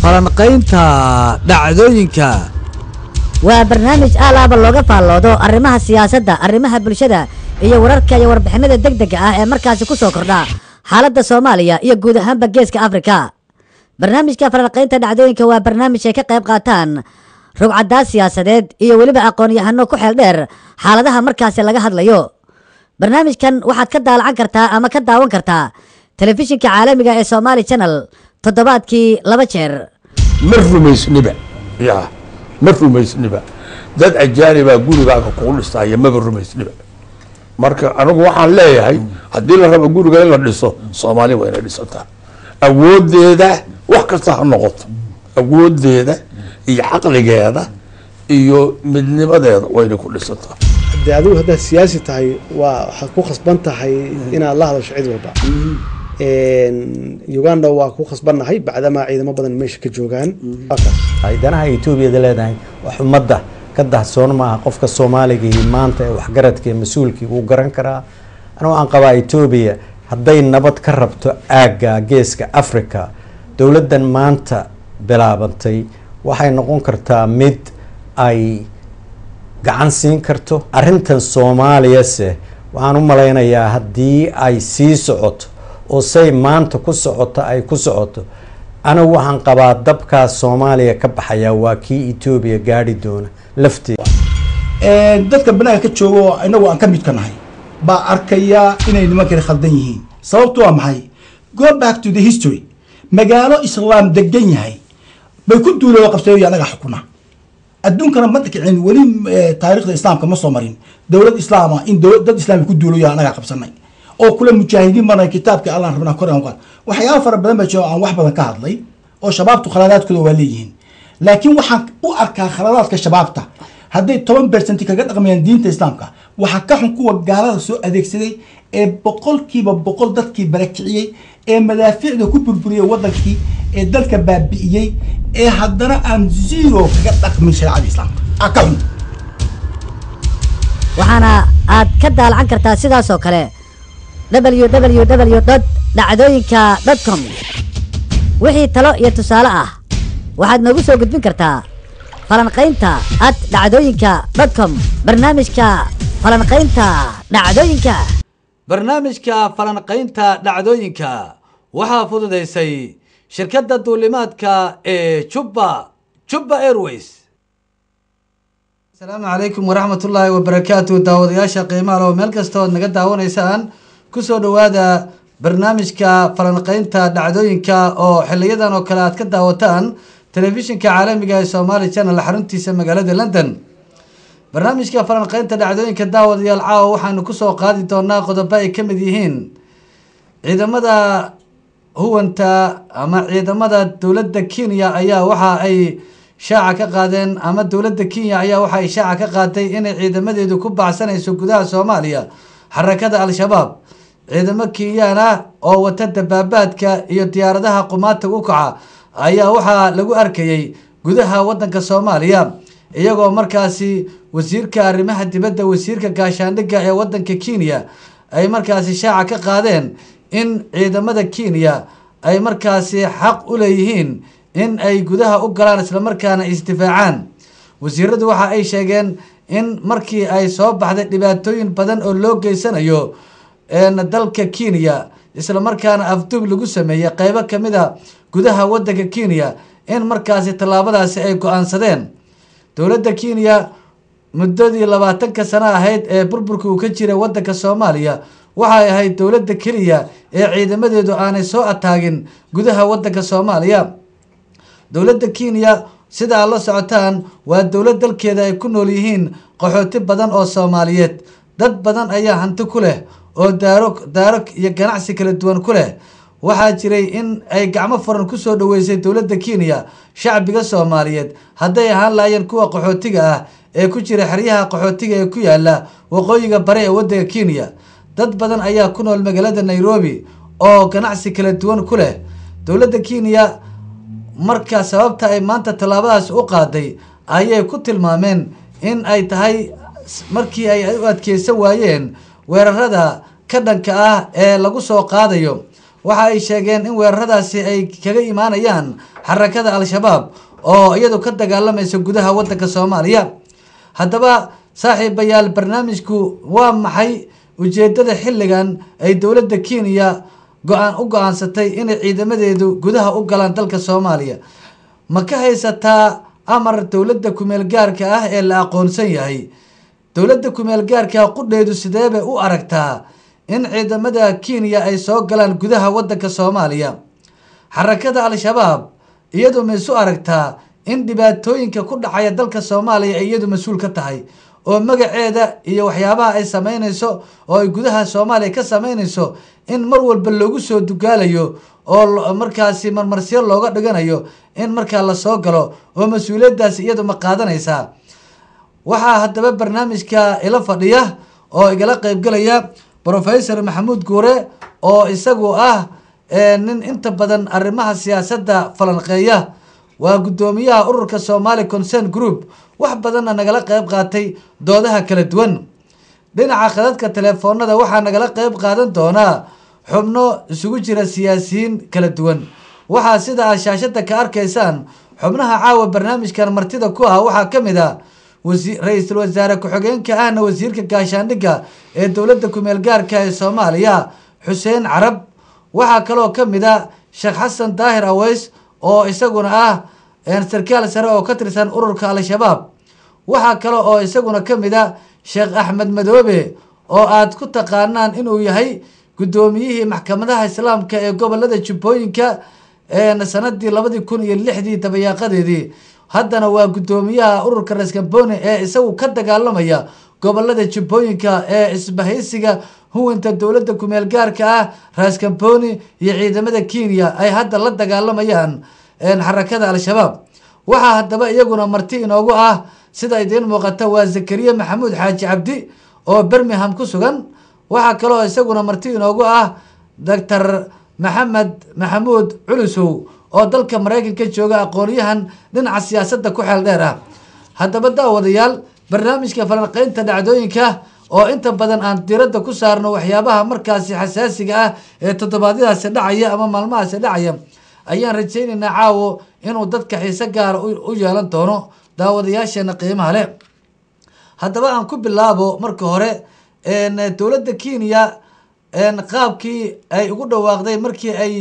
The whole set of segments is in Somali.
Falanqaynta dhacdooyinka. Waa barnaamij aalaaba looga faalloodo arrimaha siyaasadda, arrimaha bulshada iyo wararka iyo warbixinada degdega ah ee markaasi ku soo kordha xaaladda Soomaaliya iyo guud ahaanba Geeska Afrika. Barnaamijka falanqaynta dhacdooyinka waa barnaamij ay ka qayb qaataan rugcaddaa siyaasadeed iyo weliba aqoon-yahano ku xeel dheer xaaladaha markaasi laga hadlayo. Barnaamijkan waxaad ka daalacan kartaa ama ka daawan kartaa telefishinka caalamiga ee Somali Channel toddobaadkii 2 jeer. Ma rumaysniba, ya ma rumaysniba dad ajaanibaa gurigaaga kugu dhistaaya, maba rumaysniba. Marka anigu waxaan leeyahay, haddii la rabo guriga in la dhiso, Soomaali waa inay dhisataa awoodeeda, wax kasta ha noqoto, awoodeeda iyo caqligeeda iyo midnimadeeda waa inay ku dhisataa. Dee adigu haddaad siyaasi tahay, waa waxaad ku khasban tahay inaad la hadasho cid walba. Uganda waa ku khasbannahay bacdamaa ciidamo badan meesha ka joogaan. Ay danaha Etoobiyada leedahay wax ummadda ka dahsoon maaha. Qofka Soomaaliga maanta ee waxgaradka ee mas-uulkii wuu garan karaa. Anigu aan qabaa, Etoobiya hadday nabad ka rabto aagga Geeska Africa, dowladdan maanta bilaabantay waxay noqon kartaa mid ay gacan siin karto arrintan. Soomaaliyase waxaan u malaynayaa haddii ay sii socoto oo say maanta ku socoto ay ku socoto, anigu waxaan qabaa dabkaas Soomaaliya ka baxaya waa kii Etoobiya gaadhi doona lafteeda. Dadka banaanka ka jooga oo inagu aan ka midka nahay baa arkaya inay nimankani khaldan yihiin. Sababtu waa maxay? Go back to the history. Magaalo Islaam degan yahay bay ku duuleen oo qabsadeen, anaga xukuna. Adduunkana ma dhicin weli, taariikhda Islaamka ma soo marin dowlad Islaama in dad Islaami ku duulayo, anagaa qabsanay oo kula mujaahidiin marnay, kitaabka Allaan rabnaa kor aan qaad. Waxyaaba fara badan baa jira oo aan wax badan ka hadlay oo Shabaabtu khaladaadkooda waa leeyihiin, laakiin waxaan u arkaa khaladaadka Shabaabta hadday 10% kaga dhaqmayaan diinta Islaamka, waxaa ka xun kuwa gaalada soo adeegsaday ee 100% dadkii barakiciyey, ee madaafiicda ku burburiyey wadankii, ee dalka baabi'iyey, ee haddana aan zero kaga dhaqmin shareecada Islaamka aa ka xun. Waxaana aad ka daalacan kartaa sidaas oo kale www.dhacdooyinka.com. Wixii talo iyo tusaale ah waxaad noogu soo gudbin kartaa falanqaynta@dhacdooyinka.com. Barnaamijka falanqaynta dhacdooyinka. Barnaamijka falanqaynta dhacdooyinka waxaa fududaysay shirkadda duulimaadka ee Jubba Airways. Asalaamu calaykum waraxmatullaahi wabarakaatu. Daawadayaasha qiimaha leh oo meel kasta ood naga daawanaysaan, kusoo dhowaada barnaamijka falanqaynta dhacdooyinka oo xiliyadan oo kale aad ka daawataan telefishinka caalamiga ee Somali Channel xaruntiisa magaalada London. Barnaamijka falanqaynta dhacdooyinka, daawadayaal, caawa waxaanu kusoo qaadi doonaa qodobo ay ka mid yihiin ciidamada huwanta ama ciidamada dowladda Kenya ayaa waxa ay shaaca ka qaadeen, ama dowladda Kenya ayaa waxa ay shaaca ka qaaday inay ciidamadeedu ku baxsanayso gudaha Soomaaliya xarakada Al-Shabaab. Ciidamo Kenyaan ah oo wata dabaabaadka iyo diyaaradaha qumaatiga u kaca ayaa waxaa lagu arkayay gudaha wadanka Soomaaliya, iyagoo markaasi wasiirka arrimaha dibadda, wasiirka gaashaandhigga ee wadanka Kenya ay markaasi shaaca ka qaadeen in ciidamada Kenya ay markaasi xaq u leeyihiin in ay gudaha u galaan islamarkaana isdifaacaan. Wasiiradu waxa ay sheegeen in markii ay soo baxday dhibaatooyin badan oo loo geysanayo dalka Kenya, islamarkaana afduub lagu sameeyey qeybo kamid a gudaha wadanka Kenya, in markaasi tallaabadaasi ay go-aansadeen. Dowladda Kenya muddadii 20-ka sano ahayd ee burburka uu ka jiray wadanka Soomaaliya waxay ahayd dowladda keliya ee ciidamadeedu aanay soo ataagin gudaha wadanka Soomaaliya. Dowladda Kenya, sida aad la socotaan, waa dowlad dalkeeda ay ku nool yihiin qaxooti badan oo Soomaaliyeed. Dad badan ayaa hanti ku leh oo daaro daaro iyo ganacsi kala duwan ku leh. Waxaa jiray in ay gacmo furan kusoo dhaweysay dowladda Kenya shacbiga Soomaaliyeed, hadday ahaan lahaayeen kuwa qaxootiga ah ee ku jira xeryaha qaxootiga ee ku yaala waqooyiga bare ee waddanka Kenya. Dad badan ayaa ku nool magaalada Nairobi oo ganacsi kala duwan ku leh. Dowladda Kenya marka sababta ay maanta tallaabadaas u qaaday ayay ku tilmaameen in ay tahay markii ay u adkeysan waayeen weerarada ka dhanka ah ee lagu soo qaadayo. Waxa ay sheegeen in weeraradaasi ay kaga imaanayaan Xarakada Al-Shabaab oo iyadu ka dagaalamaysa gudaha wadanka Soomaaliya. Haddaba saaxiibayaal, barnaamijku waa maxay ujeedada xilligan ay dowladda Kenya go'aan u go'aansatay inay ciidamadeedu gudaha u galaan dalka Soomaaliya? Ma ka haysataa amar dowladda kumeel gaarka ah ee la aqoonsan yahay? Dowladda kumeel gaarka qudheedu sidee bay u aragtaa in ciidamada Kenya ay soo galaan gudaha wadanka Soomaaliya? Xarakada Al-Shabaab iyadu ma isu aragtaa in dhibaatooyinka ku dhacaya dalka Soomaaliya ay iyadu mas'uul ka tahay, oo magaceeda iyo waxyaabaha ay sameynayso oo ay gudaha Soomaaliya ka sameynayso in mar walba loogu soo dugaalayo oo markaasi marmarsiyo looga dhiganayo in markaa la soo galo, oo mas'uuliyaddaasi iyadu ma qaadanaysaa? Waxaa haddaba barnaamijka ila fadhiya oo igala qaybgalaya Professor Maxamuud Guure, oo isagu ah nin inta badan arrimaha siyaasadda falanqeeya, waa guddoomiyaha ururka Somali Concern Group, wax badanna nagala qayb qaatay doodaha kala duwan. Dhinaca khadadka telefoonada waxaa nagala qayb qaadan doonaa xubno isugu jira siyaasiyiin kala duwan. Waxaa sida aad shaashada ka arkaysaan xubnaha caawa barnaamijkan martida ku ah waxaa ka mid ah ra-iisul wasaare ku-xigeenka ahna wasiirka gaashaandhigga ee dowladda kumeel gaarka ee Soomaaliya, Xuseen Carab. Waxaa kaloo ka mid ah Sheekh Xasan Daahir Aweys oo isaguna ah sarkaal sare oo ka tirsan ururka Al-Shabaab. Waxaa kale oo isaguna ka mid ah Sheekh Axmed Madoobe oo aad ku taqaanaan inuu yahay guddoomiyihii maxkamadaha islaamka ee gobolada Jubbooyinka sanadii 2006-dii dabayaaqadeedii, haddana waa guddoomiyaha ururka Raskamboni ee isagu ka dagaalamaya gobolada Jubbooyinka ee isbahaysiga huwanta dowladda kumeel gaarka ah Raskamboni iyo ciidamada Kenya ay hadda la dagaalamayaan Xarakada Al-Shabaab. Waxaa haddaba iyaguna marti inoogu ah, sida idiin muuqata, waa Zakariya Maxamuud Xaaji Cabdi oo Birmingham ku sugan. Waxaa kaloo isaguna marti inoogu ah Doctor Maxamed Maxamuud Culusow oo dalka Maraykanka jooga, aqoonyahan dhinaca siyaasadda ku xeel dheer ah. Haddaba daawadayaal, barnaamijka falanqeynta dhacdooyinka oo inta badan aan diiradda ku saarno waxyaabaha markaasi xasaasiga ah ee toddobaadyadaasi dhacaya ama maalmahaasi dhacaya ayaan rajaynaynaa caawo inuu dadka xiise gaara u yeelan doono, daawadayaasheena qiimaha leh. Haddaba aan ku bilaabo marka hore dowladda Kenya qaabkii ay ugu dhawaaqday markii ay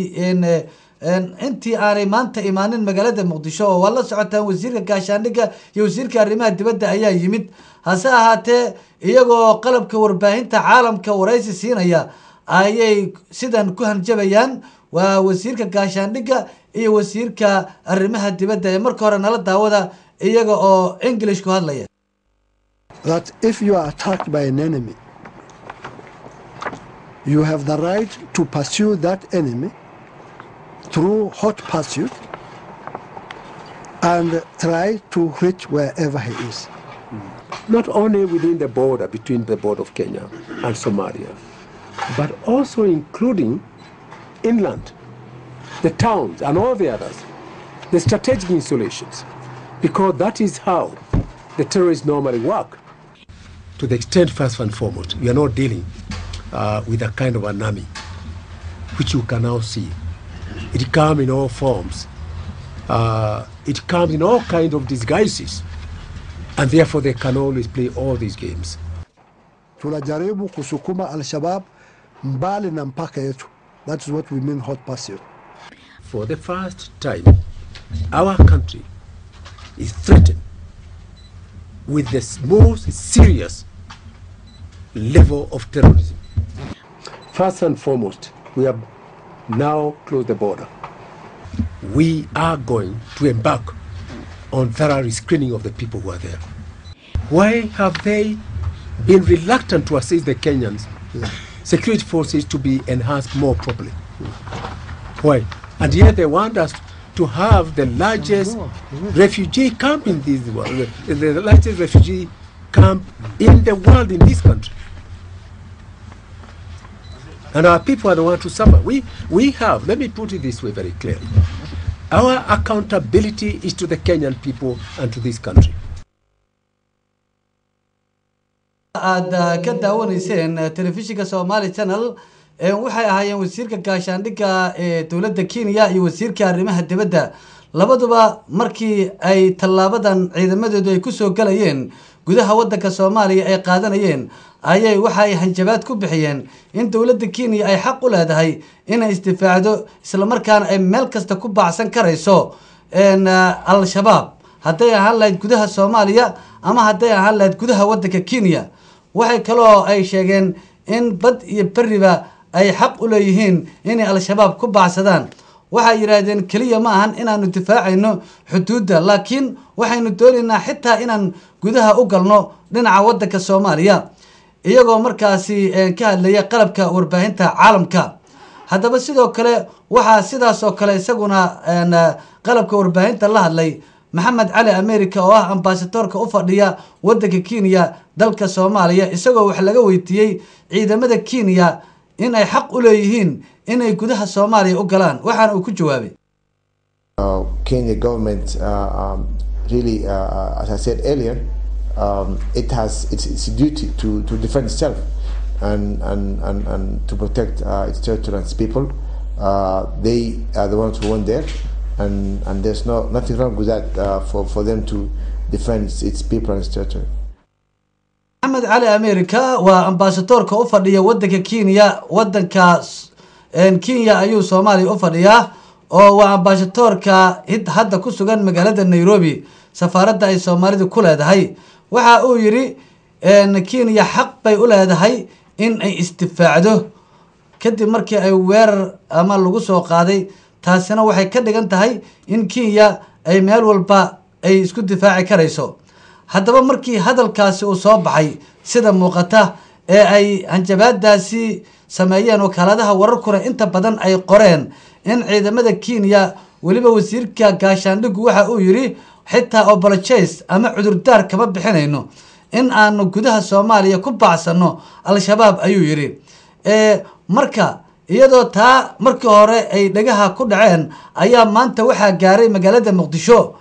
intii aanay maanta imaanin magaalada Muqdisho, oo waa la socotaan wasiirka gaashaandhigga iyo wasiirka arrimaha dibadda ayaa yimid, hase ahaatee iyagoo qalabka warbaahinta caalamka waraysi siinaya ayay sidan ku hanjabayaan. Waa wasiirka gaashaandhigga iyo wasiirka arrimaha dibadda ee marka hore nala daawada iyaga oo English ku hadlaya. That if you are attacked by an enemy, you have the right to pursue that enemy through hot pursuit and try to reach wherever he is. Not only within the border between the border of Kenya and Somalia, but also including inland, the towns and all the others, the strategic installations, because that is how the terrorists normally work. To the extent, first and foremost, we are not dealing with a kind of an army, which you can now see. It comes in all forms. It comes in all kinds of disguises. And therefore they can always play all these games. Tunajaribu kusukuma Al-Shabaab mbali na mpaka yetu. That is what we mean, hot pursuit. For the first time, our country is threatened with the most serious level of terrorism. First and foremost, we have now closed the border. We are going to embark on thorough screening of the people who are there. Why have they been reluctant to assist the Kenyans security forces to be enhanced more properly? Why? And yet they want us to have the largest refugee camp in this world, the largest refugee camp in the world in this country. And our people are the ones to suffer. We have, let me put it this way very clearly, our accountability is to the Kenyan people and to this country. Aad ka daawanayseen telefishinka Somali Channel Waxay ahaayeen wasiirka gaashaandhigga ee dowladda Kenya iyo wasiirka arrimaha dibadda. Labaduba markii ay tallaabadan ciidamadoodu ay kusoo galayeen gudaha waddanka Soomaaliya ay qaadanayeen, ayay waxa ay hanjabaad ku bixiyeen in dowladda Kenya ay xaq u leedahay inay isdifaacdo, islamarkaana ay meel kasta ku baacsan karayso Al-Shabaab, hadday ahaan lahayd gudaha Soomaaliya ama hadday ahaan lahayd gudaha waddanka Kenya. Waxay kaloo ay sheegeen in bad iyo beriba ay xaq u leeyihiin inay Al-Shabaab ku baacsadaan. Waxay yidhaahdeen keliya ma ahan inaanu difaacayno xuduudda, laakiin waxaynu doonaynaa xitaa inaan gudaha u galno dhinaca waddanka Soomaaliya, iyagoo markaasi ka hadlaya qalabka warbaahinta caalamka. Haddaba sidoo kale waxaa sidaas oo kale isaguna qalabka warbaahinta la hadlay Maxamed Cali America, oo ah ambasadoorka u fadhiya waddanka Kenya dalka Soomaaliya, isagoo wax laga weydiiyey ciidamada Kenya in ay xaq u leeyihiin inay gudaha Soomaaliya u galaan, waxaana uu ku jawaabay: Kenya government really, as I said earlier, it has its duty to defend itself and to protect its territory and its people. They are the ones who went there, and there's nothing wrong with that for them to defend its people and its territory. Maxamed Cali America waa ambasadoorka u fadhiya waddanka Kenya. Waddanka Kenya ayuu Soomaaliya u fadhiyaa, oo waa ambasadoorka hadda ku sugan magaalada Nairobi, safaaradda ay Soomaalidu ku leedahay. Waxa uu yidhi Kenya xaq bay u leedahay in ay isdifaacdo kadib markii ay weerar ama lagu soo qaaday, taasina waxay ka dhigan tahay in Kenya ay meel walba ay isku difaaci karayso. Haddaba markii hadalkaasi uu soo baxay, sida muuqata ee ay hanjabaadaasi sameeyeen wakaaladaha wararkuna inta badan ay qoreen in ciidamada Kenya, weliba wasiirka gaashaandhiggu waxa uu yidhi xitaa apologize ama cudurdaar kama bixinayno in aanu gudaha Soomaaliya ku baacsanno Al-Shabaab, ayuu yidhi. Marka iyadoo taa markii hore ay dhagaha ku dhaceen, ayaa maanta waxaa gaaray magaalada Muqdisho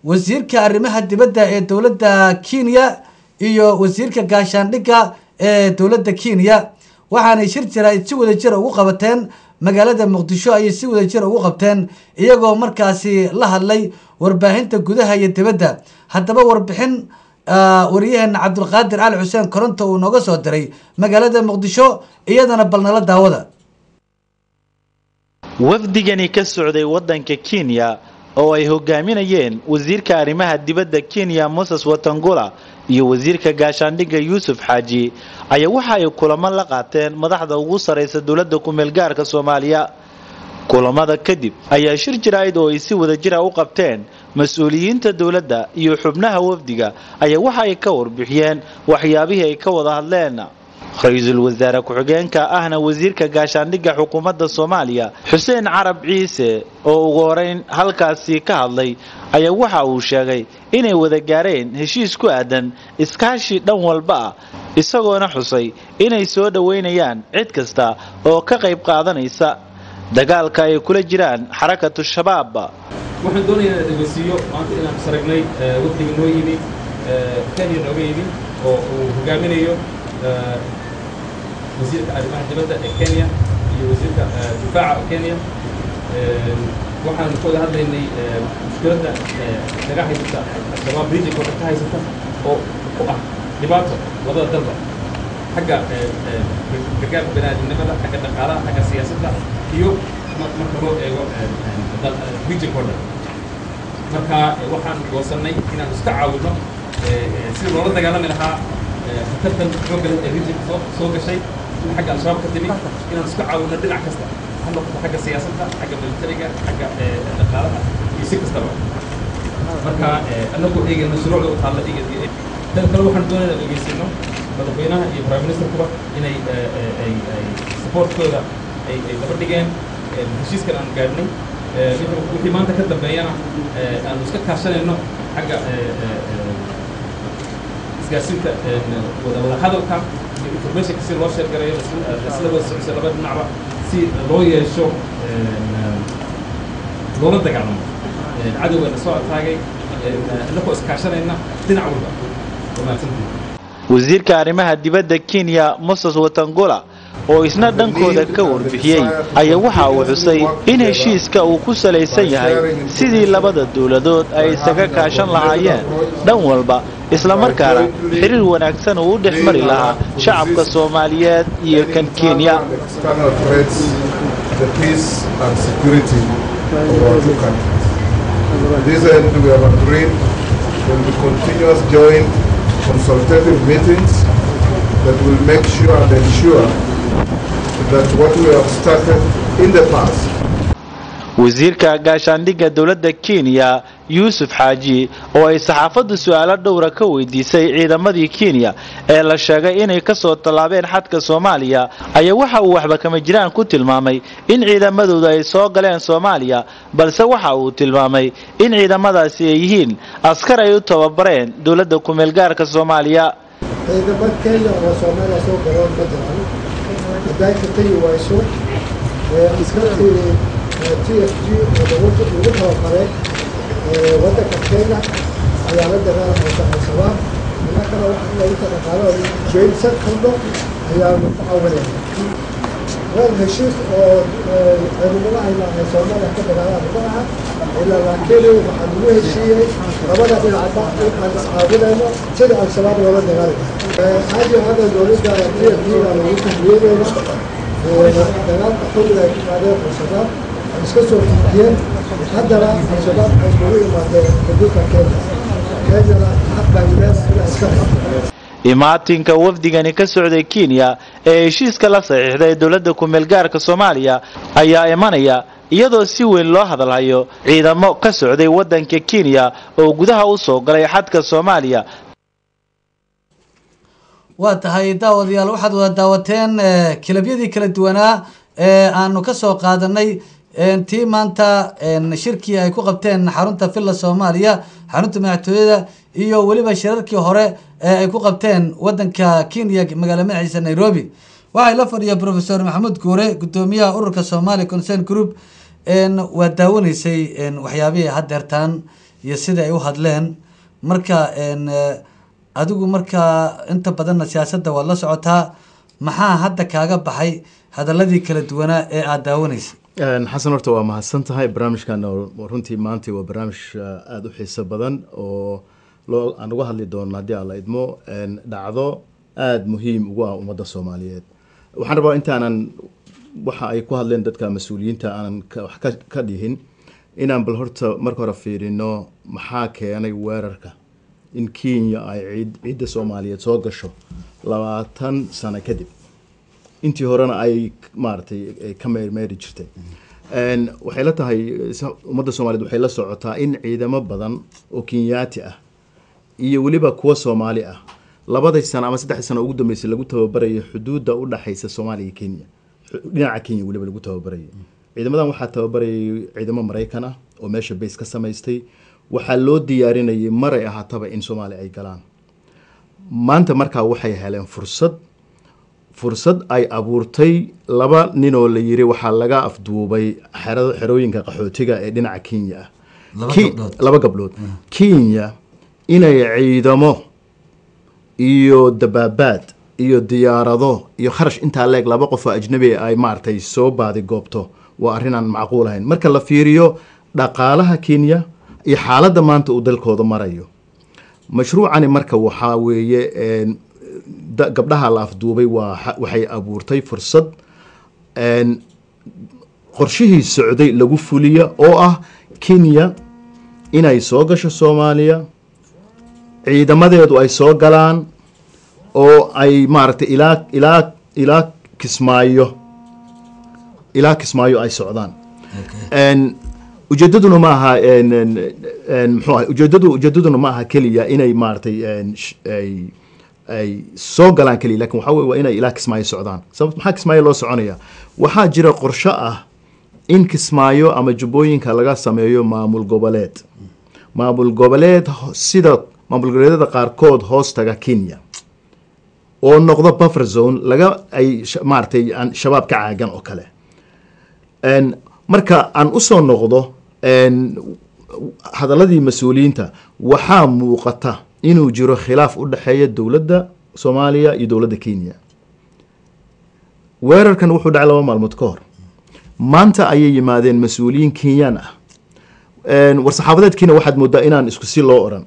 wasiirka arrimaha dibadda ee dowladda Kenya iyo wasiirka gaashaandhigga ee dowladda Kenya. Waxaanay shir jaraa'id si wada jir ugu qabateen magaalada Muqdisho, ayay si wada jir ugu qabteen, iyagoo markaasi la hadlay warbaahinta gudaha iyo dibadda. Haddaba warbixin wariyaheena Cabdulqaadir Cali Xuseen Koronto uu nooga soo diray magaalada Muqdisho iyadana bal nala daawada. Wafdigani ka socday waddanka Kenya oo ay hogaaminayeen wasiirka arrimaha dibadda Kenya Moses Wetangula iyo wasiirka gaashaandhigga Yuusuf Xaaji ayaa waxa ay kulamo la qaateen madaxda ugu sareysa dowladda ku-meel gaarka Soomaaliya. Kulamada kadib ayaa shir jaraa'id oo ay si wada jira u qabteen mas-uuliyiinta dowladda iyo xubnaha wafdiga ayaa waxa ay ka warbixiyeen waxyaabihii ay ka wada hadleen. Ra-iisul wasaare ku-xigeenka ahna wasiirka gaashaandhigga xukuumadda Soomaaliya Xuseen Carab Ciise oo ugu horeyn halkaasi ka hadlay ayaa waxa uu sheegay inay wada gaareen heshiis ku aadan iskaashi dhan walba ah, isagoona xusay inay soo dhoweynayaan cid kasta oo ka qayb qaadanaysa dagaalka ay kula jiraan Xarakatu Shabaab. Waxaan doonayaa inaan dhegeysiiyo maanta inaan saragnay wafdiga noo yimi, Kenya nooga yimi, oo uu hogaaminayo wasiirka arrimaha dibadda ee Kenya iyo wasiirka difaaca ee Kenya. Waxaan ka wada hadlaynay mushkiladda naga haysata Al-Shabaab, regionka oo dhan ka haysata, oo ku ah dhibaato labada dalba, xagga gargaarka baniaadamnimada, xagga dhaqaalaha, xagga siyaasadda iyo marka loo eego regionka oo dhan. Marka waxaan goosannay inaan iska caawino sidii loola dagaalami lahaa khatartan xoogga leh ee regionka soo gashay xagga Al-Shabaab ka timi, inaan iska caawino dhinac kasta ha noqoto, xagga siyaasadda, xagga militariga, xagga dhaqaalaha iyo si kastaba. Marka annagoo eegayna shuruucda u taalla igad. Dan kale waxaan doonayna dhegeysano madaxweynaha iyo prime ministerkuba inay ay supportkooda ay daba dhigeen heshiiskan aan gaadhnay, wixii maanta ka dambeeyana aanu iska kaashanayno xagga isgaarsiinta, wada hadalka iyo informationka si loo share gareeyo, isla wada socodsiyo laba dhinacba, si loo yeesho loola dagaalamo cadowgana soo ataagay, innagoo iskaashanayna dhinac walba. Waa mahadsantihin. Wasiirka arrimaha dibadda Kenya Moses Wetangula oo isna dhankooda ka warbixiyey ayaa waxa uu xusay in heshiiska uu ku salaysan yahay sidii labada dowladood ay isaga kaashan lahaayeen dhan walba, islamarkaana xiriir wanaagsan uu u dhex mari lahaa shacabka Soomaaliyeed iyo kan Kenya. External threats to the peace and security of our two countries. To this end, we have agreed there will be continuous joint consultative meetings that will make sure and ensure that what we have started in the past Wasiirka gaashaandhigga dowladda Kenya Yuusuf Xaaji oo ay saxaafaddu su-aalo dhowra ka weydiisay ciidamadii Kenya ee la sheegay inay ka soo tallaabeen xadka Soomaaliya ayaa waxa uu waxba kama jiraan ku tilmaamay in ciidamadooda ay soo galeen Soomaaliya, balse waxa uu tilmaamay in ciidamadaasi ay yihiin askar ay u tababareen dowladda kumeelgaarka Soomaaliya. Ciidamo Kenya oo Soomaaliya soo galeen ma jiraan. Hadday ka tegi wayso askartii TFG oo lagu tababaray waddanka Kenya ayaa la dagaalameysa Al-Shabaab. Innakana waxa inta dhaqaalo jeynsan karno ayaanu ku caawinayna. Wel, heshiis oo ciidamada ay Soomaaliya ka dagaalaan ma aha ilaa, laakiin waxaa lagu heshiiyey labada dhinacba in aan iscaawinayno sida Al-Shabaab loola dagaali lahaa. Aad iyo aad dowladda TFG baa loogu tahliyeynayna dagaalka xulliga ay ku qaadeen Al-Shabaab, ay iska soo fiidiyeen. Haddana Al-Shabaab waxay iskugu imaadeen xuduudka Kenya. Kenyana xaq bay leedahay inay iska xidho. Imaatinka wafdigani ka socday Kenya ee heshiiska la saxiixday dowladda kumeelgaarka Soomaaliya ayaa imanaya iyadoo si weyn loo hadalhayo ciidamo ka socday waddanka Kenya oo gudaha u soo galay xadka Soomaaliya. Waa tahay, daawadayaal, waxaad wada daawateen kilabyadii kala duwanaa ee aanu ka soo qaadanay tii maanta shirkii ay ku qabteen xarunta Villa Soomaaliya, xarunta madaxtooyada, iyo weliba shirarkii hore ee ay ku qabteen wadanka Kenya, magaala madaxiisa Nairobi. Waxay la fadhiya Professor Maxamuud Guure, guddoomiyaha ururka Somali Concern Group. Waa daawanaysay waxyaabihii haddeertaan iyo sida ay u hadleen. Marka adigu markaa inta badanna siyaasadda waad la socotaa, maxaa hadda kaaga baxay hadaladii kala duwanaa ee aada daawanaysay? Xasan, horta waa mahadsan tahay. Barnaamijkan runtii maanta waa barnaamij aada u xiiso badan oo loo aan uga hadli doono, haddii Alla idmo, dhacdo aada muhiim ugu ah ummadda Soomaaliyeed. Waxaan rabaa intaanan waxa ay ku hadleen dadka mas-uuliyiinta aanan wax ka dhihin inaan bal horta marka hore fiirino maxaa keenay weerarka in Kenya ay ciidda Soomaaliyeed soo gasho 20 sano kadib, intii horena ay maaragtay ay ka meermeeri jirtay. Waxay la tahay ummadda Soomaaliyeed waxay la socotaa in ciidamo badan oo Kenyaati ah iyo weliba kuwa Soomaali ah labadii sano ama 3dii sano ugu dambeysay lagu tababarayay xuduudda u dhaxaysa Soomaaliya iyo Kenya, dhinaca Kenya weliba lagu tababarayay. Ciidamadan waxaa tababarayay ciidamo Maraykan ah oo meesha base ka samaystay. Waxaa loo diyaarinayay maray ahaataba in Soomaaliya ay galaan. Maanta markaa waxay heleen fursad ay abuurtay laba nin oo la yiri waxaa laga afduubay xerooyinka qaxootiga ee dhinaca Kenya ah. Laba gabdhood. Laba gabdhood. Kenya inay ciidamo iyo dabaabaad iyo diyaarado iyo kharash intaa leeg laba qof oo ajnabi ay maaragtay soo baadi goobto waa arrin aan macquul ahayn marka la fiiriyo dhaqaalaha Kenya iyo xaaladda maanta uu dalkooda marayo. Mashruucani marka waxaa weeye gabdhaha la afduubay waa waxay abuurtay fursad qorshihii socday lagu fuliyo oo ah Kenya inay soo gasho Soomaaliya, ciidamadeedu ay soo galaan oo ay maaragtay ilaa Kismaayo ay socdaan. Ujeedaduna ma aha muxuu ahay, ujeedaduna ma aha keliya inay maaragtay ay soo galaan keliya, lakin waxaa weye waa inay ilaa Kismaayo socdaan. Sababt maxaa Kismaayo loo soconaya? Waxaa jira qorsho ah in Kismaayo ama Jubbooyinka laga sameeyo maamul goboleed sida maamul goboleedyada qaarkood hoos taga Kenya oo noqdo buffer zone laga ay maaragtay aan Shabaab ka caagan oo kale. Marka aan usoo noqdo hadaladii mas-uuliyiinta, waxaa muuqata inuu jiro khilaaf u dhexeeya dowladda Soomaaliya iyo dowladda Kenya. Weerarkan wuxuu dhacay 2 maalmood ka hor. Maanta ayay yimaadeen mas-uuliyiin Kenyaan ah. War-saxaafadeedkiina waxaad moodaa inaan isku si loo oran.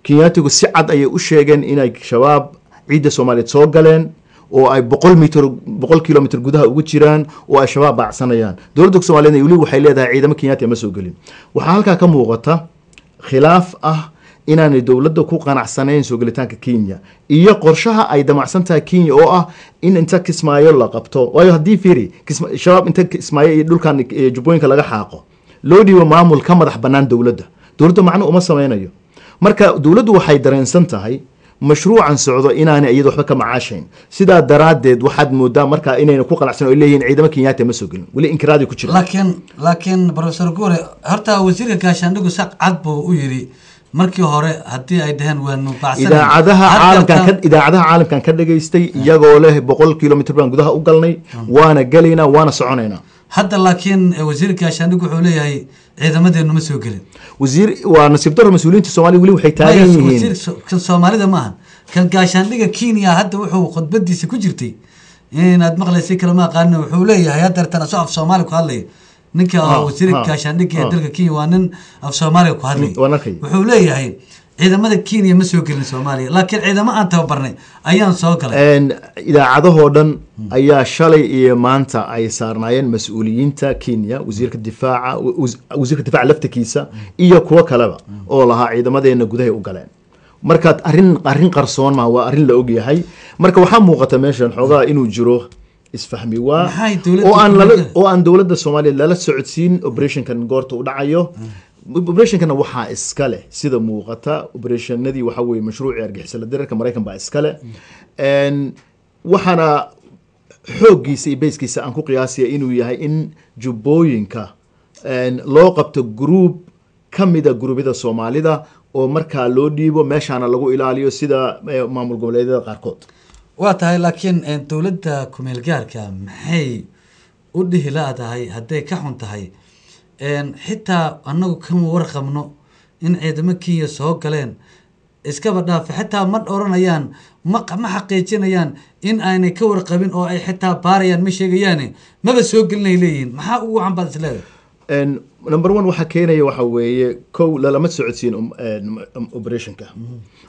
Kenyaatigu si cad ayay u sheegeen inay Shabaab ciidda Soomaaliyeed soo galeen oo ay 100 mitir, 100 kilomitr gudaha ugu jiraan oo ay Shabaab baacsanayaan. Dowladda Soomaaliyeed weli waxay leedahay ciidamo Kenyaati ma soo gelin. Waxaa halkaa ka muuqata khilaaf ah inaanay dowladda ku qanacsanayn soo gelitaanka Kenya iyo qorshaha ay damacsan tahay Kenya oo ah in inta Kismaayo la qabto. Waayo, haddii fiiri, Shabaab inta Kismaayo iyo dhulkan Jubbooyinka laga xaaqo, loo dhiibo maamul ka madax bannaan dowladda, dowladda macno uma sameynayo. Marka dowladdu waxay dareensan tahay mashruucan socdo inaanay iyada waxba ka macaashayn. Sidaa daraaddeed waxaad moodaa markaa inayna ku qanacsan oo ay leeyihiin ciidamo Kenyaati ma soo gelin, weli inkiraadi ku jira. Laakiin Professor Guure, horta wasiirka gaashaandhigu saq cad buu u yidhi markii hore haddii ay dhaheen waanu baacsanay. Idaacadaha caalamkan ka dhageystay iyagoo leh 100 kilomitr baan gudaha u galnay, waana gelaynaa, waana soconaynaa. Hadda laakiin wasiirka gaashaandhigu wuxuu leeyahay ciidamadeenu ma soo gelin. Wasiir waa nasiib daro, mas-uuliyiinta Soomaaliya weli waxay taagan yihiin Wasiir kan Soomaalida maaha, kan gaashaandhiga Kenya. Hadda wuxuu khudbadiisa ku jirtay, inaad maqlaysay kalama aqaanin, wuxuu leeyahay haddeertan asoo af Soomaali ku hadlaya ninka wasiirka gaashaandhiga ee dalka Kenya, waa nin af Soomaaliga ku hadlaya. Waan arkay. Wuxuu leeyahay ciidamada Kenya ma soo gelin Soomaaliya, laakiin ciidamo aan tababarnay ayaan soo galay. Idaacadahoo dhan ayaa shalay iyo maanta ay saarnaayeen mas-uuliyiinta Kenya, wasiirka difaaca, wasiirka difaaca laftikiisa iyo kuwo kaleba oo lahaa ciidamadeena gudahay u galeen. Marka arrin qarsoon ma waa arrin la ogyahay. Marka waxaa muuqata meeshan xoogaa inuu jiro isfahmi waa Maxay dowladda oo aan lala ku oo aan dowladda Soomaaliyeed lala socodsiin operationkan goorta u dhacayo. Operationkana waxaa iska leh, sida muuqata, operationadii waxa weeye mashruucii argixisada dirarka Maraykan baa iska leh. Waxaana xooggiisa iyo bayskiisa aan ku qiyaasaya inuu yahay in Jubbooyinka loo qabto group ka mida gurubyada Soomaalida oo markaa loo dhiibo meeshaana lagu ilaaliyo sida maamul goboleedyada qaarkood. Waa tahay, laakiin dowladda kumeel gaarka maxay u dhihi la-dahay hadday ka xun tahay xitaa annagu kama warqabno in ciidamo Kenya soo galeen? Iskaba dhaafe, xitaa ma oranayaan, ma xaqiijinayaan in aanay ka warqabin oo ay xitaa baarayaan, ma sheegayaane maba soo gelinay leeyihiin. Maxaa ugu wacan baad is leedahay? Number one, waxaa keenaya waxa weeye, kow, lalama socodsiin operationka.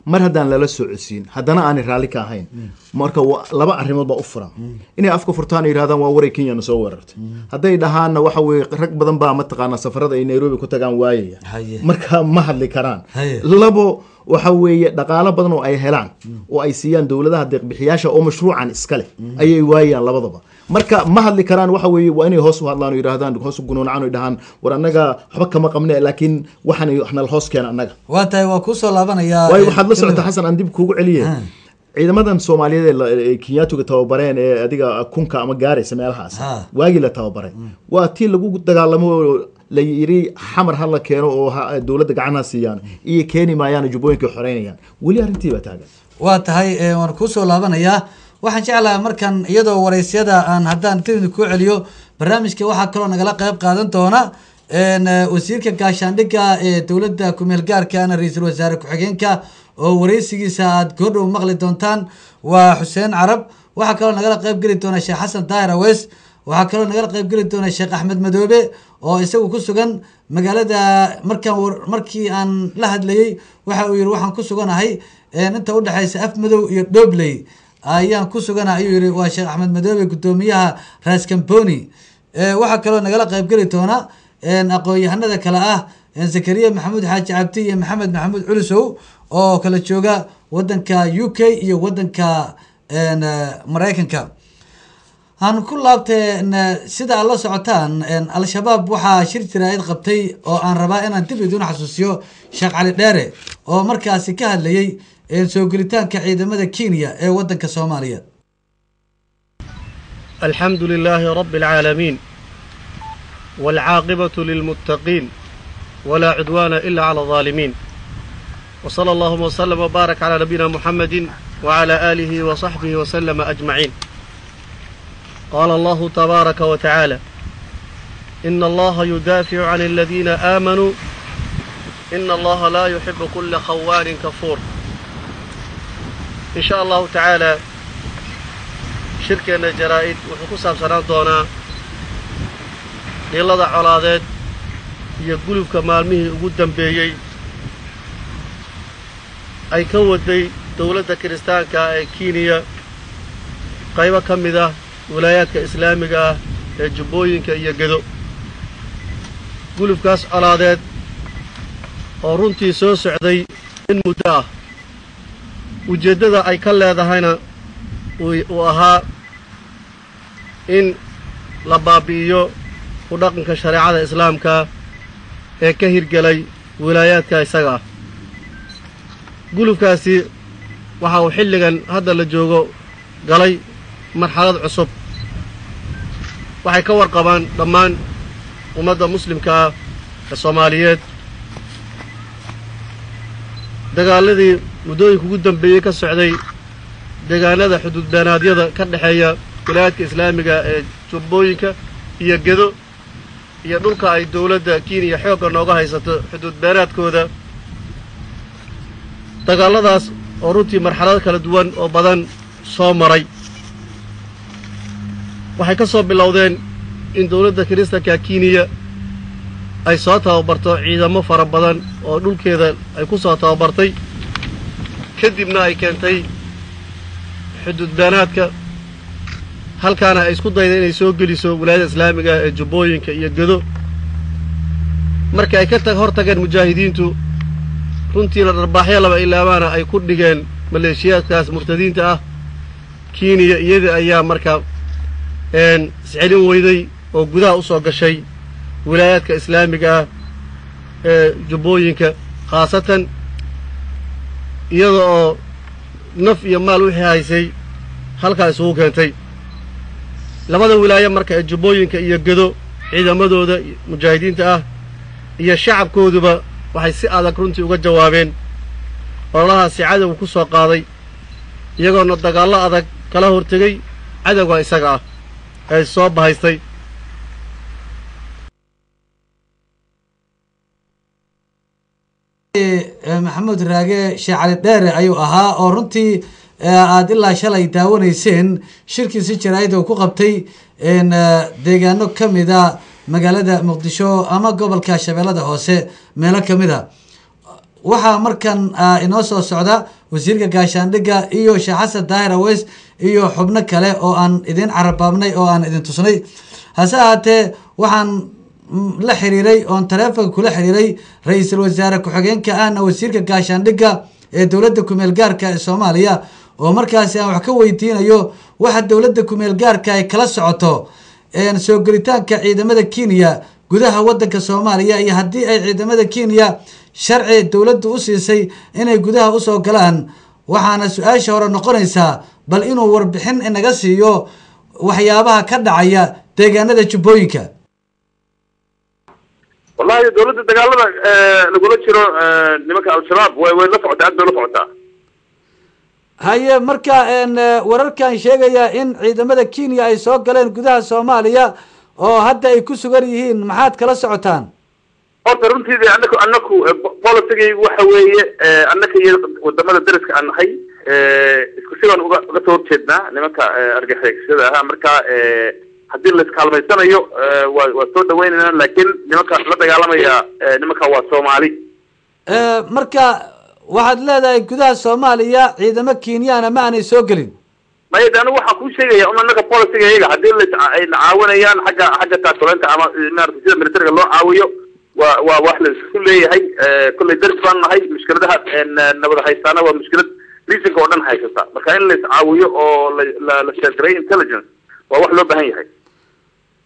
Mar haddaan lala socodsiin, haddana aanay raalli ka ahayn, marka laba arrimood baa u furan: inay afka furtaan oo yidhahdaan waa waray, Kenya na soo weerartay. Hadday dhahaanna waxa weeye rag badan baa mataqaanaa safarada ay Nairobi ku tagaan waayaya. Marka ma hadli karaan. Labo, waxa weeye dhaqaalo badan oo ay helaan oo ay siiyaan dowladaha deeqbixiyaasha oo mashruucan iska leh ayay waayaan. Labadaba marka ma hadli karaan. Waxa weeye waa inay hoos u hadlaan oo yidhahdaan, hoos u gunuunacaan oo yidhahaan war annaga waxba kama qabne, laakiin waxaan nala hoos keena annaga. Waa tahay, waa kuusoo laabanayaa. Waayo, waxaad la socotaa, Xasan, aan dib kuugu celiye, ciidamadan Soomaaliyeed ee Kenyaatuga tababareen ee adiga kunka ama gaaraysa meelahaas waagii la tababaray waa tii lagu dagaalamo oo la yiri Xamar ha la keeno oo dowladda gacan ha siiyaan iyo keeni maayaan, Jubbooyinka xoreynayaan. Weli arrintii baa taagan. Waa tahay, waan kuusoo laabanayaa. Waxaan jeclahay markan iyadoo waraysyada aan haddaan dib kuu celiyo barnaamijka, waxaa kaloo nagala qayb qaadan doona wasiirka gaashaandhigga ee dowladda kumeel gaarkaana ra-iisul wasaare ku-xigeenka oo waraysigiisa aad goordhow maqli doontaan, waa Xuseen Carab. Waxaa kaloo nagala qayb geli doona Sheekh Xasan Daahir Aweys. Waxaa kaloo nagala qayb geli doona Sheekh Axmed Madoobe oo isagu ku sugan magaalada. Markaan markii aan la hadlayey waxa uu yihi waxaan ku suganahay inta udhexaysa Afmadow iyo Dhobley ayaan ku suganahay, ayuu yihi. Waa Sheekh Axmed Madoobe, guddoomiyaha Raskamboni. Waxaa kaloo nagala qayb geli doona aqoon-yahanada kale ah Zakariya Maxamuud Xaaji Cabdi iyo Maxamed Maxamuud Culusow oo kala jooga wadanka UK iyo wadanka Maraykanka. Aan ku laabtay, sida aad la socotaan, Al-Shabaab waxaa shir jaraa'id qabtay oo aan rabaa inaan dib idiin xasuusiyo Sheekh Cali Dheere oo markaasi ka hadlayey soo gelitaanka ciidamada Kenya ee wadanka Soomaaliya. الحمد لله رب العالمين، والعاقبة للمتقين، ولا عدوان إلا على الظالمين، وصلى اللهم وسلم وبارك على نبينا محمد وعلى آله وصحبه وسلم أجمعين. قال الله تبارك وتعالى: إن الله يدافع عن الذين آمنوا، إن الله لا يحب كل خوان كفور. إن شاء الله تعالى. Shirkeenna jaraa'id wuxuu ku saabsanaan doonaa dhilada colaadeed iyo gulubka maalmihii ugu dambeeyey ay ka waday dowladda kiristaanka ee Kenya qaybo ka mid ah wilaayaadka islaamiga ah ee Jubbooyinka iyo Gedo. Gulubkaas colaadeed oo runtii soo socday in muddo ah, ujeeddada ay ka leedahayna uu ahaa in la baabi'iyo ku dhaqanka shareecada islaamka ee ka hirgelay wilaayaadka isaga ah. Gulubkaasi waxa uu xilligan hadda la joogo galay marxalad cusub. Waxay ka warqabaan dhammaan ummadda muslimka ah ee Soomaaliyeed dagaaladii muddooyinka ugu dambeeyey ka socday deegaanada xuduudbeenaadyada ka dhexeeya wilaayaadka islaamiga ee Jubbooyinka iyo Gedo iyo dhulka ay dowladda Kenya xoogga nooga haysato xuduudbeenaadkooda. Dagaaladaas oo runtii marxalado kala duwan oo badan soo maray waxay ka soo bilowdeen in dowladda kiristanka Kenya ay soo tababarto ciidamo fara badan oo dhulkeeda ay ku soo tababartay, kadibna ay keentay xuduudbeenaadka, halkaana ay isku dayda inay soo geliso wilaayada islaamiga ee Jubbooyinka iyo Gedo. Markii ay ka hor tageen mujaahidiintu, runtiina dharbaaxyo laba ilaabaana ay ku dhigeen maleeshiyaadkaas murtadiinta ah, Kenya iyadii ayaa marka iscelin weyday oo gudaha u soo gashay wilaayaadka islaamiga ah ee Jubbooyinka, khaasatan iyada oo naf iyo maal wixii haysay halkaa isugu keentay labada wilaayo. Marka ee Jubbooyinka iyo Gedo ciidamadooda mujaahidiinta ah iyo shacabkooduba waxay si adag runtii uga jawaabeen ololahaasi cadowga ku soo qaaday, iyagoona dagaallo adag kala hortegey cadowga isaga ah ee soo bahaystay. Maxamuud Raage Sheekh Cali Dheere ayuu ahaa oo runtii aada ilaa shalay daawanayseen shirkiisi jaraa'id uu ku qabtay deegaano ka mida magaalada Muqdisho ama gobolka Shabeellada Hoose meelo ka mid a. Waxaa markan inoo soo socda wasiirka gaashaandhigga iyo Sheekh Xasan Daahir Aweys iyo xubno kale oo aan idin carabaabnay oo aan idin tusnay. Hase ahaatee waxaan la xiriiray oon taleefonka kula xiriiray ra-iisul wasaare ku-xigeenka ahna wasiirka gaashaandhigga ee dowladda kumeel gaarka ee Soomaaliya, oo markaasi aan wax ka weydiinayo waxa dowladda kumeel gaarka ay kala socoto soo gelitaanka ciidamada Kenya gudaha wadanka Soomaaliya, iyo haddii ay ciidamada Kenya sharci dowladdu u siisay inay gudaha usoo galaan. Waxaana su-aasha hore noqonaysaa bal inuu warbixin inaga siiyo waxyaabaha ka dhacaya deegaanada Jubbooyinka. Wallahi dowladda dagaalada lagula jiro nimanka Al-Shabaab way la socotaa, aad bay la socotaa. Haye, marka wararkan sheegaya in ciidamada Kenya ay soo galeen gudaha Soomaaliya oo hadda ay ku sugan yihiin, maxaad kala socotaan? Horta runtiida annaku politigaygu waxa weeye, annaka iyo wadamada dariska aan nahay isku sidan uga soo horjeednaa nimanka argagixisada ahaa. Marka haddii la iskaalmaysanayo waa soo dhaweynaynaa, laakiin nimanka la dagaalamaya nimanka waa Soomaali. Marka waxaad leedahay gudaha Soomaaliya ciidamo Kenyaana ma aanay soo gelin? Maya, de anigu waxaan kuu sheegaya un annaka policyga iyaga haddii ay na caawinayaan xagga taakuleynta ama maarata sida militariga loo caawiyo, waa wax la isku leeyahay. Kolley daris baan nahay, mushkiladaha nabad haystaana waa mushkilad regionka oo dhan haysata. Marka in la iscaawiyo oo la sheergaray intelligence waa wax loo baahan yahay.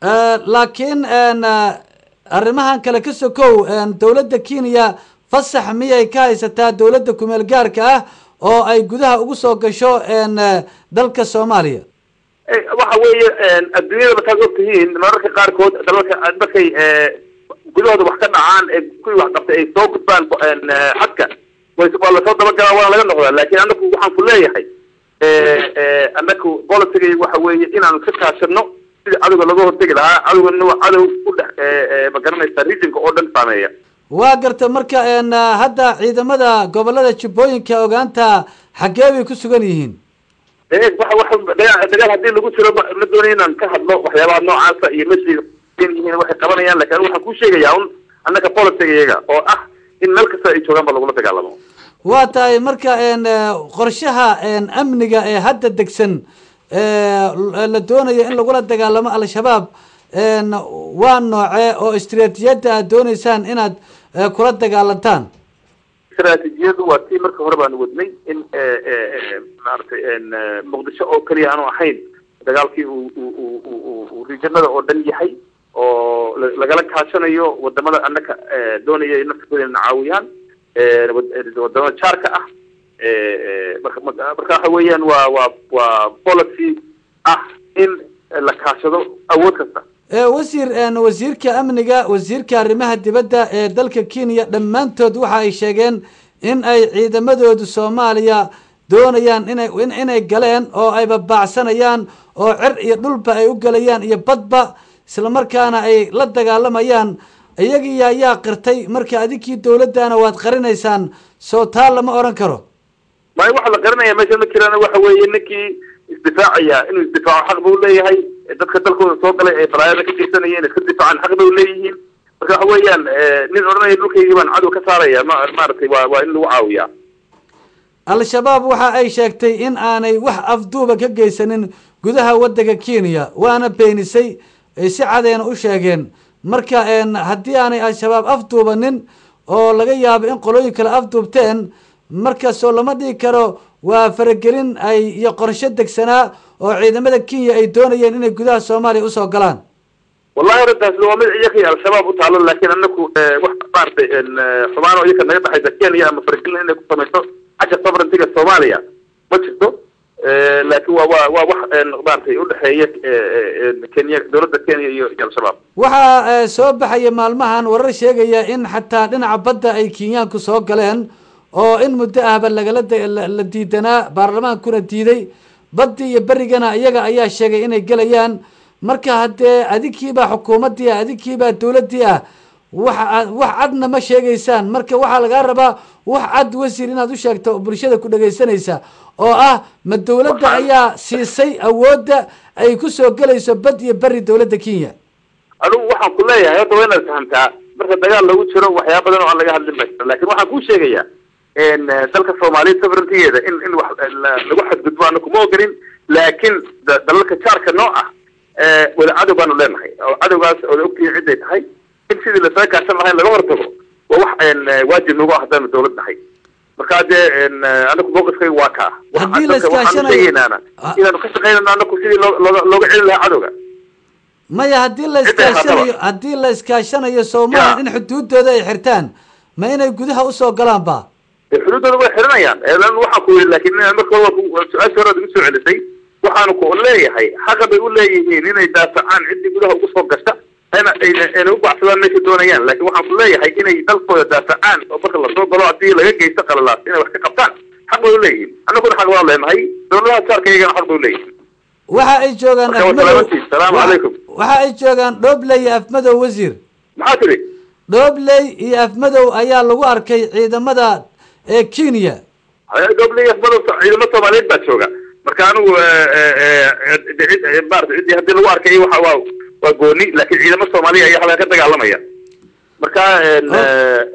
Laakiin arrimahan kale ka sokow, dowladda Kenya fasax miyay ka haysataa dowladda kumeel gaarka ah oo ay gudaha ugu soo gasho dalka Soomaaliya? Waxa weeye, adduunyada markaad og tihiin, mararka qaarkood dalalka markay gudahooda wax ka dhacaan ee kuwii wax qabtay ay soo gudbaan xadka, waa lasoo dabagalaa, waana laga noqdaa. Laakiin annaku waxaan ku leeyahay, annaku policyga waxa weeye inaanu ka kaashano sidii cadowga looga hortegi lahaa. Cadowgana waa cadow ku dhex, ma garanaysaa, regionka oo dhan saameeya. Waa garta. Marka hadda ciidamada gobolada Jubbooyinka ogaanta xaggee bay ku sugan yihiin? Waxa Wax dagaal haddii lagu jiro, ma doonayo inaan ka hadlo waxyaabaha noocaasa iyo meeshay yihiin, waxay qabanayaan, laakiin anigu waxaan kuu sheegayaa un annaka policy iyaga oo ah in meel kasta ay joogaan ba lagula dagaalamo. Waa tahay. Marka qorshaha amniga ee hadda degsan la doonayo in lagula dagaalamo Al-Shabaab waa noocee, oo istiraatiijiyadda aad dooneysaan inaad kula dagaalantaan? Istaraatiijiyadu waa tii marka hore baanu wadnay, in maaragtay Muqdisho oo keliya aanu ahayn dagaalkii, uu regionada oo dhan yahay, oo lagala kaashanayo wadamada annaka doonaya in naftikooda ina caawiyaan, wadamada jaarka ah. Marka waxa weeyaan waa policy ah in la kaashado awood kasta. Wasiir, wasiirka amniga, wasiirka arrimaha dibadda ee dalka Kenya, dhammaantood waxa ay sheegeen in ay ciidamadoodu Soomaaliya doonayaan inay galeen oo ay babaacsanayaan oo cir iyo dhulba ay u galayaan iyo badba, isla markaana ay la dagaalamayaan. Iyagii ayaa qirtay. Marka adinkii dowladdana waad qarinaysaan, soo taa lama odhan karo? May, waxa la qarinaya meesha ma jiraan. Waxa weeye, ninkii isdifaacaya inuu isdifaaco xaq buu leeyahay. Dadka dalkooda soo galay ee balaayada ka geysanaya inay iska difaacaan xaq bay uleeyihiin. Marka waxa weeyaan, nin odhanaya dhulkaygii baan cadow ka saaraya, ma maaragtay, waa in lagu caawiyaa. Al-Shabaab waxa ay sheegtay in aanay wax afduuba ka geysanin gudaha waddanka Kenya, waana beenisay, si cadayna u sheegeen. Marka haddii aanay Al-Shabaab afduubanin oo laga yaabo in qolooyin kale afduubteen, markaasoo lama dhigi karo waa faragelin ay iyo qorshe degsanaa oo ciidamada Kenya ay doonayeen inay gudaha Soomaaliya usoo galaan? Wallahi, arrintaasi waa mid iyakii Al-Shabaab u taalo, laakiin anaku wax maaragtay xumaan oo iyaka naga dhaxaysa Kenya ama faragelin inay ku samayso xagga sovereigntyga Soomaaliya ma jirto. Laakiin waa wax maaragtay udhexeeya Kenya, dowladda Kenya iyo Al-Shabaab. Waxaa soo baxaya maalmahan warar sheegaya in xataa dhinaca badda ay Kenyaanku soo galeen, oo in muddo ahba lagala la diidanaa, baarlamaankuna diiday. Baddii iyo berigana iyaga ayaa sheegay inay gelayaan. Marka haddee adinkiibaa xukuumaddii ah, adinkiibaa dowladdii ah, wax cadna ma sheegaysaan. Marka waxaa lagaa rabaa wax cad, wasiir, inaad u sheegto bulshada ku dhegaysanaysa, oo ah ma dowladda ayaa siisay awoodda ay ku soo gelayso bad iyo beri dowladda Kenya? Anigu waxaan ku leeyahay, horta waa inaad fahamtaa, marka dagaal lagu jiro waxyaaba badan oo aan laga hadlin ba jira. Laakiin waxaan kuu sheegayaa dalka Soomaaliyeed sovereigntygeeda in wax lagu xadgudbo anaku ma ogolin, laakiin dalalka jaarka noo ah wada cadow baanu leenahay, oo cadowgaas ooda ogtihiin ciday tahay, in sidii lasaga kaashan lahayn laga hortago waa wax waajib nagu ah haddaanu dowlad nahay. Marka dee anaku mawqifkayga waa kaa. Haddii la Dadka waxaanu iskaashanayo sheegaynaana inaanu ka shaqaynayno anaku sidii loo looga looga celin lahaa cadowga. Maya, haddii la Cidday iskaashanayo, haddii la iskaashanayo Soomaaliya, in xuduudooda ay xirtaan, ma inay gudaha usoo galaan ba? Xuduuddooda way xiranayaan. Lan waxaan ku yidhi, laakiin marka hore su-aasha hore aad igu soo celisay, waxaanu ku leeyahay xaqa bay u leeyihiin inay daafacaan ciddii gudaha ugu soo gasha, ayna u bacsadaan meesha doonayaan. Laakiin waxaan ku leeyahay inay dalkooda daafacaan oo marka lasoo galo, haddii laga geysto qalalaas, inay wax ka qabtaan xaq bay u leeyihiin. Annaguna xaq baan leenahay, dowladaha jaarka iyagana xaq bay u leeyihiin. Waxa ay joogaan Marka waa Afmadow. salaamantiin. Salaamu calaykum. Waxa ay joogaan Dhobley iyo Afmadow, wasiir. Maxaa tiri? Dhobley iyo Afmadow ayaa lagu arkay ciidamada ee Kenya. Dhobley iyo Afmadow ciidamo Soomaaliyeed baa jooga. Marka anigu maarata ciddii haddii lagu arkay waxa waa gooni, laakiin ciidamo Soomaaliya ayaa halkan ka dagaalamaya. Marka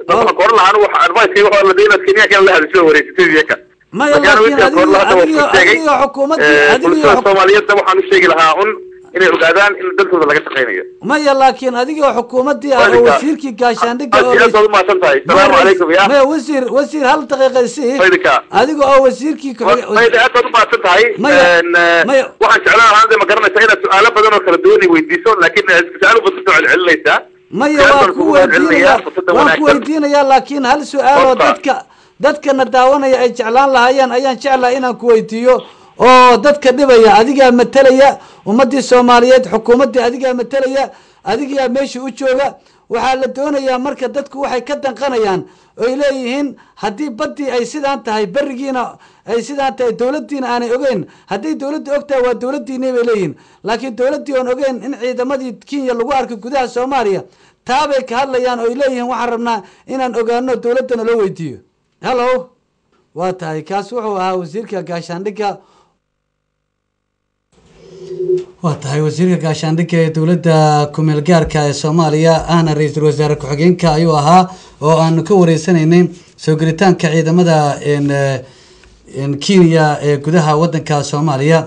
waxaan ku oran lahaa, anigu advice waxa la inaad Kenyaanka la hadasho, wareysatay iyaka. Maya, Marka anigu laakiin intaan ku oran lahaa hadda waa adigiyo ku sheegay. Adigiyo xukuumaddii adigiyo Bulshada Soomaaliyeedna waxaan u sheegi lahaa un inay ogaadaan in dalkooda laga shaqaynayo. Maya, laakiin adigoo xukuumaddii ah oo Waalidka. wasiirkii gaashaandhigga oo Aad aad baad umahadsan tahay. Salaamu calaykum ya. Maya, wasiir, wasiir, hal daqiiqa sii. Faydika. Adiga oo wasiirkii Mayda, aad baad umahadsan tahay. Maya, maya. Waxaan jeclaan lahaa, ma garanaysaa, inaad su-aalo badan oo kala duwan ay weydiiso, laakiin su-aal baad kusoo celcelinaysaa. Maya, Aad waa baan ku kugu mahadcelinayaa weydiinaya fursadda waan ku wanaagsan. weydiinayaa, laakiin hal su-aal oo Qofka. dadkana daawanaya ay jeclaan lahaayeen ayaan jeclahay inaan ku weydiiyo, oo dadka dhibaya. Adigaa matalaya ummadii Soomaaliyeed, xukuumaddii adigaa matalaya, adigaa meesha u jooga. Waxaa la doonayaa, marka dadku waxay ka danqanayaan oy leeyihiin, haddii baddii ay sidaan tahay, berigiina ay sidaan tahay, dowladdiina aanay ogeyn. Hadday dowladda og tahay, waa dowladdiinii bay leeyihiin, laakiin dowladdii oon ogeyn in ciidamadii Kenya lagu arko gudaha Soomaaliya, taabay ka hadlayaan oy leeyihiin waxaan rabnaa inaan ogaano, dowladdana loo weydiiyo. Hello, waa tahay. Kaas wuxuu ahaa wasiirka gaashaandhigga. Waa tahay, wasiirka gaashaandhigga ee dowladda kumeel gaarka ee Soomaaliya ahna ra-iisul wasaare ku-xigeenka ayuu ahaa oo aanu ka wareysanaynay soo gelitaanka ciidamada Kenya ee gudaha wadanka Soomaaliya.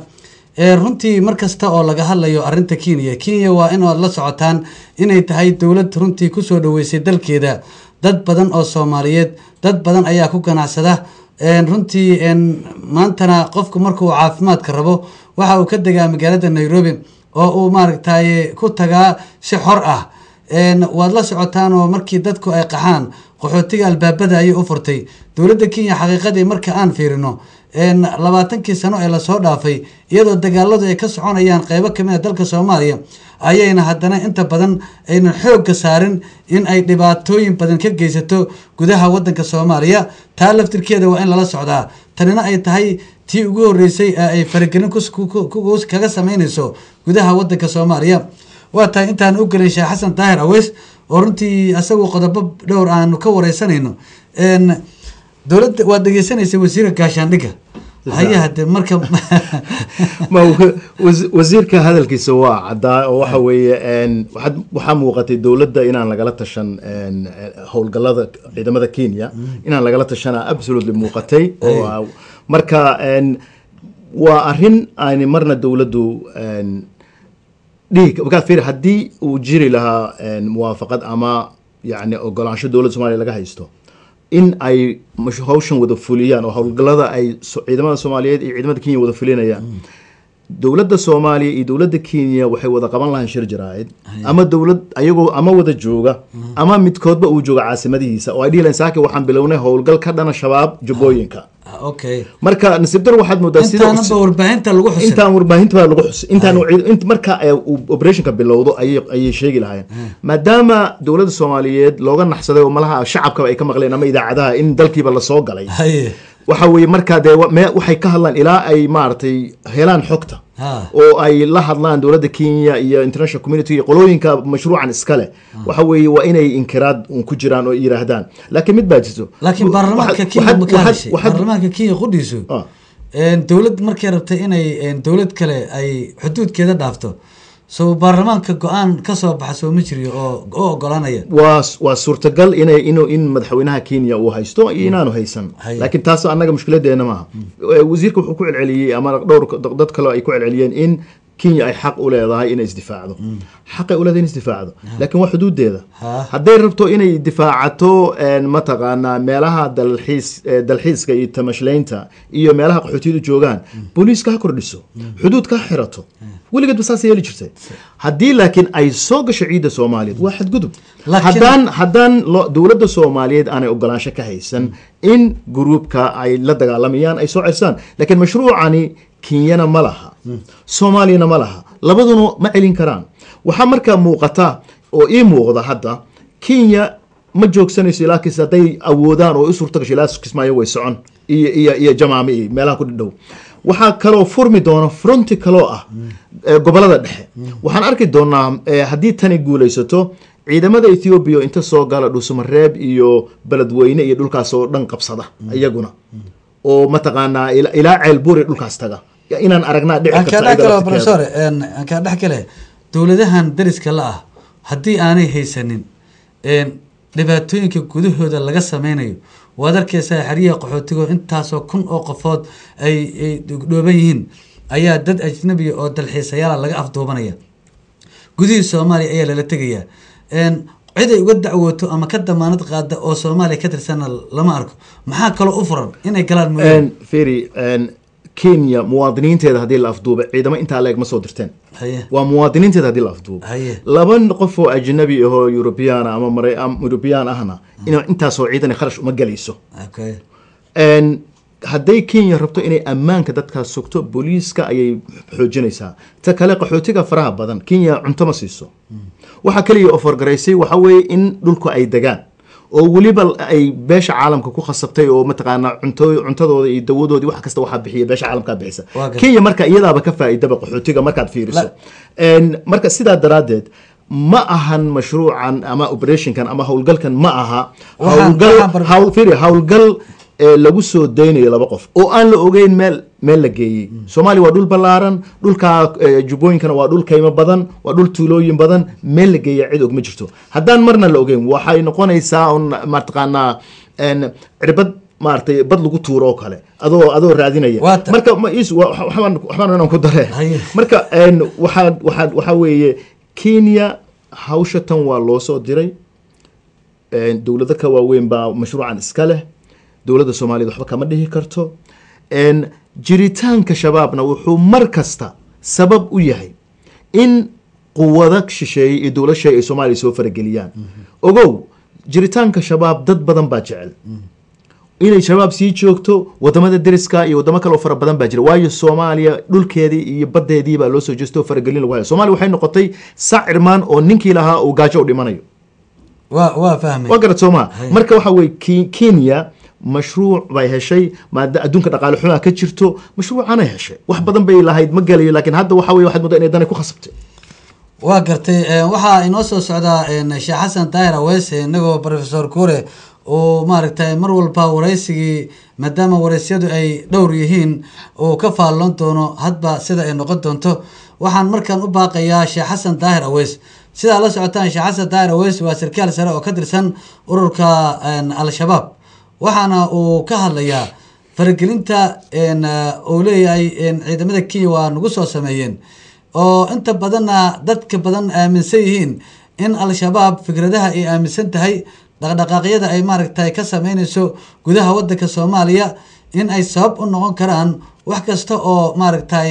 Runtii mar kasta oo laga hadlayo arrinta Kenya, Kenya waa inaad la socotaan inay tahay dowlad runtii kusoo dhaweysay dalkeeda dad badan oo Soomaaliyeed. Dad badan ayaa ku ganacsada. Runtii maantana qofku markuu caafimaadka rabo waxa uu ka degaa magaalada Nairobi oo uu maaragtay ku tagaa si xor ah. Waad la socotaan oo markii dadku ay qaxaan qaxootiga albaabada ayay u furtay dowladda Kenya. Xaqiiqadii marka aan fiirino 20kii sano ee lasoo dhaafay, iyadoo dagaaladu ay ka soconayaan qeybo kamid a dalka Soomaaliya, ayayna haddana inta badan aynan xoogga saarin in ay dhibaatooyin badan ka geysato gudaha wadanka Soomaaliya. Taa laftirkeeda waa in lala socdaa. Tanina ay tahay tii ugu horreysay ee ay faragelin kaga sameyneyso gudaha wadanka Soomaaliya. Waa tahay, intaan u gelin Sheekh Xasan Daahir Aweys oo runtii asagu qodobo dhowr aanu ka wareysanayno, dowladda waad dhegeysanaysa wasiirka gaashaandhigga haye hade marka. Ma wasiirka hadalkiisa waa caddaa oo waxa weeye waxaa muuqatay dowladda inaan lagala tashan howlgallada ciidamada Kenya, inaan lagala tashana absolutely muuqatay. Oo marka waa arrin ayna marna dowladdu dhihi markaad fiiri, haddii uu jiri lahaa muwaafaqad ama yacni ogolaansho dowladda Soomaaliya laga haysto in ay hawshan wada fuliyaan oo howlgallada ay ciidamada Soomaaliyeed iyo ciidamada Kenya wada fulinayaan, dowladda Soomaaliya iyo dowladda Kenya waxay wada qaban lahaan shir jaraa'id ama dowlad ayagoo ama wada jooga ama midkoodba uu jooga caasimadihiisa oo ay dhihi lahayn, "Saaki waxaan bilownay howlgal ka dhana Shabaab Jubbooyinka." Marka nasiib dar waxaad moodaa sida intaanaba warbaahinta lagu xusin. Intaan warbaahinta baa lagu xusin, intaan marka ay uu operationka bilowdo ayay sheegi lahaayeen. Maadaama dowladda Soomaaliyeed looga naxsaday oo malaha shacabkaba ay ka maqleen ama idaacadaha in dalkiiba lasoo galay, waxa weeye markaa dee waxay ka hadlaan ilaa ay maaragtay helaan xogta oo ay la hadlaan dowladda Kenya iyo international community iyo qolooyinka mashruucan iskale, waxa weeye waa inay inkiraad un ku jiraan oo yiraahdaan. Laakiin mid baa jirto. Laakiin baarlamaanka Kenya ma ka hadashay? Baarlamaanka Kenya qudhiisu dowlad markay rabtay inay dowlad kale ay xuduudkeeda dhaafto, soo baarlamaanka go-aan ka soo baxa soo ma jiriyo oo u ogolaanaya? Waa suurtagal inay inuu in madaxweynaha Kenya uu haysto iyo inaanu haysan, laakiin taas annaga mushkiladeena maaha. Wasiirka wuxuu ku celceliyey ama dhowr dad kale ay ku celceliyeen in Kenya ay xaq u leedahay inay isdifaacdo. Xaqay u leedahay inay isdifaacdo, laakiin waa xuduudeeda. Hadday rabto inay difaacato mataqaanaa meelaha dalxiis dalxiiska iyo tamashlaynta iyo meelaha qaxootiyadu joogaan, booliiska ha kordhiso, xuduudka ha xirato, weligeedba saas yeeli jirtay. Haddii laakiin ay soo gasho ciidda Soomaaliyeed waa xadgudub. Haddaan dowladda Soomaaliyeed aanay ogolaansho ka haysan in gruubka ay la dagaalamayaan ay soo cersaan, laakiin mashruucani Kenyana ma laha, Soomaaliyana ma laha, labaduna ma celin karaan. Waxaa markaa muuqata oo ii muuqda hadda Kenya ma joogsanayso ilaa kis hadday awoodaan oo u suurta gasho ilaa Kismaayo way socon iyo Jamaame iyo meelaha ku dhow. Waxaa kaloo furmi doona fronti kaloo ah gobolada dhexe. Waxaan arki doonaa haddii tani guulaysato ciidamada Ethiopia inta soo gala Dhuusamareeb iyo Beledweyne iyo dhulkaas oo dhan qabsada iyaguna oo mataqaanaa ilaa Ceelbuur iyo dhulkaas taga inaan aragnaa dhici aan karta kaa dhex iyada galo laftirkeeda. Professor, aan kaa dhex gale. Dowladahan dariska la ah haddii aanay haysanin dhibaatooyinka gudahooda laga sameynayo, waad arkeysaa xeryaha qaxootiga intaasoo kun oo qofood ay dhooban yihiin ayaa dad ajnabiya oo dalxiisayaala laga afduubanaya, gudihii Soomaaliya ayaa lala tegayaa. Cid ay uga dacwooto ama ka damaanad qaada oo Soomaaliya ka tirsanna lama arko. Maxaa kaloo u furan inay galaan mooyaane? Firi, Kenya muwaadiniinteeda haddii la afduuba ciidamo intaa leeg ma soo dirteen. Waa muwaadiniinteeda haddii la afduubo. Laba qof oo ajnabi ahoo Eurubiyaan ama mare ama Eurubiyaan ahna in intaasoo ciidan kharash uma gelayso. Hadday Kenya rabto inay ammaanka dadkaas sugto, booliiska ayay xoojinaysaa. Ta kale, qaxootiga faraha badan Kenya cunto ma siiso. Waxa kaliya offer garaysay waxa weeye in dhulku ay degaan oo weliba ay beesha caalamka ku khasabtay oo mataqaanaa cuntadooda iyo dawadooda wax kasta waxaa bixiya beesha caalamka bixisa. Waa gartay. Kenya marka iyadaaba ka faa'iidaba qaxootiga markaad fiiriso. Marka sidaa daraaddeed ma ahan mashruucan ama operationkan ama howlgalkan ma aha howlgal fiiri, howlgal. Ee lagu soo daynayo laba qof oo aan la ogeyn meel la geeyey. Soomaaliya waa dhul ballaaran, dhulka Jubbooyinkana waa dhul kaymo badan, waa dhul tuulooyin badan. Meel la geeya cid og ma jirto. Haddaan marna la ogeyn, waxay noqonaysaa un mataqaanaa cirbad maaragtay bad lagu tuuro oo kale adoo raadinaya. Marka ma is waxbaan inaan ku dare. Marka waxaa weeye, Kenya hawsha tan waa loo soo diray. Dowlado ka waaweyn baa mashruucan iska leh. Dowladda Soomaaliyad waxba kama dhihi karto. Jiritaanka Shabaabna wuxuu mar kasta sabab u yahay in quwado shisheeye iyo dowlad shisheeye ay Soomaaliya soo farageliyaan. Ogow, jiritaanka Shabaab dad badan baa jecel inay Shabaab sii joogto. Wadamada deriska iyo wadamo kale oo fara badan baa jira, waayo Soomaaliya dhulkeedii iyo badeedii baa loo soo jeesto oo faragelin lagu haya. Soomaaliya waxay noqotay sac irmaan oo ninkii lahaa uu gaajo u dhimanayo. Waa fahmay. Waa garad soomaa? Marka waxa weye, Kenya mashruuc bay heshay maada adduunka dhaqaale xumaa ka jirto. Mashruucanay heshay, wax badan bay lahayd ma gelayo, laakiin hadda waxa weye waxaad moodaa inay danay ku khasabtay. Waa gartay. Waxaa inoo soo socdaa Sheekh Xasan Daahir Aweys, inagoo Professor Kure uu maaragtay mar walba waraysigii, maadaama waraysyadu ay dhowr yihiin, uu ka faalloon doono hadba sida ay noqon doonto. Waxaan markaan u baaqayaa Sheekh Xasan Daahir Aweys. Sidaa la socotaan, Sheekh Xasan Daahir Aweys waa sarkaal sare oo ka tirsan ururka Al-Shabaab, waxaana uu ka hadlayaa faragelinta uu leeyahay ciidamada Kenya waa nagu soo sameeyeen, oo inta badanna dadka badan aaminsan yihiin in Al-Shabaab fikradaha ay aaminsan tahay, dhaqdhaqaaqyada ay maaragtay ka sameynayso gudaha wadanka Soomaaliya, in ay sabab u noqon karaan wax kasta oo maaragtay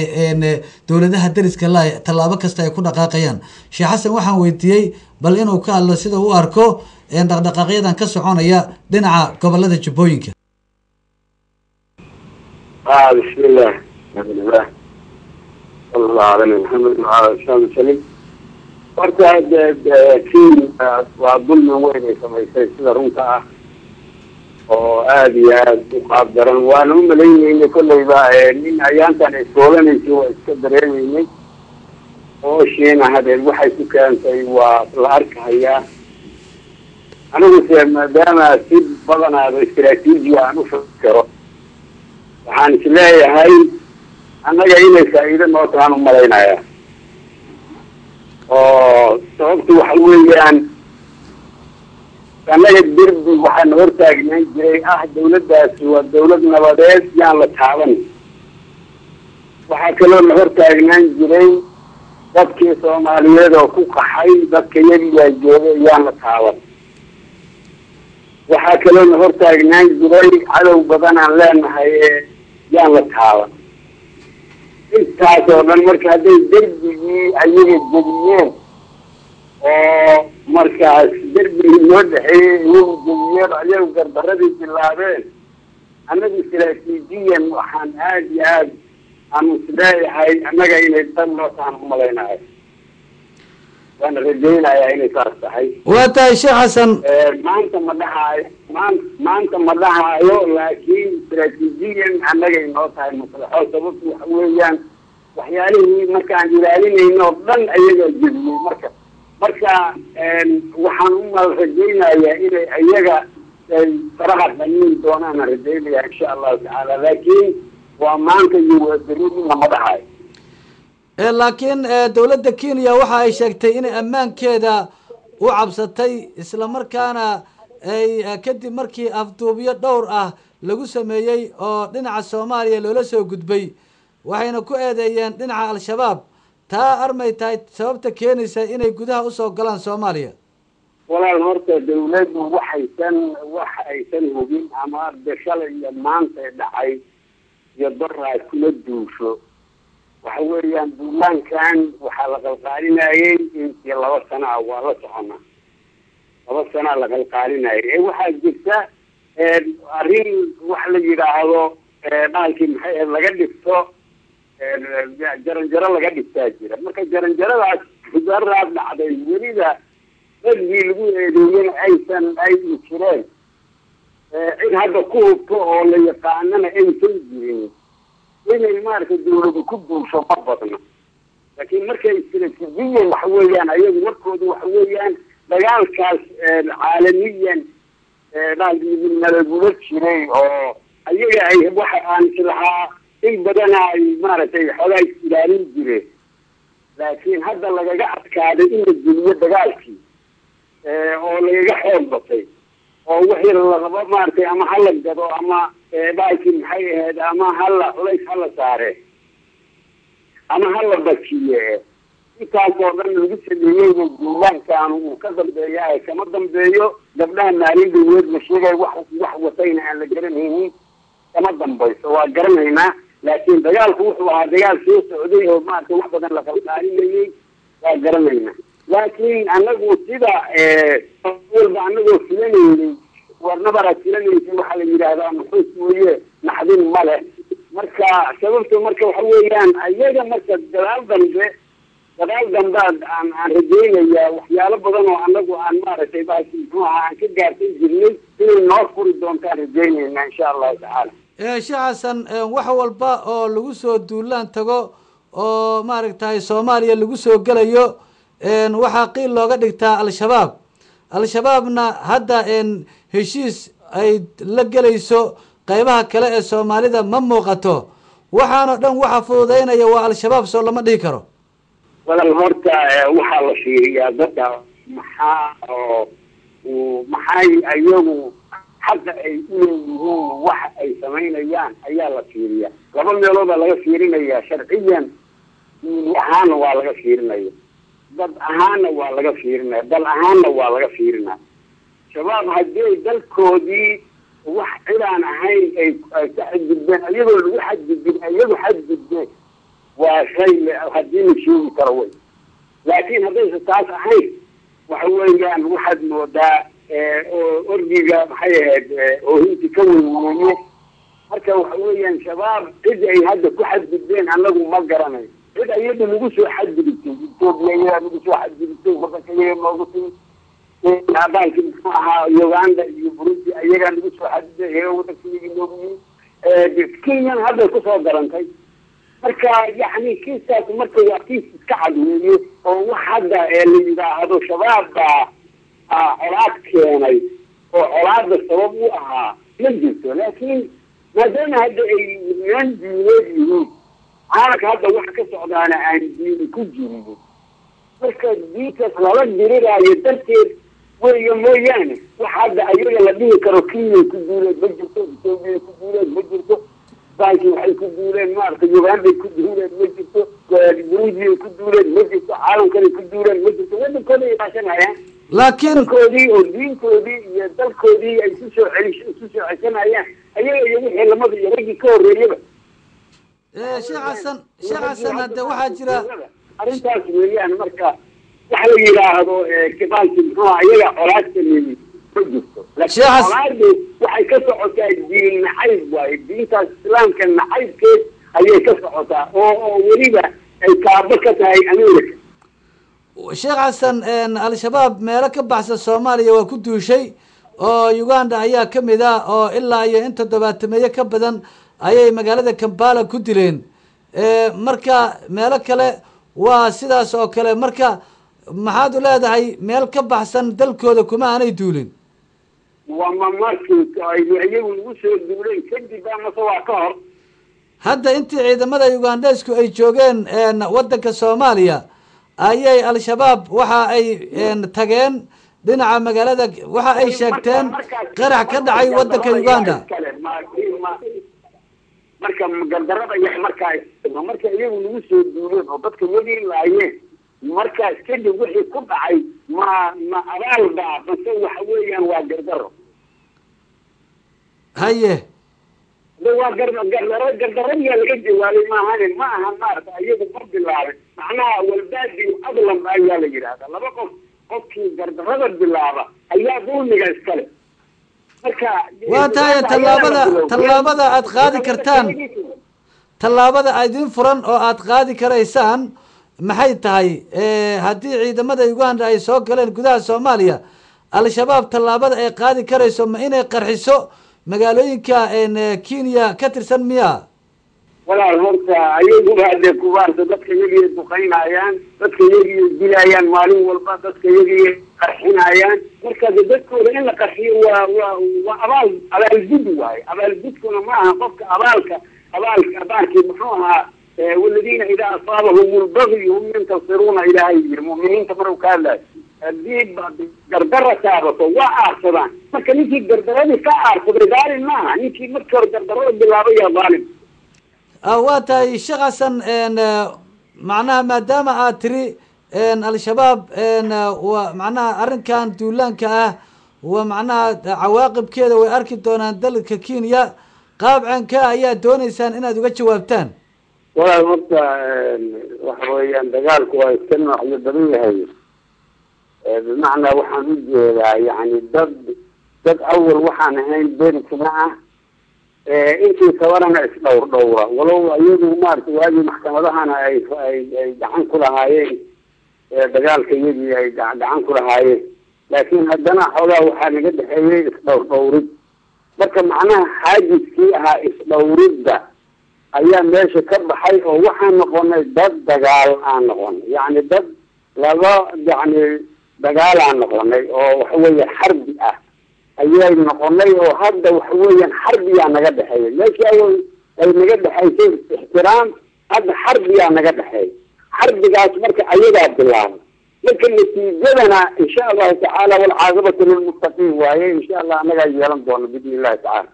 dowladaha deriska la tallaabo kasta ay ku dhaqaaqayaan. Sheekh Xasan waxaan weydiiyey bal inuu ka hadlo sida uu arko dhaqdhaqaaqyadan ka soconaya dhinaca gobolada Jubbooyinka. بسم الله، الحمد لله، صلى الله على محمد وعلى آله وسلم. Horta Kenya waa dulmi weyn ay samaysay sida runta ah oo aada iyo aada u qaab daran. Waana u malaynaynay kolleyba nin ayaantan ay soolanaysay, waa iska dareemaynay ooshiina hadeed waxay ku keentay waa la arkahayaa. Anigu se maadaama si badanaaba istaraatiijiya aan u fikero, waxaan is leeyahay annaga inay faa'iido noo tahaan u malaynayaa, oo sababtu waxa weeyaan annaga derbi waxaana hortaagnaan jiray ah dawladdaasi waa dawlad nabadeed, yaan la taaban. Waxaa kaloo na hortaagnaan jiray dadkii Soomaaliyeed oo ku qaxay, dadka yagigaa jooga, yaan la taaban. Waxaa kaloo na hortaagnaan jiray cadow badan aan leenahay ee yaan la taaban. Intaas oo dhan marka hadday derbigii ayaga jebiyeen oo markaas derbigii noo dhexeeyey iyagu jebiyeen oo ayagu gardaradii bilaabeen, annagu istaraatiijiyan waxaan aada iyo aada aanu isleeyahay annaga inay dan noo tahan u malaynayo, waana rajaynayaa inay saas tahay. Waa tahay, Sheekh Xasan. Maanta ma dhahaayo, maanta ma dhahaayo, laakiin istaraatiijiyan annagay noo tahay maslaxo. Sababtu waxa weeyaan waxyaalihii markaan ilaalinayno oo dhan ayagaa jebiyey. Marka waxaan u mal rajaynayaa inay ayaga ay faraha dhamin doonaan aan rajaynaya insha Allahu tacaala, laakiin waa maanta iyo waa beri midna ma dhahayo. Laakiin dowladda Kenya waxa ay sheegtay inay ammaankeeda u cabsatay, isla markaana ay kadib markii afduubyo dhowr ah lagu sameeyey oo dhinaca Soomaaliya loola soo gudbay, waxayna ku eedeeyeen dhinaca Al-Shabaab. Taa armay tahay sababta keenaysa inay gudaha usoo galaan Soomaaliya? Walaal, horta dawladdu wax aysan hubin ama de shalay iyo maanta dhacay iyo doraa kuma duusho. Waxa weeyaan duulaankan waxaa la qalqaalinayay intii 2 sano ah, waa la soconaa, 2 sanaa la qalqaalinayay. Ee waxaa jirta arrin wax la yidhaahdo bahalkii maxay ahayd laga dhigto jaranjaro laga dhigtaa jira. Marka jaranjaradaas daraad dhacday, weliba raggii lagu eedeeyena aysan ay jireen cid hadda ku hubto oo la yaqaanana aysan jirin, inay maaragtay dawladu ku duusho ma badna. Laakiin markay istaraatiijiyan waxa weeyaan ayagu warkoodu waxa weeyaan dagaalkaas caalamiyan Nalagula jiray oo ayaga ay waxa aan islahaa in badana ay maaragtay xoogaa is ilaalin jireen, laakiin hadda lagaga adkaaday in la geliyo dagaalkii oo lagaga xoog batay oo wixii la rabo maaragtay ama hala gado ama baalkii maxay ahayd ama hala culays hala saare ama hala bakiye, intaas oo dhan lagu sameeyeyba duulaankan uu ka dambeeya kama dambeeyo. Gabdhaha maalin dhaweed la sheegay wax watayna aan la garanaynin kama dambayso, waa garanaynaa. Laakiin dagaalku wuxuu ahaa dagaal soo socday oo maaragtay wax badan la qalqaalinayay, waa garanaynaa. Laakiin anagu sida walba anagoo filanaynay warnabara filanaysay, waxaa la yidhaahdaa nuxuus mooye naxdin ma leh. Marka sababta marka waxa weeyaan ayaga marka gadaal dambe aan rajaynayaa waxyaalo badan oo anagu aan maaragtay baasi muxuu ahaa aan ka gaarsan jirnay inay noo furi doontaan rajaynaynaa insha Allahu tacaala. Sheekh Xasan, wax walba oo lagu soo duulaan tago oo maaragtay Soomaaliya lagu soo gelayo waxaa qiil looga dhigtaa Al-Shabaab. Al-Shabaabna hadda heshiis ay la gelayso qeybaha kale ee Soomaalida ma muuqato. Waxaanoo dhan waxa fududeynaya waa Al-Shabaab, soo lama dhihi karo? Walal, horta waxaa la fiiriyaa dadka maxaa oo maxay ayagu xaqa ay u leeyihiin wax ay samaynayaan ayaa la fiiriyaa. Laba meeloodaa laga fiirinayaa: sharciyan, diini ahaanna waa laga fiirinaya, dad ahaanna waa laga fiirinaya, dal ahaanna waa laga fiirinaya. Shabaab haddii dalkoodii wax cidaan ahayn ay ka xadgudbeen, iyagoo lagu xadgudbin iyagu xadgudbeen, waa shay haddii la sheegi karo wey. Laakiin haddaysa taas ahayn, waxa weeyaan waxaad moodaa oo orgiga maxay ahayd oohinti ka weyn weeye. Marka waxa weeyaan Shabaab cid ay hadda ku xadgudbeen annagu ma garanayo. Cid ayada nagu soo xadgudubtay, Etoobiya iyadaa nagu soo xadgudubtay, wadanka iyaga noogu timid, baalki muxuu ahaa Uganda iyo Burundi ayagaa nagu soo xadgudbay, iyaga wadanka iyagii noogu yimid. Kenyan hadday kusoo darantay. Marka yacni kiiskaas marka waa kiis iska cad weeye oo wax hadda la yidhaahdo Shabaab baa colaad keenay oo colaada sabab u ahaa ma jirto. Laakiin maadaama hadda ay niman diineed yihiin, caalamka hadda waxa ka socdaana aan diini ku jirin, marka diintaas lala diriraayo darteed weeye mooyaane wax hadda ayaga la dhihi karo Kenya ku duuleen ma jirto, Etoobiya ku duuleen ma jirto, baalkii waxay ku duuleen maaragtay Uganday ku duuleen ma jirto, Burundiyay ku duuleen ma jirto, caalamkanay ku duuleen ma jirto, wadankooda ay ilaashanayaan. Laakiin dalkoodii oo diintoodii iyo dalkoodii ay isu soo celish isu soo ceshanayaan ayaga iyo wixii lamada iyo raggii ka horreeyaba. Sheekh Xasan, Sheekh Xasan, hadda waxaa jira Arrintaas weeyaan. Marka wax la yidhaahdo baalkii muxuu aha iyaga colaad sameeyey ma jirto, laakiin colaadu waxay ka socotaa diin nacayb waaye. Diintaas Islaamka nacaybkeed ayay ka socotaa oo weliba ay kaabo ka tahay America. Sheekh Xasan, Al-Shabaab meelo ka baxsan Soomaaliya waa ku duushay oo Uganda ayaa ka mid ah, oo ilaa iyo in 70-meeyo ka badan ayay magaalada Kampala ku dileen. Marka meelo kale waa sidaas oo kale. Marka maxaad u leedahay meel ka baxsan dalkooda kuma aanay duulin? Waa ma markii ay iyagu lagu soo duuleen kadib ba mase waa ka hor? Hadda intii ciidamada Ugandesku ay joogeen waddanka Soomaaliya ayay Al-Shabaab waxa ay tageen dhinaca magaalada, waxa ay sheegteen qarax ka dhacay waddanka Uganda. Marka gardarada iyo markaa marka iyagu lagu soo duuleen oo dadka iyagii laayeen, markaas kadib wixii ku dhacay ma abaal baa mase waxa weeyaan waa gardaro? Haye. De waa gardaradiyaa laga jawaabay maahane, ma aha maarata iyagu ma bilaabin. Macnaha walbaadi adlam ayaa la yidhahdaa, laba qof qofkii gardarada bilaaba ayaa dulmiga iskale. Marka Waa tahay. Tallaabada aad qaadi kartaan, tallaabada idin furan oo aad qaadi karaysaan maxay tahay haddii ciidamada Uganda ay soo galeen gudaha Soomaaliya? Al-Shabaab tallaabada ay qaadi karayso ma inay qarxiso magaalooyinka Kenya ka tirsan miya? Walaal, horta ayaguba hadee kubaarta dadka iyagii duqaynayaan, dadka iyagii dilayaan maalin walba, dadka iyagii qarxinayaan. Marka de dadkooda in la qarxiyo waa abaal, abaalgud waaye. Abaalgudkuna ma aha qofka abaalka abaalka abaalkii muxuu ahaa, waladiina idaa asaabahum lbagyu hum yantasiruuna. Ilaahay yiri mu'miniinta maruu ka hadlayo, haddii gardara taabato waa aarsadaan. Marka ninkii gardaradii ka aarsaday dhaalim maaha, ninkii markii hore gardarada bilaabay yaa dhaalim. Waa tahay, Sheekh Xasan, macnaha maadaama aad tiri Al-Shabaab waa macnaha arrinkan duulaanka ah waa macnaha cawaaqibkeeda way arki doonaan dalka Kenya, qaab caynka ayaa dooneysaan inaad uga jawaabtaan? Walaal, horta waxa weeyaan dagaalku waa iska noocyo badan yahay. Bimacnaa waxaan u jeedaa yacni dad awal waxaan ahayn berisna ah, intii tabarana isdhowr dhowra, walow iyagu maaragtay waagii maxkamadahana ay gacan ku lahaayeen dagaalka, iyagii ay gacan ku lahaayeen, laakiin haddana xoogaa waxaa naga dhexeeyey isdhowr dhowrid. Marka macnaha xaajiskii ahaa isdhowridda ayaa meesha ka baxay, oo waxaan noqonay dad dagaal aan noqonay, yacni dad laba yacni dagaal aan noqonay oo waxa weeye xarbi ah ayay noqonay, oo hadda waxa weeyaan xarbiyaa naga dhexeeya. Meeshii awal ay naga dhexaysay ixtiraam, hadda xarbiyaa naga dhexeeya. Xarbigaas marka ayagaa bilaabay. Marka natiijadana insha Allahu tacaala walcaaqibatu lilmuttaqiin waaye, insha Allah annagaa yeelan doono biidni Illahi tacaala.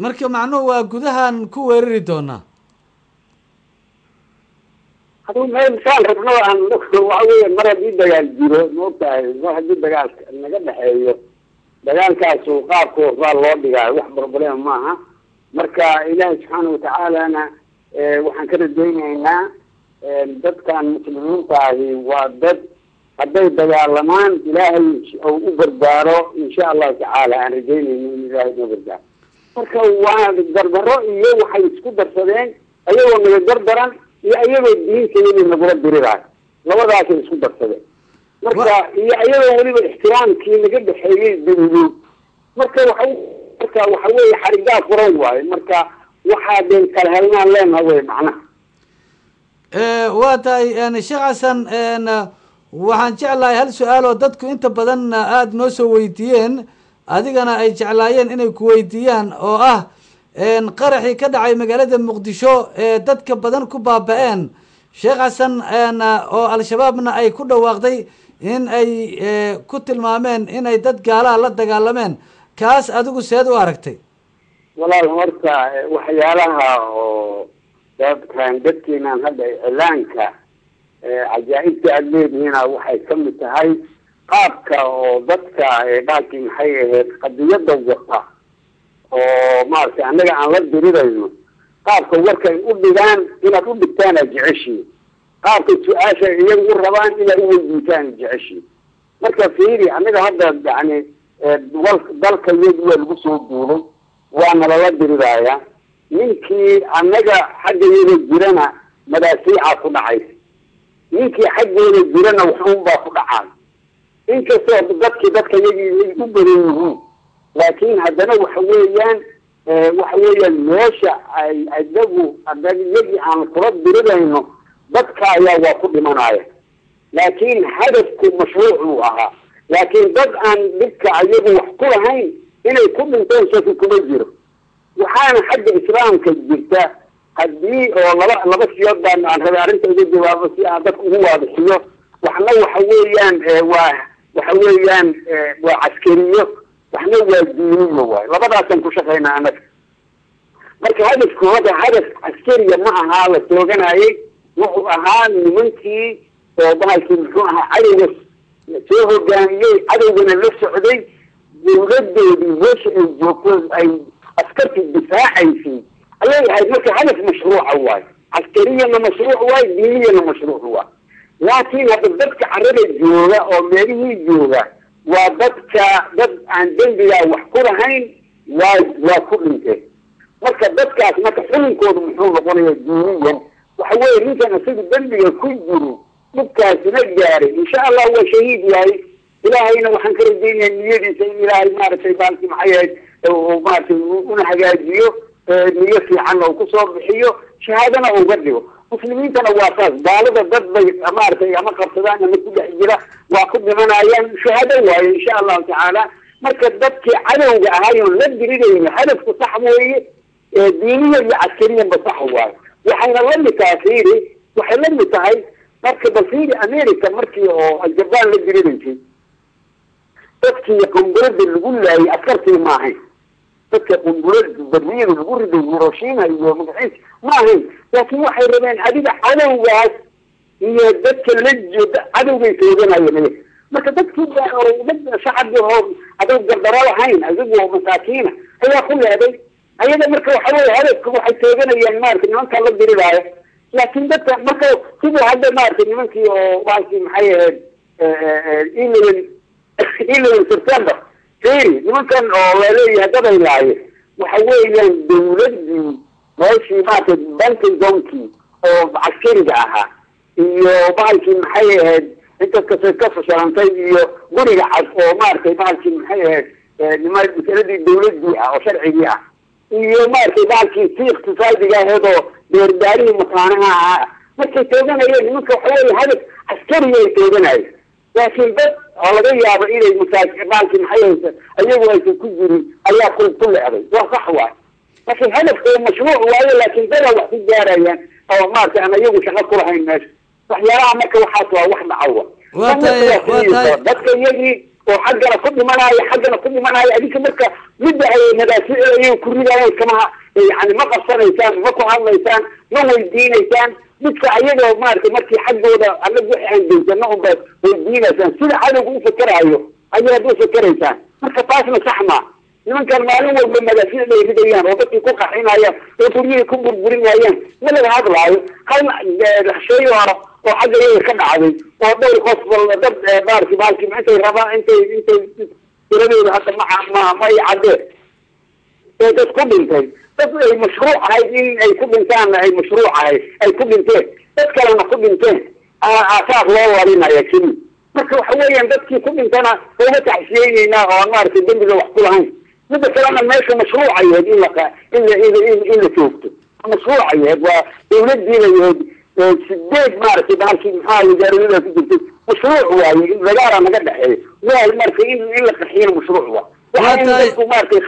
Marka macnuhu waa gudahan ku weerari doonaa? Haduu meel saan rabno aan waxa weya, mar haddii dagaal jiro, maogtahay, mar haddii dagaal naga dhexeeyo, dagaalkaasu qaabka baa loo dhigaayo, wax problem maaha. Marka Ilaahay subxaana watacaalana waxaan ka rajaynaynaa dadkan muslimiinta ahi waa dad hadday dagaalamaan Ilaahay ou u gargaaro, insha Allahu tacaala aan rajaynayno in Ilaahay noo gargaaro. Marka waa gardaro iyo waxay isku darsadeen, ayagoo naga gardaran iyo ayagoo diinta iyadii nagula diriraayo, labadaasay isku darsadeen. Marka iyo ayagoo weliba ixtiraamkii naga dhexeeyey dumiyey. Marka waxa weeye xarigaa furan waaye. Marka waxaa deen kala helnaan leenaha wey macnaha. Waa tahay, Sheekh Xasan, waxaan jeclahay hal su-aal oo dadku inta badan aada noo soo weydiiyeen, adigana ay jeclaayeen inay ku weydiiyaan, oo ah qaraxii ka dhacay magaalada Muqdisho ee dadka badan ku baaba-een, Sheekh Xasan, oo Al-Shabaabna ay ku dhawaaqday in ay ku tilmaameen inay dad gaalaha la dagaalameen, kaas adigu seed u aragtay? Walaal, horta waxyaalaha oo dadkan dadkeenan hadda iclaanka cajaa'ibta aada leedihiina waxay kamid tahay qaabka oo dadka dhaalkii maxay ahayd qadiyada wata oo maaragtay annaga aan la dirirayno, qaabka warkay u dhigaan inaad u dhigtaan aad jeceshiin, qaabka su-aasha iyagu u rabaan inaad u weydiisaan jeceshiin. Marka fiiri, annaga hadda yani dalka iyagi waa lagu soo duulay, waana lala diriraaya. Ninkii annaga xagga iyaga jirana madaasiicaa ku dhacaysa, ninkii xaggeeda jirana waxuunbaa ku dhacay. Inkastoo dadkii dadka iyagii ay u badan yihiin, laakiin haddana waxa weeyaan meesha ay adagu iyagii aan kula dirirayno dadka ayaa waa ku dhimanaya, laakiin hadafku mashruucuu ahaa. Laakiin dad aan dhibka ayagu wax ku lahayn inay ku dhinteen shaki kuma jiro. Waxaana xagga islaamka jirta haddii oo laba siyood baan aan rabay arrinta uga jawaabo si aan dadka ugu waadixiyo. Waxna waxa weeyaan waa waxa weeyaan waa caskariyo, waxna waa diiniyo waayo. Labadaasaan ku shaqaynaa annaga. Marka hadafku hadda hadaf caskariya ma ahaa la tooganayay, wuxuu ahaa nimankii oo bahalkii muxuu ahaa cadowga soo hogaamiyey, cadowgana la socday, dawladoodii meesha ay joogto ay askartu difaacaysay ayay ahayd. Marka hadaf mashruuca waayo, caskariyana mashruuc waayo, diiniyana mashruuc waayo. Laakiin hadda dadka carada jooga oo meelihii jooga waa dadka dad aan dembigaa wax ku lahayn waa ku dhinteen. Marka dadkaas marka xukunkoodu muxuu noqonayaa diiniyan? Waxa weeye ninkan isagu dembiga ku jiro dhibkaasina gaaray, insha Allah waa shahiid yahay. Ilaahayna waxaan ka rajaynayaa niyadiisa in Ilaahay maaragtay baalki maxay ahayd maaragtay una hagaajiyo, niyo fiican oo kusoo bixiyo, Shahaadana uga dhigo. Muslimiintana waa saas, gaalada dad bay maaragtay ama qabsadaan ama ku dhex jira, waa ku dhimanayaan, shahaado waaye insha Allahu tacaala. Marka dadkii cadowga ahayoon la dirirayno, hadafku sax weeye, diiniya iyo caskariyanba sax waaye. Waxayna la mid tahay, fiiri, waxay la mid tahay marka bal fiiri America markii oo Jabaan la diriraysay, dadkii qunbulada lagu laayay askartii ma ahayn, dadka qunbulada badwiyada lagu riday Hiroshima iyo magaciisa ma ahayn, laakiin waxay rabeen adiga cadowgaas iyo dadka la jeeda cadowgay tooganayeen iyaga. Marka dadkii dad shacabki oo adag gardaro lahayn, adigu oo masaakiina ayaa ku leeday ayaga. Marka waxa weye hadafka waxay tooganayaan maaragtay nimanka la diriraayo, laakiin dadka marka sidii hadda maaragtay nimankii oo baalkii maxay ahayd 11 September, fiiri nimankan oo laleeyahay dad ay laayeen, waxa weeyaan dawladii meeshii maaragtay Pentagonkii oo caskariga ahaa iyo bahalkii maxay ahayd intaas kase ka fashilantay, iyo Guriga Cad oo maaragtay bahalkii maxay ahayd nima masaladii dawladii ah oo sharcigii ah, iyo maaragtay bahalkii si iqtisaadiga ahayd oo beerbaarihii makaanaha ahaa. Markay tooganayeen nimanka waxa weeye hadaf caskariga ay tooganayeen, laakiin dad oo laga yaabo inay bahalkii maxay haysa ayagu aysan ku jirin ayaa ku lecday. Waa sax waay, laakiin hadafka mashruuc waayo, laakiin dada wax ku gaarayaan oo maaragtay aan ayagu shaqo ku lahayn meesha waxyaalaha. Marka waxaas waa wax dhacawa dadka iyagii oo xaggana ku dhimanaayo, xaggana ku dhimanaayo. Adinka marka midda ay madaafiicda ayaga ku ridaayeen kamaha yani ma qabsanaysaan, ma ku hadlaysaan, ma weydiinaysaan midka ayagoo maaragtay markii xaggooda annagu wixii aan geysano unbaad weydiinaysaan. Sida cadowga u fakeraayo ayaad u fakeraysaan. Marka taasna sax maa. Nimankan maalin walba madaafiic bay ridayaan oo dadkii ku qaxinayaan oo guryihii ku burburinayaan, ma laga hadlaayo. Hal shay hore oo xagga iyaga ka dhacday oo dhowr qof dad maaragtay bahalkii intay rabaan intay tiradooda hadda ma ay caddeen ee dad ku dhintay, dad ay mashruuc ahayd in ay ku dhintaanna ay mashruuc ahayd ay ku dhinteen, dad kalena ku dhinteen, aasaas loo warinaya keli. Marka waxa weeyaan dadkii ku dhintana uga tacsiyeyneynaa oo aan maaragtay dembiga wax ku lahayn. Midda kalena meesha mashruuca yahayd in la in la in la joogto mashruuca yahayd, waa dawladiina yahayd 8 maaragtay bahalkii maxaa wasaaradada ku jirtay, mashruuc waaye in dagaala naga dhexeeyo waa marka in la qaxiyana mashruuc waa. Waxa in dadku maaragtay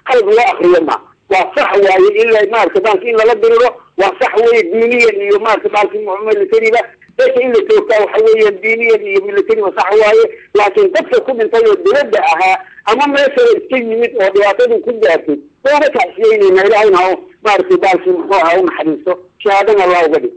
qalb loo akriyo ma waa sax waaye in la maaragtay bahalki in lala diriro waa sax weeye, diiniyan iyo maaragtay bahalki militariba meesha in la joogtaa waxa weeyaan diiniyan iyo militariba sax waaye, laakiin dadka ku dhintay oo dawladda ahaa ama meesha iska yimid oo dhibaatadu ku gaartay waa uga tacsiyeyneyna. Ilaahayna ha maaragtay bahalkii muxuu ahaa u naxariisto, shahaadana Allah uga dhig.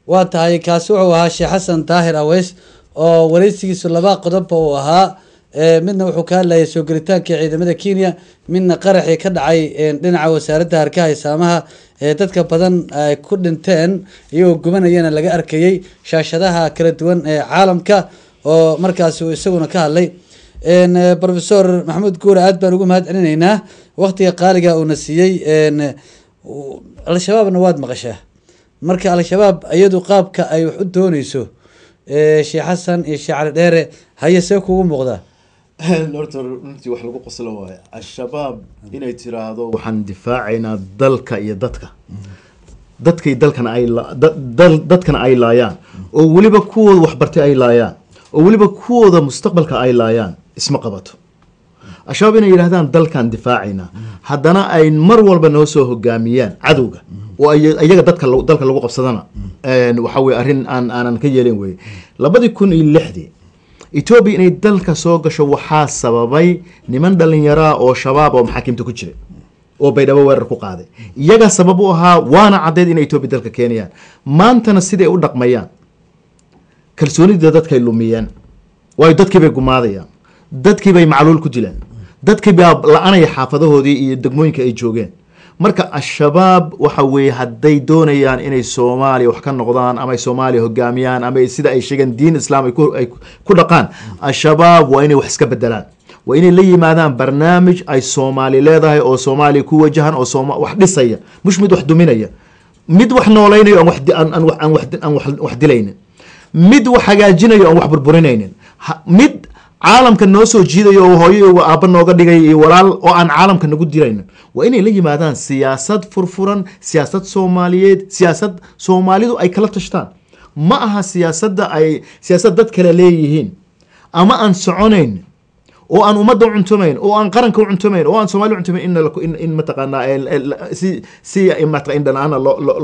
Waa tahay, kaasi wuxuu ahaa Sheekh Xasan Daahir Aweys oo wareysigiisu laba qodobba uu ahaa. Midna wuxuu ka hadlayay soo gelitaanka ciidamada Kenya, midna qaraxii ka dhacay dhinaca wasaaradda harkaha iyo saamaha ee dadka badan ay ku dhinteen iyagoo gubanayana laga arkayay shaashadaha kala duwan ee caalamka, oo markaasi uu isaguna ka hadlay. Professor Maxamuud Guure, aad baan ugu mahad celinaynaa waqtiga qaaliga uuna siiyey. Al-Shabaabna waad maqashaa, marka Al-Shabaab iyadu qaabka ay wax u dooneyso, Sheekh Xasan iyo Sheekh Cali Dheere, haye see kugu muuqdaa? Horta runtii wax lagu qoslo waaye Al-Shabaab inay tiraahdo waxaan difaacaynaa dalka iyo dadka, dadkay dalkana ay dadkana ay laayaan, oo weliba kuwooda waxbartay ay laayaan, oo weliba kuwooda mustaqbalka ay laayaan, isma qabato. Al-Shabaab inay yidhahdaan dalkaan difaacaynaa, haddana ay mar walba noo soo hogaamiyaan cadowga oo iyaga dadka dalka lagu qabsadana, waxa weye arrin aan aanan ka yeelin weye. 2006dii Etoobiya inay dalka soo gasho waxaa sababay niman dhalinyaraa oo Shabaab oo maxaakiimta ku jiray oo Baydhabo weerar ku qaaday, iyagaa sabab u ahaa, waana caddeed inay Etoobiya dalka keenayaan. Maantana siday u dhaqmayaan kalsoonida dadkay lumiyeen, waayo dadkii bay gumaadayaan, dadkii bay macluul ku dilaan, dadkii baa la-anaya xaafadahoodii iyo degmooyinka ay joogeen. Marka Al-Shabaab waxa weeye hadday doonayaan inay Soomaaliya wax ka noqdaan ama ay Soomaaliya hogaamiyaan ama sida ay sheegeen diin islaam ay ku dhaqaan, Al-Shabaab waa inay wax iska bedelaan, waa inay la yimaadaan barnaamij ay Soomaali leedahay oo Soomaaliya ku wajahan oo wax dhisaya, mush mid wax duminaya, mid wax noolaynayo aan wax dilaynin, mid wax hagaajinayo aan wax burburinaynin, mid Caalamka noo soo jiidayo oo hooyo iyo aabba nooga dhigay iyo walaal oo aan caalamka nagu dirayno, waa inay la yimaadaan siyaasad furfuran, siyaasad Soomaaliyeed, siyaasad Soomaalidu ay kala tashtaan. Ma aha siyaasadda ay siyaasad dad kale leeyihiin ama aan soconayn oo aan ummadda u cuntumayn oo aan qaranka u cuntumayn oo aan Soomaali u cuntumayn in mataqaanaa si mataqaa in dhana'aana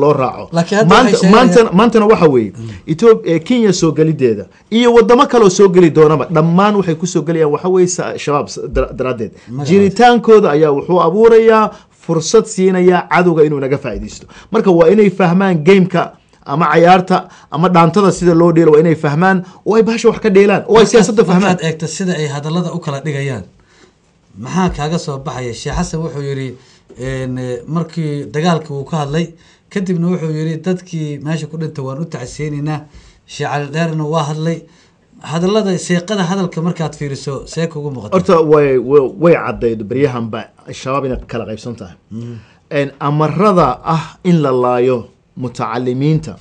loo raaco. Laakiin hadda waxay Maantana waxa weeye Kenya soo gelideeda iyo wadamo kaloo soo geli doonaba dhammaan waxay kusoo gelayaan waxa weeye Shabaab daraaddeed. Jiritaankooda ayaa wuxuu abuurayaa fursad siinaya cadowga inuu naga faa'iidaysto. Marka waa inay fahmaan gameka ama cayaarta ama dhaantada sida loo dheelo, waa inay fahmaan oo ay bahasha wax ka dheelaan oo ay siyaasadda fahmaan. Markaad eegto sida ay hadallada u kala dhigayaan, maxaa kaaga soo baxaya? Sheekh Xasan wuxuu yidhi markii dagaalkii uu ka hadlay kadibna wuxuu yidhi dadkii meesha ku dhintay waan u tacsiyeynaynaa. Sheekh Cali Dheerna waa hadlay. Hadallada, seeqada hadalka markaad fiiriso, see kugu muuqata? Horta way caddayd baryahanba Shabaab inay kala qaybsan tahay. Amarada ah in la laayo mutacalimiinta,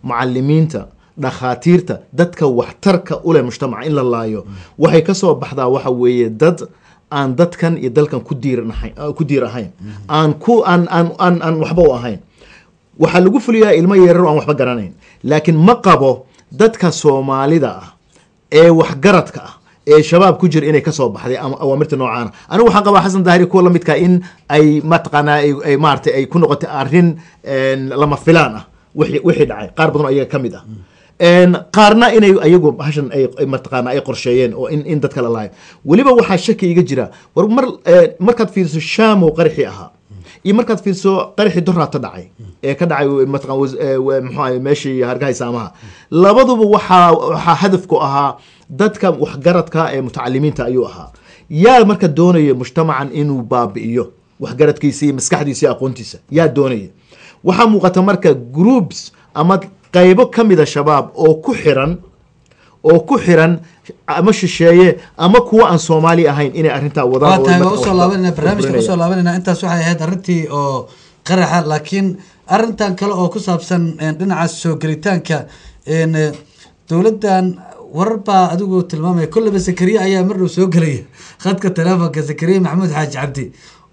mucalimiinta, dhakhaatiirta, dadka waxtarka u leh mujtamaca in la laayo, waxay ka soo baxdaa waxa weeye dad aan dadkan iyo dalkan ku diir ahayn, aan ku aan aan aan aan waxba u ahayn. Waxaa lagu fuliyaa ilmo yaryar oo aan waxba garanayn, laakiin ma qabo dadka Soomaalida ah ee waxgaradka ah ee Shabaab ku jira inay kasoo baxday ama awaamirta noocaana. Anigu waxaan qabaa Xasan Daahiri kuwa lamidka in ay mataqaanaa ay maaragtay ay ku noqotay arrin lama filaan ah wixii dhacay, qaar badan oo ayaga ka mid ah. Qaarna inay ayagu hashan ay mataqaanaa ay qorsheeyeen oo in dadka la laayo. Weliba waxaa shaki iga jira war mar markaad fiiriso Shaam oo qarxi ahaa iyo markaad fiiriso qarxi Doraata dhacay ee ka dhacay mataqaan muxuu ahay meeshii Hargaha Saamaha, labaduba waxaa hadafku ahaa dadka waxgaradka ee mutacalimiinta ayuu ahaa. Yaa marka doonaya mujtamacan inuu baabi'iyo waxgaradkiisa iyo maskaxdiisa iyo aqoontiisa? Yaa doonaya? Waxaa muuqata marka groups ama qaybo ka mida Shabaab oo ku xiran ama shisheeye ama kuwa aan Soomaali ahayn inay arrintaa wadaan Waa oo tahay, waa marka usoo wax laabanayna barnaamijka, burburinaya. Usoo laabanayna. Intaas waxay ahayd arrintii oo qaraxa, laakiin arrintan kale oo ku saabsan dhinaca soo gelitaanka dowladdan, warar baa adigu tilmaamaya. Kolleyba Zakariya ayaa mar dhow soo gelaya khadka telefoonka, Zakariya Maxamuud Xaaji Cabdi,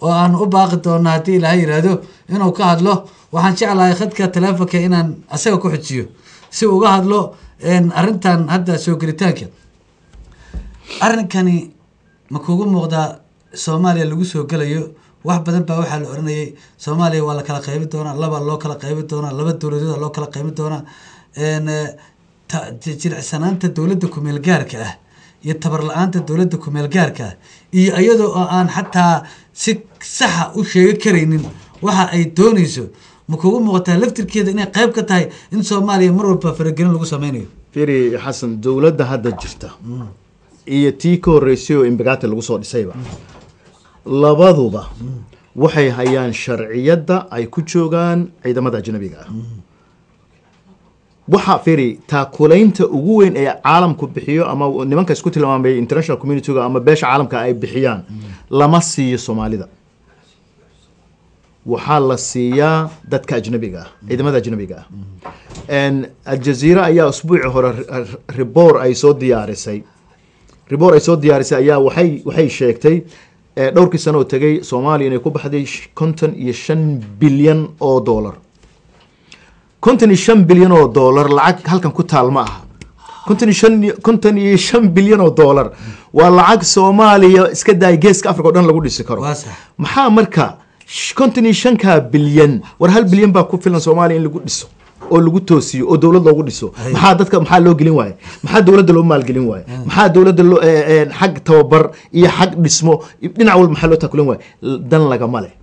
oo aan u baaqi doono haddii Ilaahay yiraahdo inuu ka hadlo. Waxaan jeclahay khadka telefoonka inaan asaga ku xujiyo si uga hadlo arrintan hadda soo gelitaanka. Arrinkani ma kugu muuqdaa Soomaaliya lagu soo gelayo? Wax badan baa waxaa la oranayay Soomaaliya waa la kala qaybi doonaa, laba loo kala qaybi doonaa, laba dowladood loo kala qaybi doonaa. Jilicsanaanta dowladda kumeel gaarka ah iyo tabar la-aanta dowladda kumeel gaarka ah iyo iyadoo oo aan xataa si saxa u sheegi karaynin waxa ay doonayso, ma kugu muuqataa laftirkeeda inay qayb ka tahay in Soomaaliya mar walba faragelin lagu sameynayo? Firi Xasan, dowladda hadda jirta iyo tii ka horreysay oo Imbagati lagu soo dhisayba, labaduba waxay hayaan sharciyadda ay ku joogaan ciidamada ajnabiga ah. Waxa firi, taakulaynta ugu weyn ee caalamku bixiyo ama nimanka isku tilmaamay international community-ga ama beesha caalamka ay bixiyaan lama siiyo Soomaalida, waxaa la siiyaa dadka ajnabiga ah, ciidamada ajnabiga ah. Aljazeera ayaa usbuucii hore report ay soo diyaarisay ayaa waxay sheegtay dhowrkii sano oo tegay Soomaaliya inay ku baxday 55 bilyan oo dollar. 55 bilyan oo dollar lacag halkan ku taal ma aha. 55 bilyan oo dollar waa lacag Soomaaliya iska daay, geeska Africa oo dhan lagu dhisi karo. Maxaa marka 55-kaa bilyan? War 1 bilyan baa ku filan Soomaaliya in lagu dhiso oo lagu toosiyo oo dowlad loogu dhiso. Maxaa dadka maxaa loo gelin waaye? Maxaa dowladda loo maalgelin waaye? Maxaa dowladda loo xag tababar iyo xag dhismo, dhinac walba maxaa loo taakulan waaye? Dan lagama leh,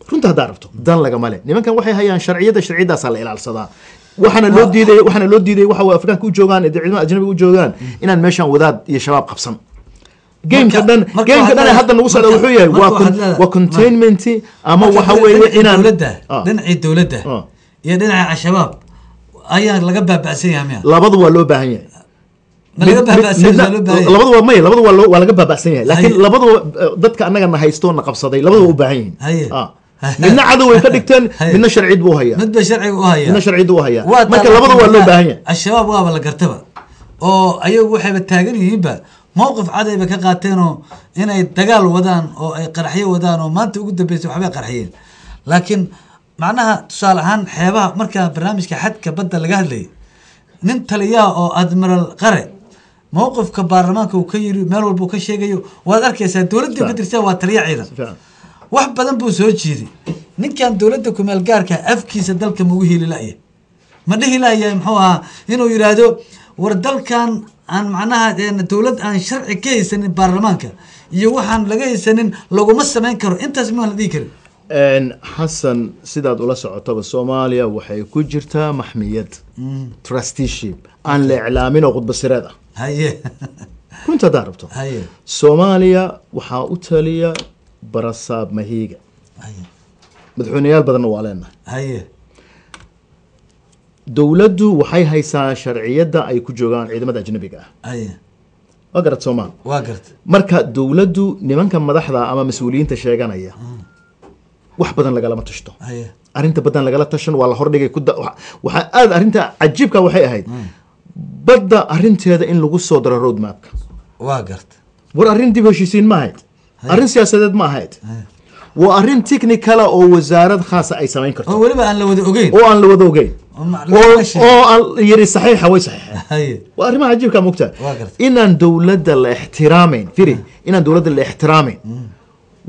runta haddaa rabto, dan lagama leh. Nimankan waxay hayaan sharciyadda, sharciyadaasaa la ilaalsadaa. Waxaana loo diiday waxa way Afrikaanka u joogaan ee ciidamada ajnabiga u joogaan inaan meeshan wadaad iyo Shabaab qabsan. Gameka dhan ee hadda nagu socda wuxuu yahay waa containment ama waxa weeye inaan Dowladda, dhinacii dowladda iyo dhinaca Al-Shabaab ayaa laga baaba'san yahay miya? Labadu waa loo baahan yahay. Ma laga baaba'san yahay? Loo baahan yahay. Labadu waa may, labadu waa laga baaba'san yahay, laakiin labaduba dadka annaga na haysto na qabsaday labaduba u baahan yihiin. Midna cadow way ka dhigteen, midna sharciyad buu hayaa. Midba sharciga u hayaa. Midna sharciyad u hayaa. Marka labadu waa loo baahan yahay. Al-Shabaab waaba la gartaba oo ayagu waxayba taagan yihiinba Mowqif cadayba ka qaateenoo inay dagaal wadaan oo ay qaraxyo wadaan, oo maanta ugu dambeysay waxbay qarxiyeen. Laakiin macnaha tusaale ahaan xeebaha, markaa barnaamijka xadka badda laga hadlayay, nin taliyaa oo Admiral Qare mowqifka baarlamaanka uu ka yiri, meel walba uu ka sheegayo waad arkaysaa. Dowladda ka tirsan waa taliya ciidan, wax badan buu soo jiiday. Ninkan dowladda kumeel gaarka afkiisa dalka magu heli la'ya, ma dhihi la'yahay? Muxuu ahaa inuu yidhaahdo war dalkan aan macnaha dowlad aan sharci ka haysanin baarlamaanka iyo waxaan laga haysanin laguma samayn karo, intaas maan la dhihi karin? Xasan, sidaad ula socotaba, Soomaaliya waxay ku jirtaa maxmiyad, trusteeship aan la iclaamin oo khudbasireed ah. Runta haddaad rabto, Soomaaliya waxaa u taliya barasaab mahiiga, madaxweyneyaal badanna waa leenahay. Dowladdu waxay haysaa sharciyadda ay ku joogaan ciidamada ajnabiga ah. Waa garad Soomaal? Waa garta. Marka dowladdu nimanka madaxda ama mas-uuliyiinta sheeganaya wax badan lagalama tashto. Arrinta badan lagala tashan waa la hordhigay. Waxaa aada arrinta cajiibka waxay ahayd badda arrinteeda in lagu soo daro road mapka. Waa garta. War arrin dib heshiisiin ma ahayd, arrin siyaasadeed ma ahayd, waa arrin technicala oo wasaarad khaasa ay samayn karto. Oo weliba aan la wada ogeyn. Oo aan la wada ogeyn oo aan yiri saxiixa, way saxiixeen. Waa arrimaha cajiibka, mogtaa, inaan dowladda la ixtiraamayn. Firi, inaan dowladda la ixtiraamayn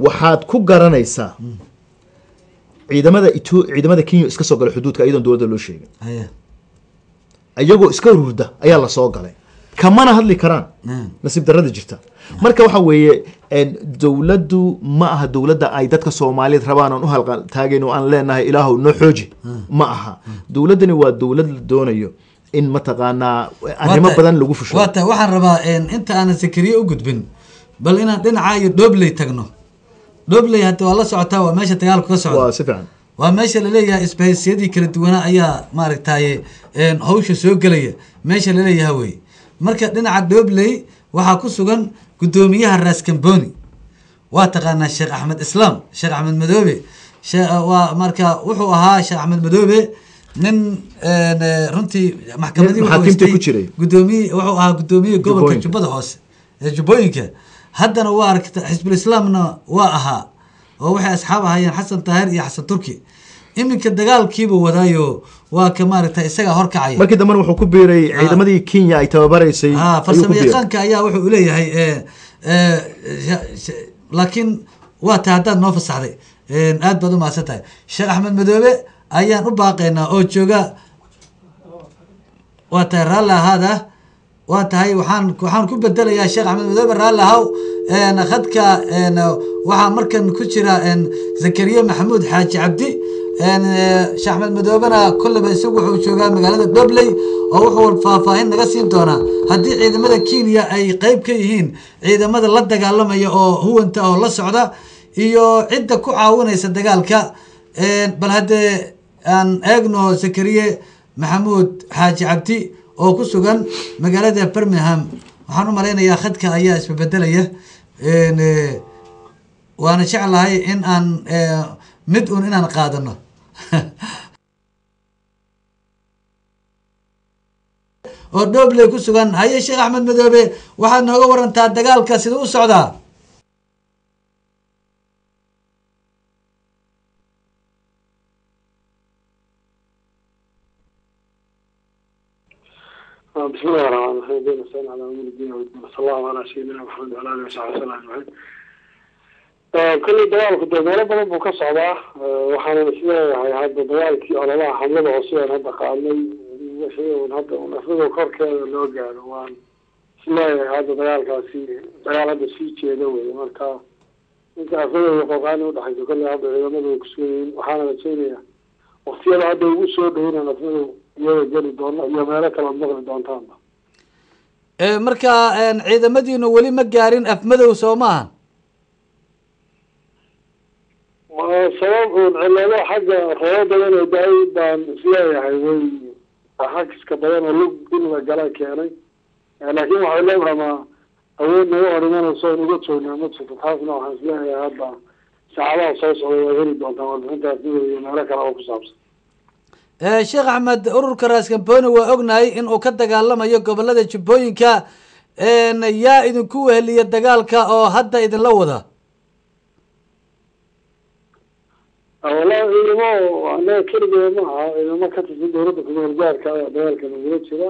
waxaad ku garanaysaa ciidamada ciidamada Kenya iska soo galay xuduudka iyadoon dowladda loo sheegin, iyagoo iska hurda ayaa la soo galay, kamana hadli karaan nasiib darrada jirta. Marka waxa weeye, dowladdu ma aha dowladda ay dadka Soomaaliyeed rabaan aan u halqal taagayn oo aan leenahay Ilaahow noo xooji, ma aha. Dowladdani waa dowlad la doonayo in mataqaanaa arrimo badan lagu fusho. Waa tahay. Waxaan rabaa inta aanan Sakariye u gudbin bal inaan dhinaca iyo Dhobley tagno. Dhobley hadda waa la socotaa, waa meesha dagaalku ka socda. Waa si fiican. Waa meesha laleeyahay isbahaysiyadii kala duwanaa ayaa maaragtaye hawsha soo gelaya, meesha laleeyahay wey. Marka dhinaca Dhobley waxaa ku sugan guddoomiyaha Raaskamboni, waa taqaanaa, Sheekh Axmed Islaam, Sheekh Axmed Madoobe. Waa marka wuxuu ahaa Sheekh Axmed Madoobe nin runtii maxkamadii wuxuu haystay ku jiray. Gudoomiye wuxuu ahaa guddoomiye gobolka Jubbada Hoose ee Jubbooyinka, haddana waa aragta Xisbul Islaamna waa ahaa, oo waxay asxaab ahaayeen Xasan Taahir iyo Xasan Turki. Iminka dagaalkiibuu wadaayo, waa ka maaragta isagaa horkacaya. Markii dambena wuxuu ku biiray ciidamadii Kenya ay tababaraysay. Farsamo yaqaanka ayaa wuxuu leeyahay, laakiin waa tahay haddaad noo fasaxday, aad baad u mahadsan tahay. Sheekh Axmed Madoobe ayaan u baaqaynaa oo jooga. Waa tahay, raalli ahaada. Waa tahay, waxaan ku bedelayaa Sheekh Axmed Madoobe, raalli ahaw. Khadka waxaa markan ku jira Zakariya Maxamuud Xaaji Cabdi. Sheekh Axmed Madoobena kolleyba isagu wuxuu joogaa magaalada Dhobley, oo wuxuu faahfaahin naga siin doonaa haddii ciidamada Kenya ay qeyb ka yihiin ciidamada la dagaalamaya oo huwanta oo la socda iyo cidda ku caawinaysa dagaalka. Bal haddee aan eegno Zakariye Maxamuud Xaaji Cabdi oo ku sugan magaalada Birmingham. Waxaan u malaynayaa khadka ayaa isbebedelaya, waana jeclahay in aan mid un inaan qaadano oo Dhobley ku sugan. Haye Sheekh Axmed Madoobe, waxaad nooga warantaa dagaalka sida u socdaa. بسم الله الرحمن الرحيم، نستعين على امور الدين والدين، وصلى الله على سيدنا محمد وعلى اله وصحبه وسلم اجمعين. Kolley dagaalku dee meelo badan buu ka socdaa, waxaana isleeyahay hadda dagaalkii ololaha xamlada cusub aan hadda qaadnay wixii un hadda un afrada korkeeda loo gaaro, waan isleeyahay hadda dagaalkaasi dagaal hadda sii jeeda wey. Marka inta afrada iyo Qoqaani udhexaysa kolley hadda ciidamadu way kusugan yihiin, waxaana rajeynaya waktiyada hadda ugu soo dhow inaan afradu iyada geli doono iyo meelo kale ad maqli doontaanba. Marka ciidamadiinu weli ma gaarin Afmadow, soo maaha? Sabab uun cilado xagga roobab badan oo da-ay baan isleeyahay way xakiska badan oo lug in la gala keenay, laakiin waxay leedahay awood naga hor imanayso in uga joognaa ma jirto. Taasna waxaan isleeyahay hadda saacadaha soo socda waad heli doontaan warbixinta Afmadow iyo meelo kale oo ku saabsan. Sheekh Axmed, ururka Raaskamboni waa ognahay in uu ka dagaalamayo gobolada Jubbooyinka. Yaa idinku weheliya dagaalka oo hadda idinla wada? Wallahi ciidamo annaga keligee ma aha, ciidamo ka tirsan dowladda kumeel gaarka ayaa dagaalka nagula jira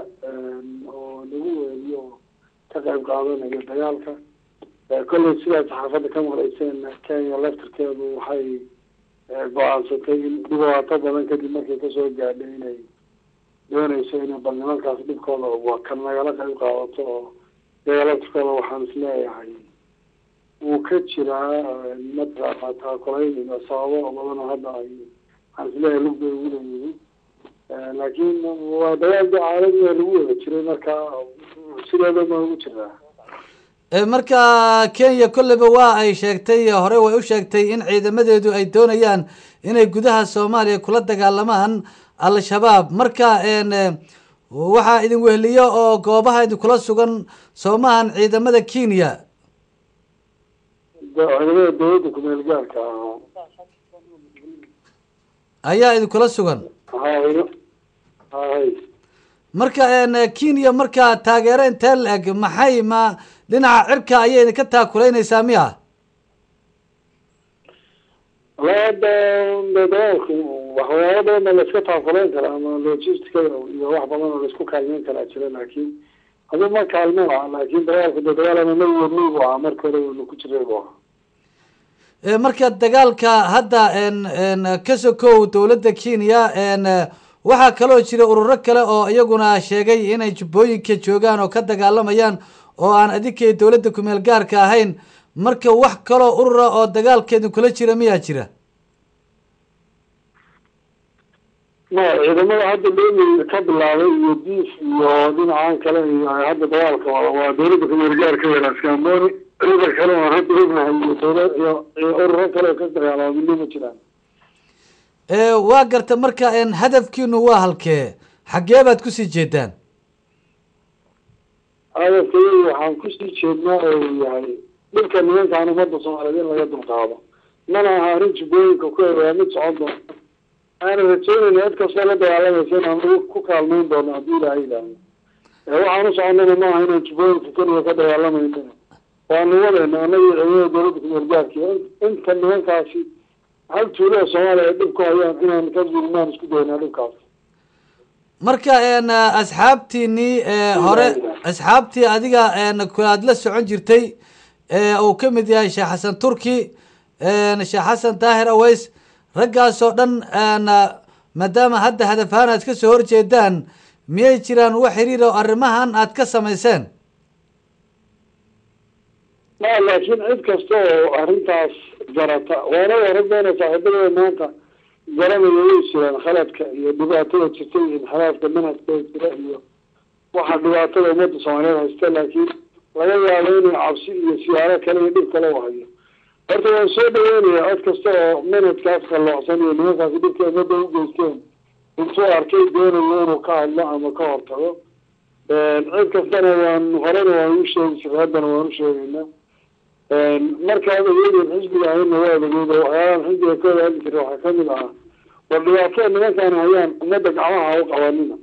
oo nagu weheliyo oo ka qayb qaadanaya dagaalka. Kolley sidaad saxaafadda ka maqlayseen, Kenya laftirkeedu waxay go-aansatay in dhibaato badan kadib markay kasoo gaadhay inay doonayso inay bal nimankaas dhibkooda waa kan nagala qayb qaadato, oo iyaga laftirkooda waxaan isleeyahay wuu ka jiraa mataqaana taakulayn iyo sababo badan oo hadda ay waxaan isleeyahay lug bay ugu leeyihiin, laakiin waa dagaal dee caalamiga lagu wada jiray, marka sideeda ma ugu jiraa. Marka Kenya kolleyba waa ay sheegtay, hore way u sheegtay in ciidamadeedu ay doonayaan inay gudaha Soomaaliya kula dagaalamaan Al-Shabaab. Marka waxaa idin weheliyo oo goobaha idinkula sugan soomahan ciidamada Kenya? Ciidamada dowladda kumeel gaarka ah ayaa idinkula sugan. Hay. Marka Kenya marka taageero intee la-eg, maxay ma dhinaca cirka ayay idinka taakulaynaysaa miya? Wallahi hadda dagaalku waxyaabo badan baa laiska taakulayn karaa ama logisticada iyo wax badan oo laisku kaalmeyn karaa jira, laakiin adu ma kaalmo ah, laakiin dagaalku de dagaal ama nagu wadnay buu ahaa, marka hore waynu ku jiray buu ahaa. Marka dagaalka hadda ka sokow dowladda Kenya, waxaa kaloo jira ururo kale oo iyaguna sheegay inay jubbooyinka joogaan oo ka dagaalamayaan oo aan adinkay dowladda kumeel gaarka ahayn. Marka wax kaloo urura oo dagaalka idinkula jira miyaa jira? Ma ciidamada hadda dhomi ka bilaabay iyo diif iyo dhinacan kale iyo hadda dagaalka waa dowladda kumeel gaarka weeraskamboni. Ciidan kale oo hadda ognahay iyo dowlad iyo ururo kale oo ka dagaalama midna ma jiraan. Waa garta. Marka hadafkiinu waa halkee, xaggee baad kusii jeedaan? Hadafkaygu waxaan kusii jeednaa oo uu yahay dhibka nimankaan ummadda Soomaaliyeed in laga dulqaado, mana aha arrin jubbooyinka ku egaa, mid socon doonta aana rajaynayna cid kastoo la dagaalamaysa inaan ugu ku kaalmayn doono haddii Ilaahay yidhaahdo. Waxaan u soconana maaha inaan jubbooyinka keliya ka dagaalamayno, waanu wadayna annaga ciidamada dowladda kumeel gaarka inta nimankaasi hal tuulo oo Soomaaliya ay dhib ku hayaan inaan ka zulmaan isku daynaa dhibkaas. Marka asxaabtiinii hore, asxaabtii adiga aad la socon jirtay uu ka mid yahay Sheekh Xasan Turki, Sheekh Xasan Daahir Aweys, raggaas oo dhan, maadaama hadda hadafahaan aad kasoo horjeedaan, miyay jiraan wax xiriir oo arrimahan aad ka samayseen? Ma laakiin cid kasta oo arrintaas garata waana rag badan oo saaxiibadooda maanta garanaya way jiraan khaladka iyo dhibaatada jirta iyo inxiraafka manhajka jira iyo waxa dhibaatada ummadda Soomaaliyeed haysta, laakiin laga yaabo inuu cabsi iyo siyaaro kale iyo dhib kale u hayo. Horta waan soo dhaweynaya cid kasta oo manhajkaas qalloocsan iyo nimankaasi dhibka ummadda u geysteen intuu arkay doonayo inuu ka hadlo ama ka hortago. Cid kastana waan horena waan u sheegi jiray, haddana waan u sheegaynaa. Markaad ogeydeen xisbiga ahayna waad ogeyd oo waxyaabahan xisbiga ka wada hadli jiray waxaa kamid ahaa war dhibaatada nimankaan hayaan ummadda gacmaha ha u qabanina.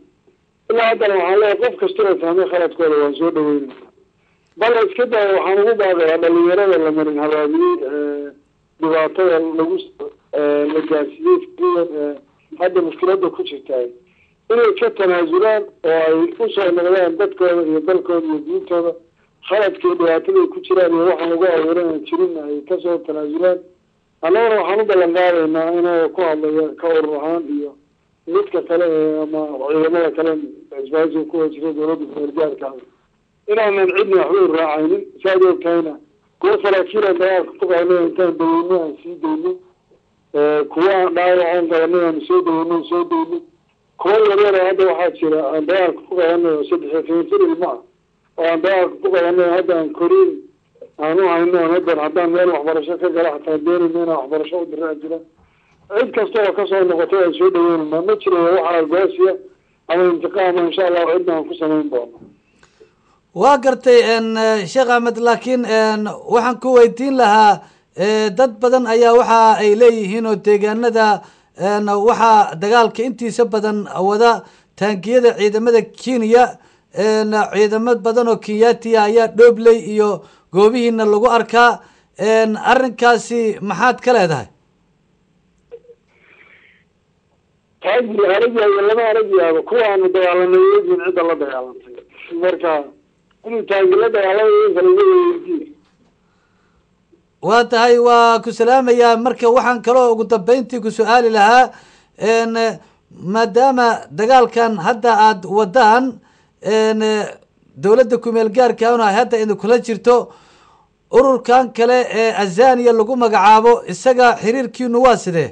Ilaa haddana waxaan leeyahay qof kasta oo fahmay khaladkooda waan soo dhaweynayna, bal iska daa waxaan ugu baaqayaa dhalinyarada la marin habaabiyey, dhibaatada lagu la gaarsiiyey, hadda mushkiladda ku jirtaay, inay ka tanaasulaan oo ay usoo noqdaan dadkooda iyo dalkooda iyo diintooda. Khaladka iyo dhibaatada ay ku jiraan iyo waxaan ugu abuuran aan jirin ay kasoo tanaasulaan. Annaguna waxaan u ballan qaadaynaa inuu ku hadlayo ka urur ahaan iyo midka kale ee ama ciidamada kale isbaahisiga kuwa jira dowladda kumeel gaarka ah inaanan cidna waxba u raacaynin. Saad og tahayna kuwa saraakiilaan dagaalka ku qabanay intaan daweyno aan sii dayno, kuwa aan dhaawacoon qabanay aan soo daweyno soo dayno, kuwa yaryar oo hadda waxaa jira aan dagaalka ku qabanay oo 13 jir ilmo ah oo aan dagaalka ku qabanay, hadda aan koriin aan u hayno, aan haddan haddaan meel waxbarasho ka gala xataa doonayno inaan waxbarasho u diraa jira. Cid kasta oo kasoo noqotay aan soo dhaweynayna. Ma jiro waxa argoosiya ama intiqaama, insha Allahu cidna aan ku samayn doono. Waa gartay Sheekh Axmed, laakiin waxaan ku weydiin lahaa, dad badan ayaa waxa ay leeyihiin oo deegaanada waxaa dagaalka intiisa badan wada taangiyada ciidamada Kenya, Ciidamo badan oo Kenyaatiya ayaa Dhobley iyo goobihiina lagu arkaa. Arrinkaasi maxaad ka leedahay? Taagi aragyayo lama aragyaabo, kuwaanu dagaalamay wejiin cidda la dagaalantay. Marka inuu taagi la dagaalamay kale iyaga weydiin. Waa tahay, waa ku salaamayaa. Marka waxaan kaloo ugu dambeyntii ku su-aali lahaa, maadaama dagaalkan hadda aada wadaan dowladda kumeel gaarkaana ay hadda idinkula jirto, ururkan kale ee Azania lagu magacaabo, isaga xiriirkiinu waa sidee?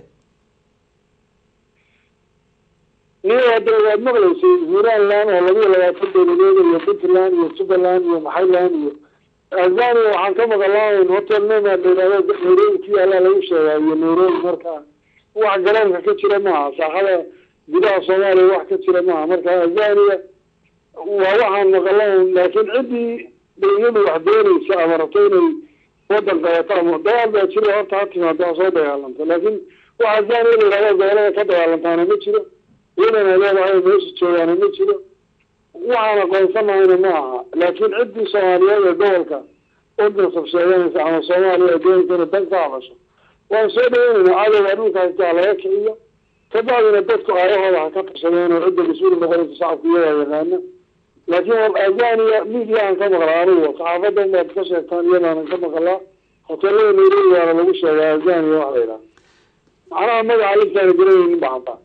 Ni hadda waad maqlaysay Hiiraan oo 22 dowladeed iyo Puntland iyo Jubbaland iyo Maxayland iyo Azania. Waxaan ka maqlaa hotel Nema la yidhahdo Nairobi ku yaallaa lagu sheegaa iyo Nairobi. Marka wax garoonka ka jira maaha, saaxada gudaha Soomaaliya wax ka jira maaha. Marka Azania waa waxaan maqlan, laakiin ciddii dowladu wax doonaysa ama rabto inay wadan qabato ama dagaal baa jira, horta ha timaado, ha soo dagaalanto. Laakiin wax Azania la yidhahdo gobolada ka dagaalantaana ma jiro, ciidan ay leedahay meesha joogaana ma jiro, waxaan aqoonsanahayna ma aha. Laakiin ciddii Soomaaliyeed ee gobolka u nasab sheeganaysa ama Soomaaliya ee doonaysa inay dan ka hadasho waan soo dhaweynayna. Cadowga dhulka haysta laga kiciyo, kabacdina dadku aayahooda ha ka tashadeen oo cidda mas-uul noqonaysa shacabku iyagaa yaqaana. Laakiin Azania midiyahan ka maqlaa anigu, saxaafadda baad ka sheegtaan, iyadaanan ka maqlaa. Hoteelada Nairobi waana lagu sheegaa Azania wax la yidhaha, macnaha magaca liftaana garanaynin ba xataa.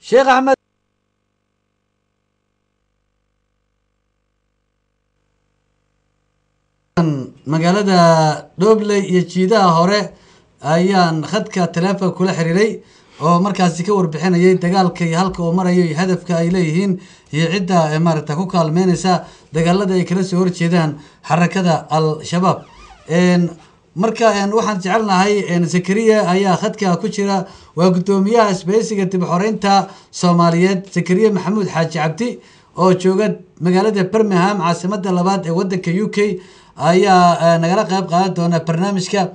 Sheekh Axmed, magaalada Dhobley iyo jiidaha hore ayaan khadka telefoon kula xiriiray oo markaasi ka warbixinayay dagaalka iyo halka uu marayo iyo hadafka ay leeyihiin iyo cidda maaragta ku kaalmeyneysa dagaalada ay kala soo horjeedaan xarakada Al-Shabaab. Marka waxaan jecelnahay, Zakariya ayaa khadka ku jira, waa guddoomiyaha isbahaysiga dib xoreynta Soomaaliyeed, Zakariya Maxamuud Xaaji Cabdi oo jooga magaalada Birmingham, caasimada labaad ee wadanka UK, ayaa nagala qeyb qaadan doona barnaamijka.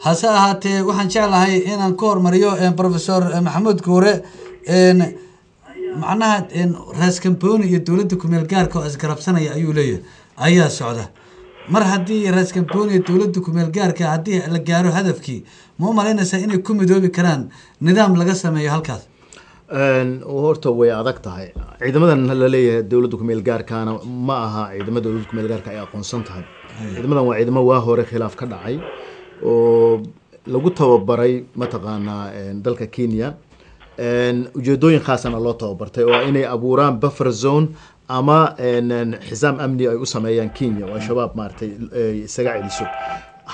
Hase ahaatee waxaan jeclahay inaan ku hormariyo Professor Maxamuud Guure. Macnaha Raas Kamboni iyo dowladda kumeel gaarka oo isgarabsanaya ayuu leeyahay ayaa socda. Mar haddii Raas Kamboni iyo dowladda kumeel gaarka haddii la gaaro hadafkii, ma u malaynaysaa inay ku midoobi karaan nidaam laga sameeyo halkaas? Horta way adag tahay. Ciidamadan la leeyahay dowladda kumeel gaarkaana ma aha ciidamada dowladda kumeel gaarka ay aqoonsan tahay. Ciidamadan waa ciidamo waa hore khilaaf ka dhacay oo lagu tababaray mataqaanaa dalka Kenya, ujeedooyin khaasana loo tababartay oo inay abuuraan buffer zone ama xisaam amni ay u sameeyaan Kenya oo Al-Shabaab maaragtay isaga celiso.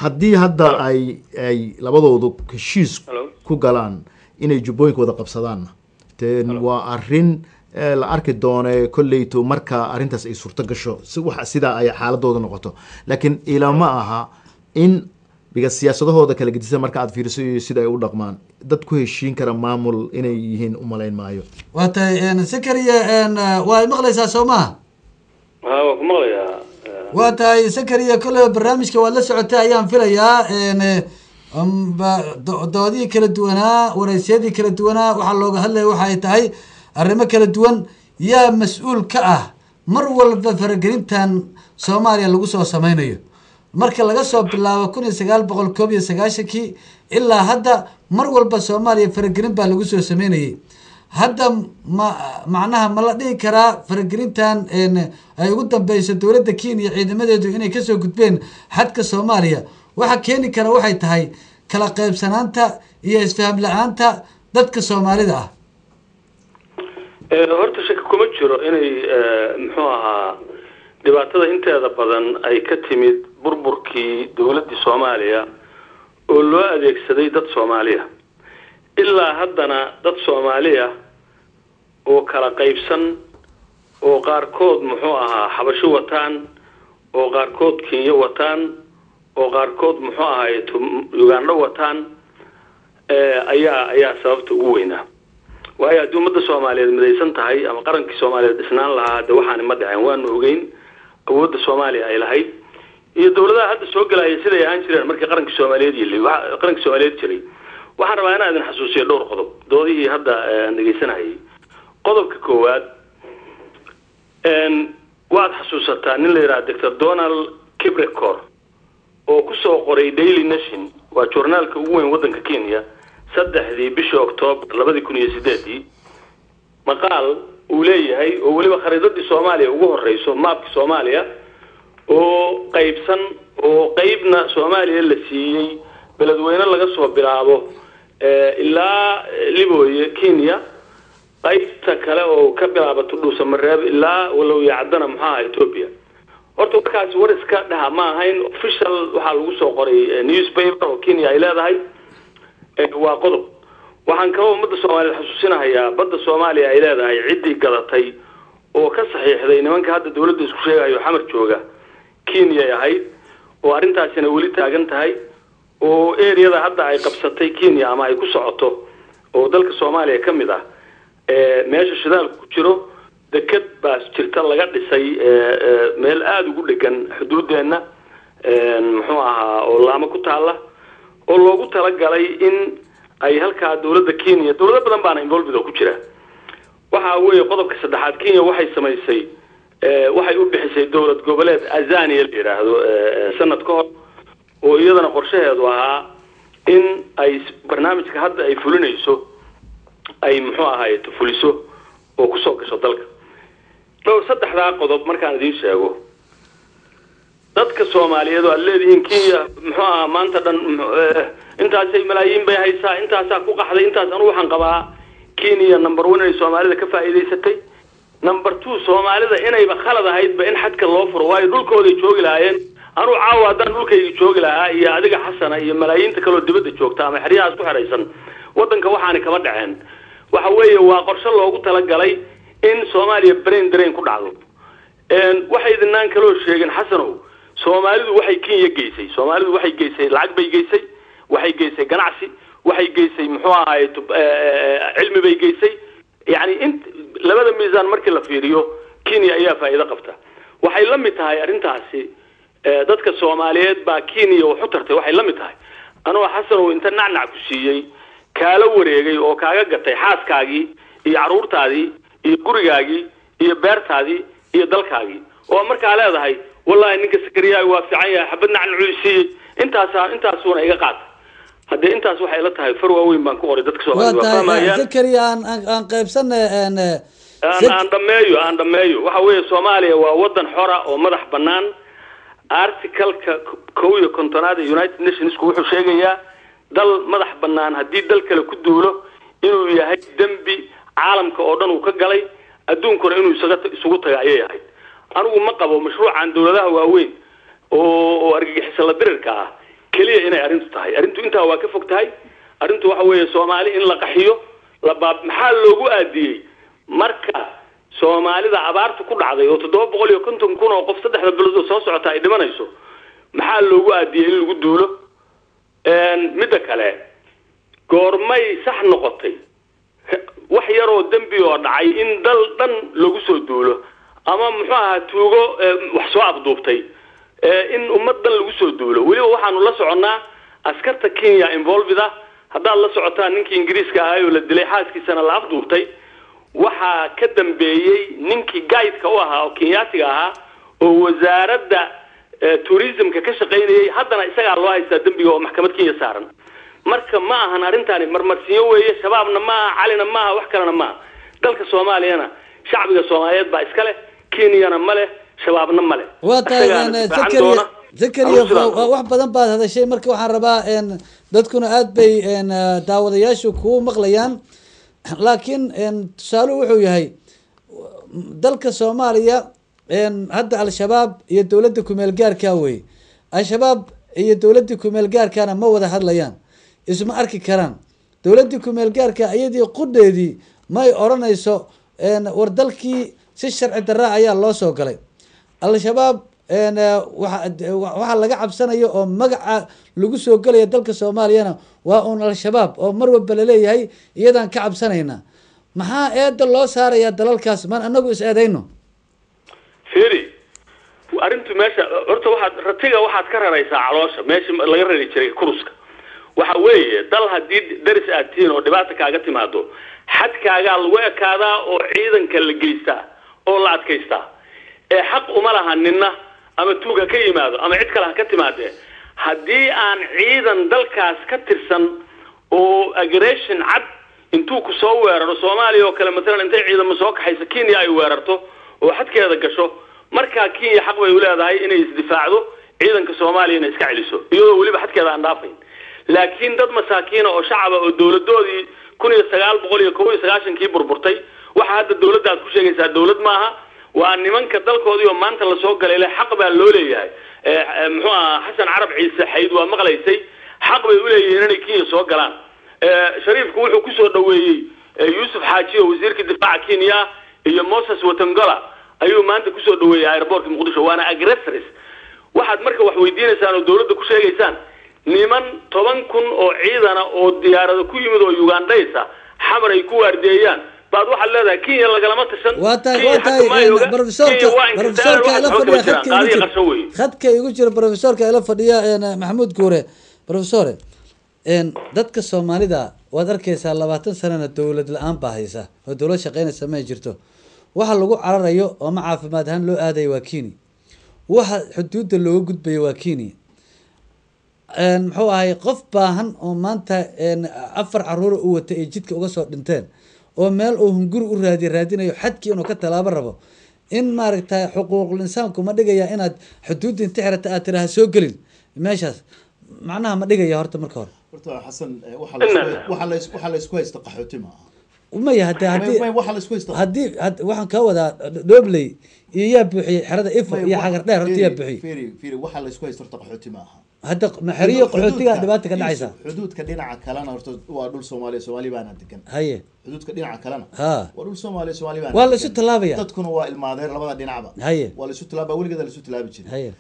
Haddii hadda ay labadoodu heshiis ku galaan inay jubbooyinka wada qabsadaanna, ten waa arrin la arki doone kolleyto marka arrintaas ay suurto gasho, si waxa sidaa ay xaaladooda noqoto. Laakiin ilama aha in biga siyaasadahooda kala gedisa marka aad fiiriso iyo sida ay u dhaqmaan dad ku heshiin kara maamul inay yihiin umalayn maayo. Waa tahay, Zakariya, waa maqlaysaa soo maha? Ha, waa ku maqlayaa. Waa tahay Zakariya, kolleyba barnaamijka waad la socotay ayaan filayaa. Doodihii kala duwanaa, waraysyadii kala duwanaa, waxaa looga hadlaya waxa ay tahay arrimo kala duwan. Yaa mas-uul ka ah mar walba faragelintan Soomaaliya lagu soo sameynayo? Marka laga soo bilaabo 1991-kii ilaa hadda mar walba Soomaaliya faragelin baa lagu soo sameynayay. Hadda ma macnaha ma la dhihi karaa faragelintan ay ugu dambeyso dowladda Kenya ciidamadeedu inay kasoo gudbeen xadka Soomaaliya, waxa keeni kara waxay tahay kala qaybsanaanta iyo isfaham la-aanta dadka Soomaalida ah? Horta shaki kuma jiro inay muxuu ahaa dhibaatada inteeda badan ay ka timid burburkii dowladdii Soomaaliya oo loo adeegsaday dad Soomaaliya. Ilaa haddana dad Soomaaliya oo kala qaybsan oo qaarkood muxuu ahaa xabasho wataan, oo qaarkood Kenya wataan, oo qaarkood muxuu ahaay Uganda wataan, ayaa sababta ugu weynaa. Waayo haddii ummadda Soomaaliyeed midaysan tahay ama qarankii Soomaaliyeed dhisnaan lahaa, de waxaani ma dhaceen. Waanu ogeyn awoodda Soomaaliya ay lahayd iyo dowladaha hadda soo gelaya siday ahaan jireen markii qarankii Soomaaliyeed yilay, qarankii Soomaaliyeed jiray. Waxaan rabaa inaan idin xasuusiyo dhowr qodob doodihii hadda aan dhegeysanayay. Qodobka koowaad, Waad xasuusataa nin la yidhaha Dr Donald Kibrecor oo kusoo qoray Daily Nation, waa journaalka ugu weyn waddanka Kenya, 3dii bishii Octoobar 2008-dii, maqaal uu leeyahay oo weliba khariidadii Soomaaliya ugu horeyso, maabkii Soomaaliya oo qaybsan oo qeybna Soomaaliya la siiyey, Beledweyne laga soo bilaabo ilaa Libooye Kenya, qaybta kale oo ka bilaabato Dhuusamareeb ilaa Walowya Caddana, muxaaha, Ethiopia. Horta warkaasi war iska dhaha ma ahayn, official waxaa lagu soo qoray newspaper oo Kenya ay leedahay. Waa qodob. Waxaan kaloo ummadda Soomaaliyeed xasuusinahayaa badda Soomaaliya ay leedahay ciddii gadatay oo ka saxiixday nimanka hadda dawladda isku sheegayo Xamar jooga Kenya ay ahayd, oo arrintaasina weli taagan tahay, oo areada hadda ay qabsatay Kenya ama ay ku socoto oo dalka Soomaaliya ka mid ah, meesha shidaalku ku jiro, deked baa jirta laga dhisay meel aada ugu dhegan xuduudeenna, muxuu ahaa, oo Laamo ku taalla, oo loogu talagalay in ay halkaa dawladda Kenya, dawlado badan baana involved oo ku jira. Waxa weeye qodobka saddexaad, Kenya waxay samaysay, waxay u bixisay dowlad goboleed Azania la yidhaahdo sanad ka hor, oo iyadana qorshaheedu ahaa in ay barnaamijka hadda ay fulinayso ay, muxuu ahaay, fuliso oo kusoo gasho dalka. Dhowr saddexdaa qodob markaan idiin sheego, dadka Soomaaliyeed oo aad leedihiin Kenya, muxuu ahaa, maanta dhan intaasay malaayiin bay haysaa, intaasaa ku qaxday, intaas, anu waxaan qabaa Kenya number one inay Soomaalida ka faa'iidaysatay, number two Soomaalida inayba khalad ahaydba in xadka loo furo, waayo dhulkooday joogi lahaayeen. Anuu caawa haddaan dhulkayga joogi lahaa iyo adiga Xasana iyo malaayiinta kaloo dibadda joogta ama xeryahaas ku xeraysan, waddanka waxaani kama dhaceen. Waxa weeye waa qorshe loogu talagalay in Soomaaliya brain drain ku dhacdo. Waxay idinaan kaloo sheegeen, Xasanow, Soomaalidu waxay Kenya geysay, Soomaalidu waxay geysay lacag bay geysay, waxay geysay ganacsi, waxay geysay, muxuu ahaay, cilmi bay geysay. Yacni in labada miisaan markii la fiiriyo, Kenya ayaa faa'iido qabta. Waxay la mid tahay arrintaasi dadka Soomaaliyeed baa Kenya wax u tartay. Waxay la mid tahay anoo, Xasanow, inta nacnac ku siiyey kaala wareegay oo kaaga gatay xaaskaagii iyo carruurtaadii iyo gurigaagii iyo beertaadii iyo dalkaagii, oo markaa leedahay wallahi ninka Sakariyaay waa fiican yahay, xabad nacnacuu siiyey, intaasaa intaasuuna iga qaata. Haddee intaas waxay la tahay far waaweyn baan ku qoray, dadka waa Soomaalida waa tahay fahmayaan. Zakariya, aan qaybsanay. Aan dhameeyo. Waxa weeye Soomaaliya waa wadan xora oo madax bannaan. Articleka 51aad ee United Nationsku wuxuu sheegayaa dal madax bannaan haddii dal kale ku duulo inuu yahay dembi caalamka oo dhan uu ka galay, adduunkuna inuu isaga isugu taga ayay ahayd. Anigu ma qabo mashruucan dawladaha waaweyn oo argagixisa la dirirka ah keliya inay arrintu tahay. Arrintu intaa waa ka fog tahay. Arrintu waxa weeye Soomaali in la qaxiyo, la baab. Maxaa loogu aadiyey marka Soomaalida abaartu ku dhacday oo 750,000 oo qof 3da bilood oo soo socota ay dhimanayso? Maxaa loogu aadiyey in lagu duulo? Midda kale, goormay sax noqotay wax yaroo dembi oo dhacay in dal dhan lagu soo duulo, ama muxuu ahaa, tuugo wax soo afduubtay in ummad dhan lagu soo duulo? Weliba waxaanu la soconnaa askarta Kenya involved ah. Haddaad la socotaan, ninkii Ingiriiska ahaa oo la dilay, xaaskiisana la afduubtay, waxaa ka dambeeyey ninkii guide-ka u ahaa oo Kenyaatiga ahaa oo wasaaradda tourismka ka shaqaynayay. Haddana isagaa loo haystaa dembiga oo maxkamad Kenya saaran. Marka ma ahan arrintaani marmarsiinyo weeye. Shabaabna maaha, Calina maaha, wax kalena maaha. Dalka Soomaaliyana shacbiga Soomaaliyeed baa iska leh, Kenyana ma leh, Shabaabna ma leh. Waa tahay. Isagaana difaacan Zakariya doona. Zakariya, Anuu sidaan wax badan baad hadashay. Marka waxaan rabaa, dadkuna aad bay daawadayaashu kuu maqlayaan, laakiin tusaaluhu wuxuu yahay dalka Soomaaliya hadda Al-Shabaab iyo dowladda kumeel gaarkaa wey. Al-Shabaab iyo dowladda kumeel gaarkaana ma wada hadlayaan, isma arki karaan. Dowladdii kumeel gaarka iyadii qudheedii may odhanayso war dalkii si sharci darra ayaa loo soo galay. Al-Shabaab waxaa laga cabsanayo oo magaca lagu soo gelaya dalka Soomaaliyana waa uun Al-Shabaab, oo mar walba laleeyahay iyadaan ka cabsanayna. Maxaa eeda loo saarayaa dalalkaas? Maan anagu is eedayno? Feri, arrintu meesha horta waxaad ratiga waxaad ka raraysaa caloosha, meesha laga rari jiray kuruska. Waxa weeye dal haddii daris aad tihiin oo dhibaata kaaga timaado, xadkaagaa lagu ekaadaa oo ciidanka la geystaa. oo la adkaystaa. Ee xaq uma laha ninna ama tuuga ka yimaado ama cid kale ha ka timaadee, haddii aan ciidan dalkaas ka tirsan oo aggression cad intuu ku soo weeraro Soomaaliya oo kale, maalan intay ciidamo soo kaxayso Kenya ay weerarto oo xadkeeda gasho, markaa Kenya xaq bay u leedahay inay isdifaacdo, ciidanka Soomaaliyana iska celiso, iyadoo weliba xadkeeda aan dhaafayn. Laakiin dad masaakiina oo shacaba oo dowladoodii 1991-kii burburtay, waxa hadda dowladda aad ku sheegaysaa dowlad maaha, waa nimanka dalkoodii oo maanta lasoo galay le xaq baa loo leeyahay. Muxuu ahaa Xasan Carab Ciise Xayd waa maqlaysay, xaq bay uleeyihiin inay Kenya soo galaan. Shariifku wuxuu kusoo dhaweeyey Yuusuf Xaaji oo wasiirka difaaca Kenya iyo Moses Wetangula ayuu maanta kusoo dhaweeyey airportka Muqdisho, waana aggressors. Waxaad marka wax weydiinaysaan oo dowladda ku sheegaysaan niman 10,000 oo ciidana oo diyaarado ku yimid oo Ugandaysa Xamar ay ku waardeeyaan baad waxaad leedahay Kenya lagalama tashan. Waa tahay, waa tahay profesorka, profesorka ila fadhiya khadka igu jira, khadka igu jira profesorka ila fadhiya Maxamuud Guure. Profesore, dadka Soomaalida waad arkaysaa 20 sanana dowlad la-aan baa haysa oo dowlad shaqeynaysa ma jirto. Waxa lagu cararayo oo ma caafimaad ahaan loo aadayo waa Kenya, waxa xuduudda looga gudbayo waa Kenya. Muxuu ahay qof baahan oo maanta 4 caruur u watay ay jidka uga soo dhinteen oo meel uu hunguri u raadinayo xadkii inuu ka tallaabo rabo, in maaragtay xuquuqul insaanku ma dhigaya inaad xuduudda inta xirata aad tiraha soo gelin meeshaas, macnaha ma dhigaya horta marka hore? Horta Xasan, waxa la isku haysto qaxooti ma aha. Maya, hadii waxa la isku haysto hadii waxaan ka wadaa Dhobley iyo yaa buuxiyey xerada Ifo iyo Xagar Dheer, horta yaa buuxiyey? Fiiri, fiiri, waxa la isku haysto horta qaxooti ma aha. Hadda maxariyo qaxootiga dhibaata ka dhacaysa. Xuduudka dhinaca kalena horta waa dhul Soomaaliya, Soomaali baana degan. Haye. Xuduudka dhinaca kalena waa dhul Soomaaliya, Soomaali baana waa la isu tallaabaya, dadkuna waa ilmaadeer labada dhinacba. Haye. Waa la isu tallaabaa, weligeed la isu tallaabi jiray. Haye.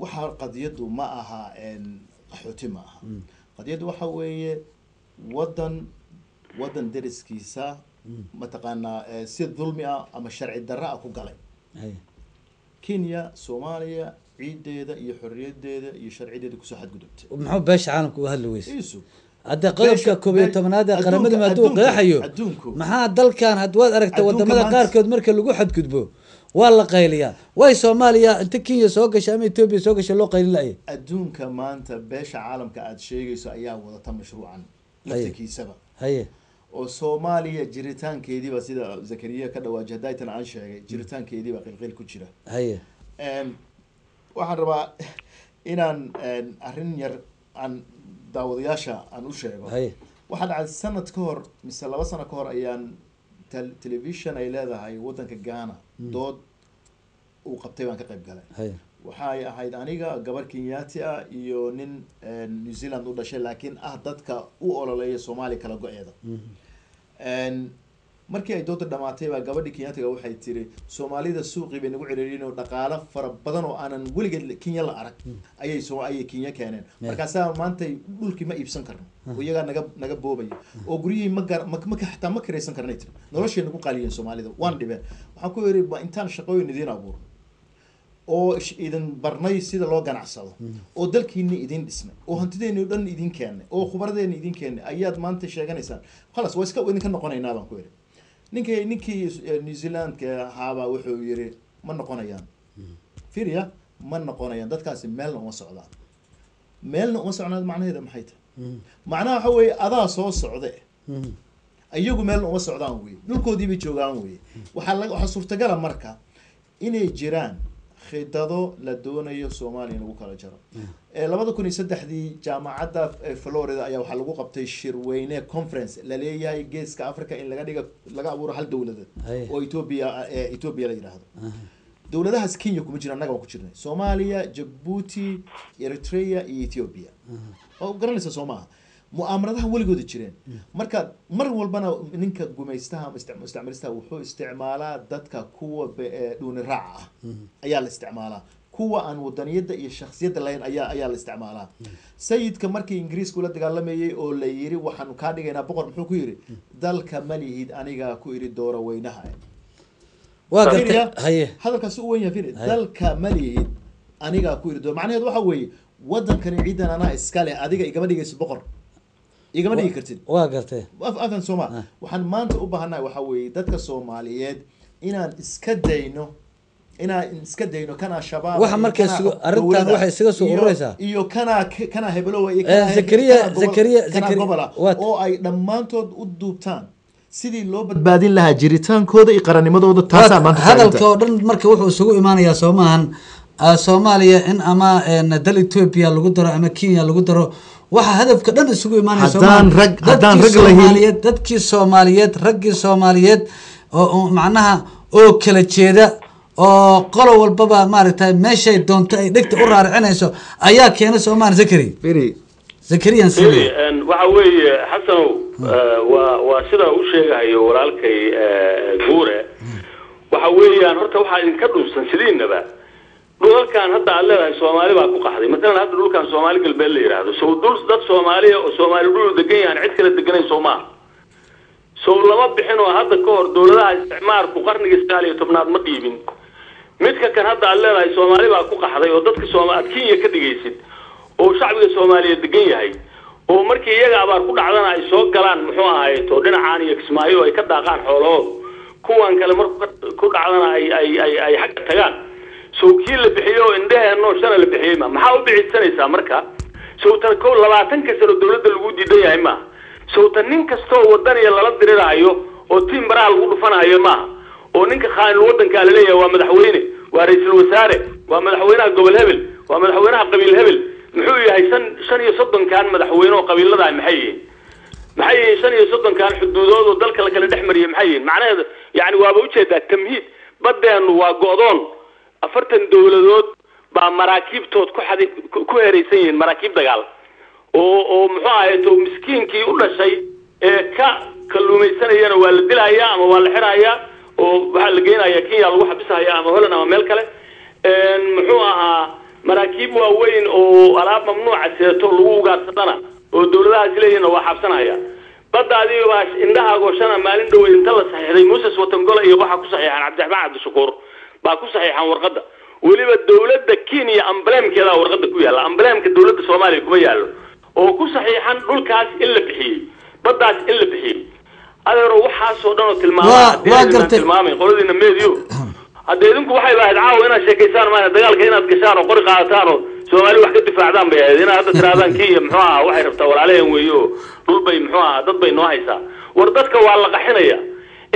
Waxa qadiyadu ma aha qaxooti ma aha. Qadiyadu waxa weeye wadan deriskiisa mataqaanaa si dulmi ah ama sharci darro ah ku galay. Haye. Kenya Soomaaliya ciideeda iyo xorriyadeeda iyo sharcideeda kusoo xadgudubtay. Muxuu beesha caalamka u hadli weysay? Hadda qodobka 11aad ee qaramada hadduu qeexayo, maxaa dalkan had waad aragtay wadamada qaarkood marka lagu xadgudbo waa la qayliyaa. Way Soomaaliya inta Kenya soo gashay ama Ethiopia soo gashay loo qaylin la'ay. Adduunka maanta beesha caalamka aad sheegayso ayaa wadata mashruucan laftirkiisaba. Haye. Oo Soomaaliya jiritaankeediiba sida Zakariya ka dhawaajay hadaytan aan sheegay jiritaankeediiba qilqil ku jira. Haye. Waxaan rabaa inaan arrin yar aan daawadayaasha aan u sheego. Waxaa dhacay sanad ka hor mise 2 sano ka hor ayaan television ay leedahay wadanka Ghana dood uu qabtay baan ka qayb galay. Waxay ahayd aniga gabar Kenyaati ah iyo nin New Zealand u dhashay laakiin ah dadka u ololeeya Soomaaliya kala go'eeda. Markii ay doodda dhamaatay baa gabadhii Kenyaatiga waxay tiri Soomaalida suuqii bay nagu ciriiriyeen oo dhaqaale fara badan oo aanan weligeed Kenya la arag ayay Kenya keeneen. Markaasaa maanta dhulkii ma iibsan karno oo iyagaa naga boobaya oo guryihii ma xataa ma kiraysan karnay tiri, noloshay nagu qaaliyeen Soomaalida waan dhibeen. Waxaan ku yidhi intaan shaqooyin idiin abuurno oo idin barnay sida loo ganacsado oo dalkiina idin dhisnay oo hantideena oo dhan idin keennay oo khubaradeena idin keennay ayaad maanta sheeganaysaan, khalas waa iska idinka noqonaynaa baan ku yidhi. Ninkii New Zealandka ahaabaa wuxuu yiri ma noqonayaan, fiiriya ma noqonayaan dadkaasi, meelna uma socdaan, meelna uma socdaan. Macnaheeda maxay tahay? Macnaha waxa weeye adaa soo socde, iyagu meelna uma socdaan weye, dhulkoodii bay joogaan weye. Waxaa suurtagala marka inay jiraan khidado la doonayo Soomaaliya lagu kala jaro. 2003 jaamacadda Florida ayaa waxaa lagu qabtay shirweyne conference la leeyahay geeska Africa in laga dhiga laga abuuro hal dowladeed oo Ethiopia la yiraahdo. Dowladahaas Kenya kuma jiraan, annaga waan ku jirnay, Soomaaliya, Djibouti, Eritrea iyo Ethiopia. Oo garanaysa Soomaha mu'aamaradaha weligooda jireen. Marka mar walbana ninka gumaystaha ama mustacmalistaha wuxuu isticmaalaa dadka kuwa dhuuni raaca ah ayaa la isticmaalaa, kuwa aan wadaniyadda iyo shakhsiyadda lahayn ayaa la isticmaalaa. Sayidka markii Ingiriisku la dagaalamayay oo la yiri waxaanu kaa dhigaynaa boqor, muxuu ku yiri dalka ma lihid anigaa ku iri doora weynaha. Waa gartay. Haye. Hadalkaasi u weyn yahay, fiiri, dalka ma lihid anigaa ku iri doora, macnaheedu waxa weeye wadankani ciidan anaa iska leh, adiga igama dhigayso boqor, igama dhigi kartid. Waa gartay. Afan Soomaa waxaan maanta u baahanahay waxa weeye dadka Soomaaliyeed Inaan iska dayno, inaan iska dayno kana Shabaab Waxa iyo marka kana arrintan dowladda waxay isaga soo ururaysaa. Iyo kana hebelowa iyo Zakariya- kana Zakariya- kana Zakariya- gobola oo ay dhammaantood u duubtaan sidii loo badbaadin lahaa jiritaankooda iyo qarannimadooda. Taasaa maanta Hadalka oo dhan marka wuxuu isugu imaanayaa, soo maahan, Soomaaliya in ama dal Ethiopia lagu daro ama Kenya lagu daro, waxa hadafka dhan isugu imaanaya soo Haddaan maahan? haddaan Dadkii rag la helin- Soomaaliyeed, dadkii Soomaaliyeed, raggii Soomaaliyeed oo macnaha oo kala jeeda oo qolo walbaba maaragtay meeshay doonto ay dhegta u raaricinayso ayaa keena, soo maahan, Zakari? Zakariyan Firi, sidiya. Waxa weeye, Xasanow, waa sida u sheegahayo walaalkay Guure. Waxa weeyaan, horta waxaa idinka dhunsan sidiinaba dhulalkan hadda aad leedahay Soomaali baa ku qaxday. Matalan hadda dhulkan Soomaali Galbeed la yidhaahdo, sow dhul dad Soomaaliya oo Soomaali dhul degan yahan cid kale deganayn soo maaha? Sow lama bixin oo hadda ka hor dowladaha isticmaarku qarnigii 19aad ma dhiibin? Midka kan hadda aad leedahay Soomaali baa ku qaxday oo dadka aad Kenya ka dhigaysid oo shacbiga Soomaaliyeed degan yahay, oo markii iyaga abaar ku dhacdana ay soo galaan, muxuu ahayto, dhinacaan iyo Kismaayo ay ka daaqaan xoolahoodu, kuwan kale markuu ku dhacdana ay xagga tagaan, sow kii la bixiyo oo indhaheenoo shana la bixiyey ma maxaa u biciidsanaysaa marka? Sowtan 21-ka sano dowladda lagu diidan yahay maaha? Sowtan nin kastoo wadaniya lala diriraayo oo tiim baraha lagu dhufanayo maaha? Oo ninka khaainul wadankaa laleeyahay waa madaxweyne, waa ra-iisul wasaare, waa madaxweynaha gobol hebel, waa madaxweynaha qabiil hebel. Muxuu yahay 35-kan madaxweyne oo qabiilada? Maxay yihiin? Maxay yihiin 35-kan xuduudood oo dalka la kala dhex mariyay? Maxay yihiin macnaheedu? Yani waaba ujeedaa tamhiid. Badeenu waa go'doon, 40 dowladood baa maraakiibtood ku xadi ku heraysan yihiin, maraakiib dagaal oo muxuu ahaye to miskiinkii u dhashay ee ka kalluumaysanayana waa la dilahayaa ama waa la xirahayaa oo waxaa la geynayaa Kenya lagu xabisahaya ama Holland ama meel kale. Muxuu ahaa, maraakiib waaweyn oo alaab mamnuuca seeto lagu ugaarsadana oo dowladahaasi leeyihinna waa xabsanaya. Badda adiga baa indhahaagoo shana maalin dhoweyd inta la saxiixday, Moses Watangola iyo waxaa ku saxiixan Cabdiraxmaan Cabdishakuur baa ku saxiixan warqadda. Weliba dowladda Kenya emblemkeeda warqadda ku yaalla, emblemka dowladda Soomaaliya kuma yaallo, oo ku saxiixan dhulkaas in la bixiyey, baddaas in la bixiyey. Adeero, waxaasoo dhan oo tilmaama haddii Waa aydan gartay. tilmaamayn qoladiina meediyo, hadda idinku waxay ahayd caawa inaad sheekaysaan maana dagaalka inaad gashaan oo qori qaadataan oo Soomaali wax ka difaacdaan bay ahayd. Inaad hadda tirahdaan Kenya muxuu ahaa waxay rabtaa walaalaheen weeye oo dhul bay, muxuu ahaa, dad bay noo haysaa. War dadka waa la qaxinaya.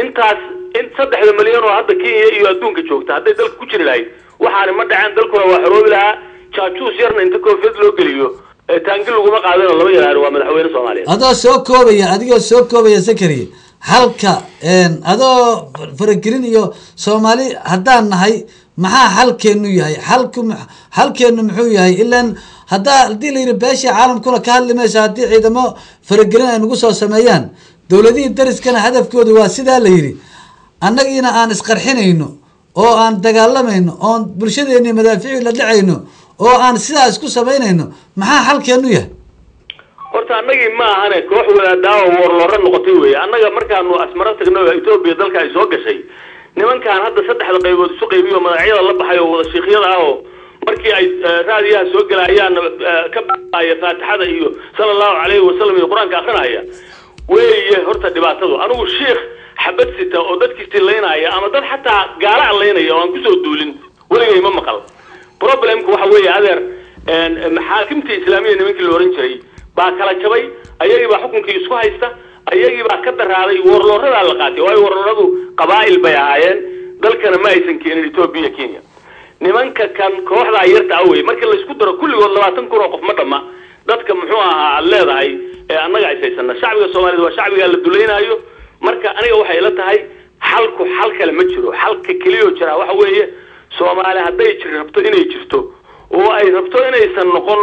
Intaas in 3-da milyan oo hadda Kenya iyo adduunka joogta hadday dalka ku jiri lahayd, waxaani ma dhaceen, dalkuna waa xoroobi lahaa. Jaajuus yarna inta koofiyad loo geliyo ee taangi laguma qaadan oo lama yidhaahdo waa madaxweyne Soomaaliyeed. Adoo soo koobaya, adigoo soo koobaya, Zakariya, halka adoo faragelin iyo Soomaali haddaan nahay, maxaa xalkeenu yahay? Xalku xalkeenu muxuu yahay? Ilaan haddii la yidhi beesha caalamkuna ka hadli mayso haddii ciidamo faragelin ay nagu soo sameeyaan, dowladihii dariskana hadafkoodu waa sidaa la yidhi, annagiina aan isqarxinayno oo aan dagaalamayno oon bulshadeeni madaafiic la dhacayno oo aan sidaa isku samaynayno, maxaa xalkeenu yahay? Horta annagii ma ahane, koox wadaadaawa warlord noqotay weeye. Annaga markaanu Asmaro tagno oo Etoobiya dalka ay soo gashay, nimankan hadda saddexda qaybood isu qaybiyo, magacyada la baxay oo wada shiikyada ah oo markii ay raadiyaha soo gelayaan ka baxaya Faatixada iyo sala Allahu calayhi wasalam iyo Qur-aanka akrinaya weeye. Horta dhibaatadu, anigu shiikh xabad sita oo dadkiisii laynaya ama dad xataa gaala laynaya oo aan kusoo duulin weligay ma maqal. Problemku waxa weeye, adeer, maxaakimtii islaamiya nimankii la oran jiray baa kala jabay, ayagii baa xukunkii isku haysta, ayagii baa ka daraaday, warlordadaa la qaatay. Waayo warlordadu qabaa'il bay ahaayeen, dalkana ma aysan keenin Etoobiya, Kenya. Nimanka kan kooxdaa yarta ah wey, markii laysku daro kulligood 20,000 oo qof ma dhamma. Dadka muxuu ahaa aad leedahay ee annaga is haysana, shacbiga Soomaaliyed waa shacbigaa la dulaynayo. Marka aniga waxay ila tahay xalku xal kale ma jiro. Xalka keliyoo jira waxa weeye, Soomaali hadday rabto inay jirto oo ay rabto inaysan noqon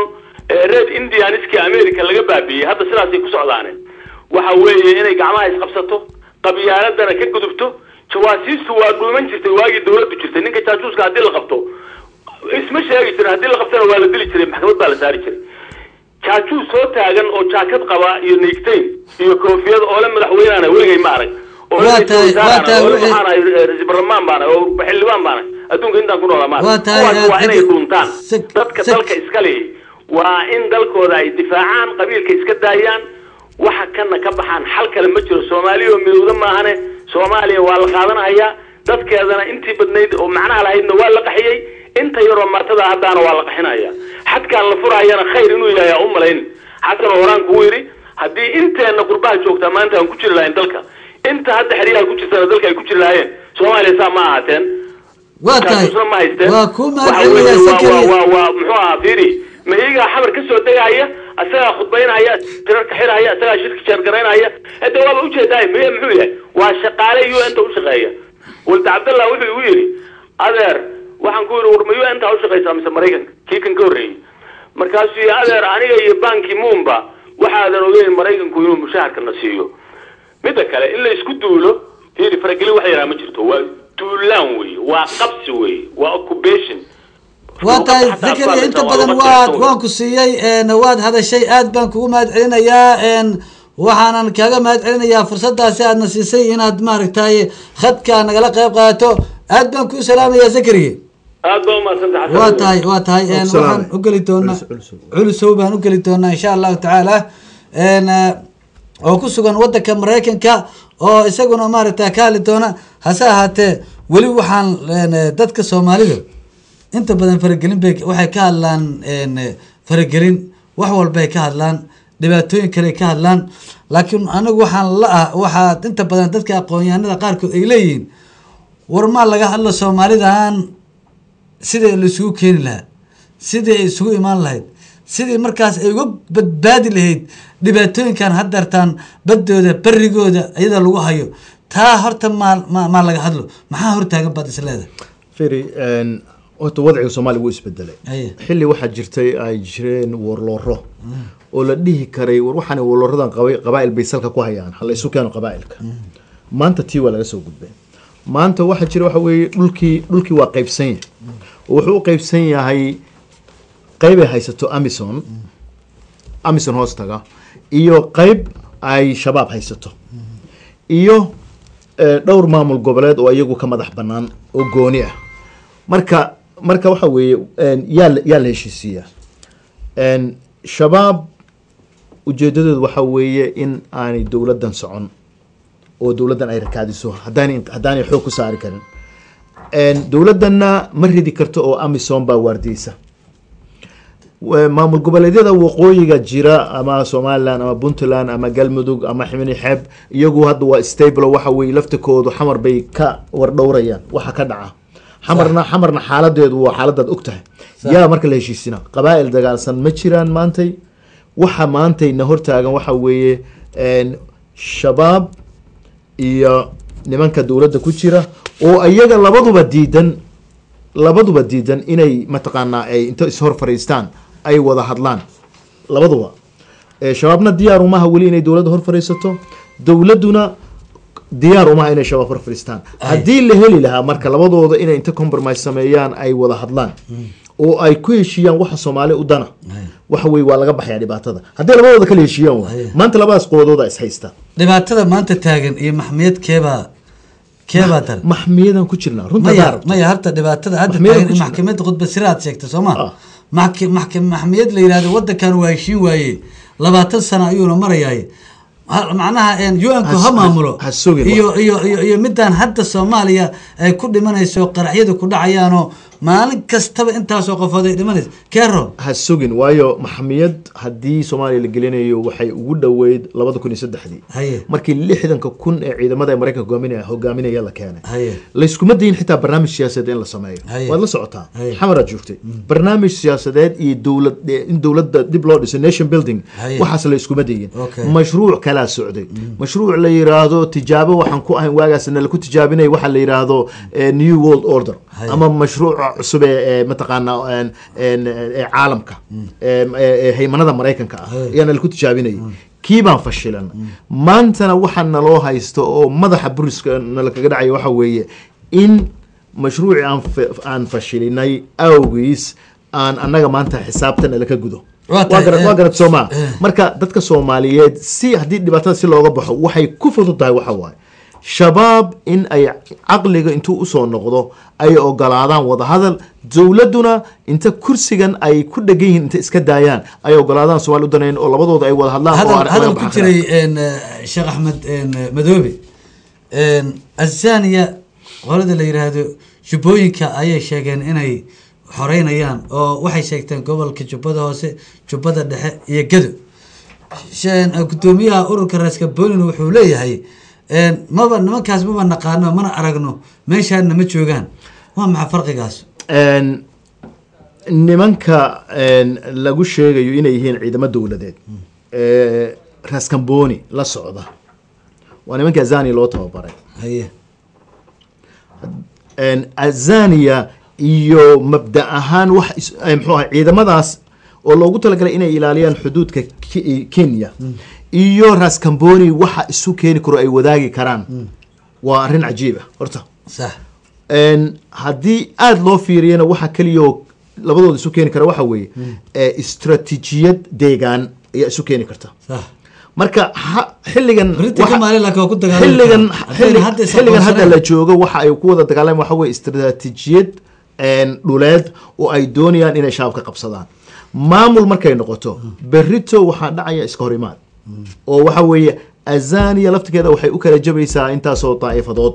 Red Indianskii America laga baabi'iyey, hadda sidaasay ku socdaane, waxa weeye inay gacmaha isqabsato, qabyaaladana ka gudubto. Jawaasiistu waa dhuuman jirtay waagii dawladdu jirtay. Ninka jaajuuska haddii la qabto isma sheegi jirin, haddii la qabtana waa la dili jiray, maxkamad baa la saari jiray. Jaajuus soo taagan oo jaakad qaba iyo niigtayn iyo koofiyad oo le madaxweyneana weligay ma arag, oo le Waa tahay- waa tahay oo le waxaan ahay ra'iisul baarlamaan baan ahay oo xildhibaan baan ahay, adduunka intaan ku noolaa ma arag. Waa tahay, Kuwaas waa inay dhuuntaan. Dadka sek- dalka iska lihi waa in dalkooda ay difaacaan, qabiilka iska daayaan, waxa kana ka baxaan. Xal kale ma jiro, Soomaaliya oo midowda maahane. Soomaaliya waa la qaadanahayaa, Dadkeedana intii badnayd oo macnaha lahaydna waa la qaxiyey, inta yaroo martada haddaana waa la qaxinaya. Xadkaan la furayana khayr inuu yahay aa u malayn. Xasan oo horaan kugu yidhi, haddii inteenna qurbaha joogtaa maanta aan ku jiri lahayn dalka, inta hadda xeryaha ku jirtana dalka ay ku jiri lahaayeen, Soomaaliya saa ma ahaateen. Waa tahay. Kaasna ma haysteen. Waa kuu Waxa mahadcelinayaa weeye, Sakariye. waa muxuu ahaa, fiiri, mahigaa xamar ka soo degaya, asagaa khudbaynaya, shirarka xiraya, asagaa shirka jeergaraynaya. Hada waaba ujeedaay miye muxuu yahay? Waa shaqaale UN ta u shaqeeya. Walda Cabdallah wuxuu igu yidhi, adeer, waxaan ku yidhi, war ma UN ta u shaqeysaa mise Maraykanka kii kan ka horreeyey? Markaasuu yidhi, adeer, aniga iyo banki muunba waxaadan ogeyn Maraykanku inuu mushaharka na siiyo. Midda kale, in la isku duulo, fiiri, faragelin wax yaraha ma jirto, waa duulaan wey, waa qabsi wey, waa occupation. Waa tahay. Xataa Zakariya, inta waa badan luqad waad kale. waan ku siiyey, waad hadashay, aad baan kugu mahad celinayaa. Waxaanan kaaga mahad celinayaa fursadaasi aadna siisay inaad maaragtay khadka nagala qayb qaadato. Aad baan kuu salaamayaa, Zakariya. Aad baa umahadsantah, Xasan. Waa tahay, waa tahay. Waa ku salaamay. Waxaan u geli doonaa Culusow baan u geli doonaa insha Allahu tacaala, oo ku sugan wadanka Maraykanka, oo isaguna maaragta ka hadli doona. Hase ahaatee weli waxaan dadka Soomaalida inta badan faragelin bay waxay ka hadlaan, faragelin wax walbay ka hadlaan, dhibaatooyin kale ka hadlaan, laakiin anigu waxaan la ah, waxaa inta badan dadka aqoon-yahanada qaarkood ay leeyihiin, war maa laga hadlo Soomaalidan sidii la isugu keeni lahaa, sidii ay isugu imaan lahayd, sidii markaas ay uga badbaadi lahayd dhibaatooyinkan haddeertaan baddooda berigooda iyada lagu hayo. Taa horta maa laga hadlo? Maxaa hortaagan baad is leedahay? Firi, horta wadciga Soomaaliya wuu isbedelay. Xilli waxaa jirtay ay jireen warlooro oo la dhihi karay, war waxaan warlooradan qabay qabaa'il bay salka ku hayaan, ha la isu keeno qabaa'ilka. Maanta tii waa laga soo gudbay. Maanta waxaa jira waxa weeye, dhulkii waa qaybsan yahay, oo wuxuu u qaybsan yahay qaybay haysato Amison, Amison hoostaga, iyo qayb ay Shabaab haysato, iyo dhowr maamul goboleed oo iyagu ka madax bannaan oo gooni ah. Marka waxa weeye, yaa la heshiisiiyaa? Shabaab ujeedadoodu waxa weeye in aanay dowladdan socon oo dowladdan ay rakaadiso haddaanay xoog ku saari karin. Dowladdanna ma ridi karto oo Amison baa waardiyeysa. Maamul goboleedyada waqooyiga jira, ama Somaliland ama Puntland ama Galmudug ama Ximini Xeeb, iyagu hadda waa stable oo waxa weeye laftikoodu Xamar bay ka wardhowrayaan waxa ka dhaca Xamarna. Xamarna xaaladeedu waa xaaladaad og tahay. Yaa marka la heshiisina? Qabaa'il dagaalsan ma jiraan maantay. Waxa maantay na hortaagan waxa weeye, Shabaab iyo nimanka dowladda ku jira oo iyaga labaduba diidan inay mataqaanaa ay inta ishor fadhiistaan ay wada hadlaan labaduba. Shabaabna diyaar umaha weli inay dowladda hor fadhiisato, dowladduna diyaar umaha inay Shabaab hor fadhiistaan. Haddii la heli lahaa marka labadooda inay inta compromise sameeyaan ay wada hadlaan oo ay ku heshiiyaan waxa Soomaali u dana, waxa weye waa laga baxayaa dhibaatada. Haddii labadooda kala heshiiyaan, waay maanta labadaas qoodooda is haysta. Dhibaatada maanta taagan iyo maxmiyad keebaa daran? Maxmiyadan ku jirnaa runta Maya. Haddaa rabto. Maya, horta dhibaatada hadda Maxmiyada taagan ku jirna. Maxkamadda khudba sira aad sheegtay soo ma maxmiyad la yihahdo wadankan waa heshiin waaye, 20 sano ayuuna marayaay. Macnaha UN-ku ha maamulo Ha sugin. iyo midaan hadda Soomaaliya ay ku dhimanayso, qaraxyadu ku dhacayaanoo maalin kastaba intaasoo qofood ay dhimanayso, keero. Ha sugin, waayo maxmiyad haddii Soomaaliya la gelinayo waxay ugu dhoweyd 2003-dii, markii 60,000 ee ciidamada ee Maraykanka hogaaminaya la keenay. Layskuma dayin xitaa barnaamij siyaasadeed in la sameeyo. Waad la socotaa. Xamaraad joogtay. Barnaamij siyaasadeed iyo dowlad, in dowladda dib loo dhiso, nation building, waxaas la iskuma dayin. Mashruuc kalaa socday, mashruuc la yiraahdo tijaabo waxaan ku ahayn waagaasna laku tijaabinay, waxa la yiraahdo new world order, ama mashruuca cusub ee mataqaanaa ee caalamka ee haymanada Maraykanka ah ayaana laku tijaabinayay. Kii baan fashilan. Maantana waxaa naloo haysto oo madaxa buriska nala kaga dhacaya waxa weeye in mashruucii aan fashilinay awgiis aan annaga maanta xisaabtan nala ka gudo. Waa tahay, Waa garad soomaa. Marka dadka Soomaaliyeed si haddii dhibaatada si looga baxo waxay ku fudud tahay waxa waaye, Shabaab in ay caqliga intuu usoo noqdo ay ogolaadaan wadahadal, dowladduna inta kursigan ay ku dhegan yihiin inta iska daayaan ay ogolaadaan Soomaali u danayn oo labadooda ay wada hadlaan oo hadal laga hadal ku baxa jiray, sheekh Axmed Madoobe, Azania Qolada la yiraahdo Jubbooyinka ayay sheegeen inay xoreynayaan, oo waxay sheegteen gobolka Jubbada Hoose, Jubbada Dhexe iyo Gado. Gudoomiyaha ururka Raaskabonin wuxuu leeyahay maba nimankaas maba naqaano, mana aragno, meeshaana ma joogaan. Waa maxaa farqigaas? Nimanka lagu sheegayo inay yihiin ciidamo dowladeed ee Raskamboni la socda waa nimanka Azania loo tababaray. Azania iyo mabda ahaan wax muxuu ahay ciidamadaas oo loogu talagalay inay ilaaliyaan xuduudka Kenya iyo Raskamboni, waxa isu keeni karo ay wadaagi karaan waa arrin cajiib ah horta. Haddii aada loo fiiriyana, waxa keliya oo labadooda isu keeni kara waxa weeye istratijiyad deegaan ayaa isu keeni karta. Marka xilligan xilligan xilligan hadda la joogo, waxa ay ku wada dagaalaan waxa weye istratijiyad dhuleed oo ay doonayaan inay shabaab ka qabsadaan. Maamul markay noqoto, berrito waxaa dhacaya iska hor imaad, oo waxa weeye Azania laftigeeda waxay u kala jabaysaa intaasoo daa'ifadood,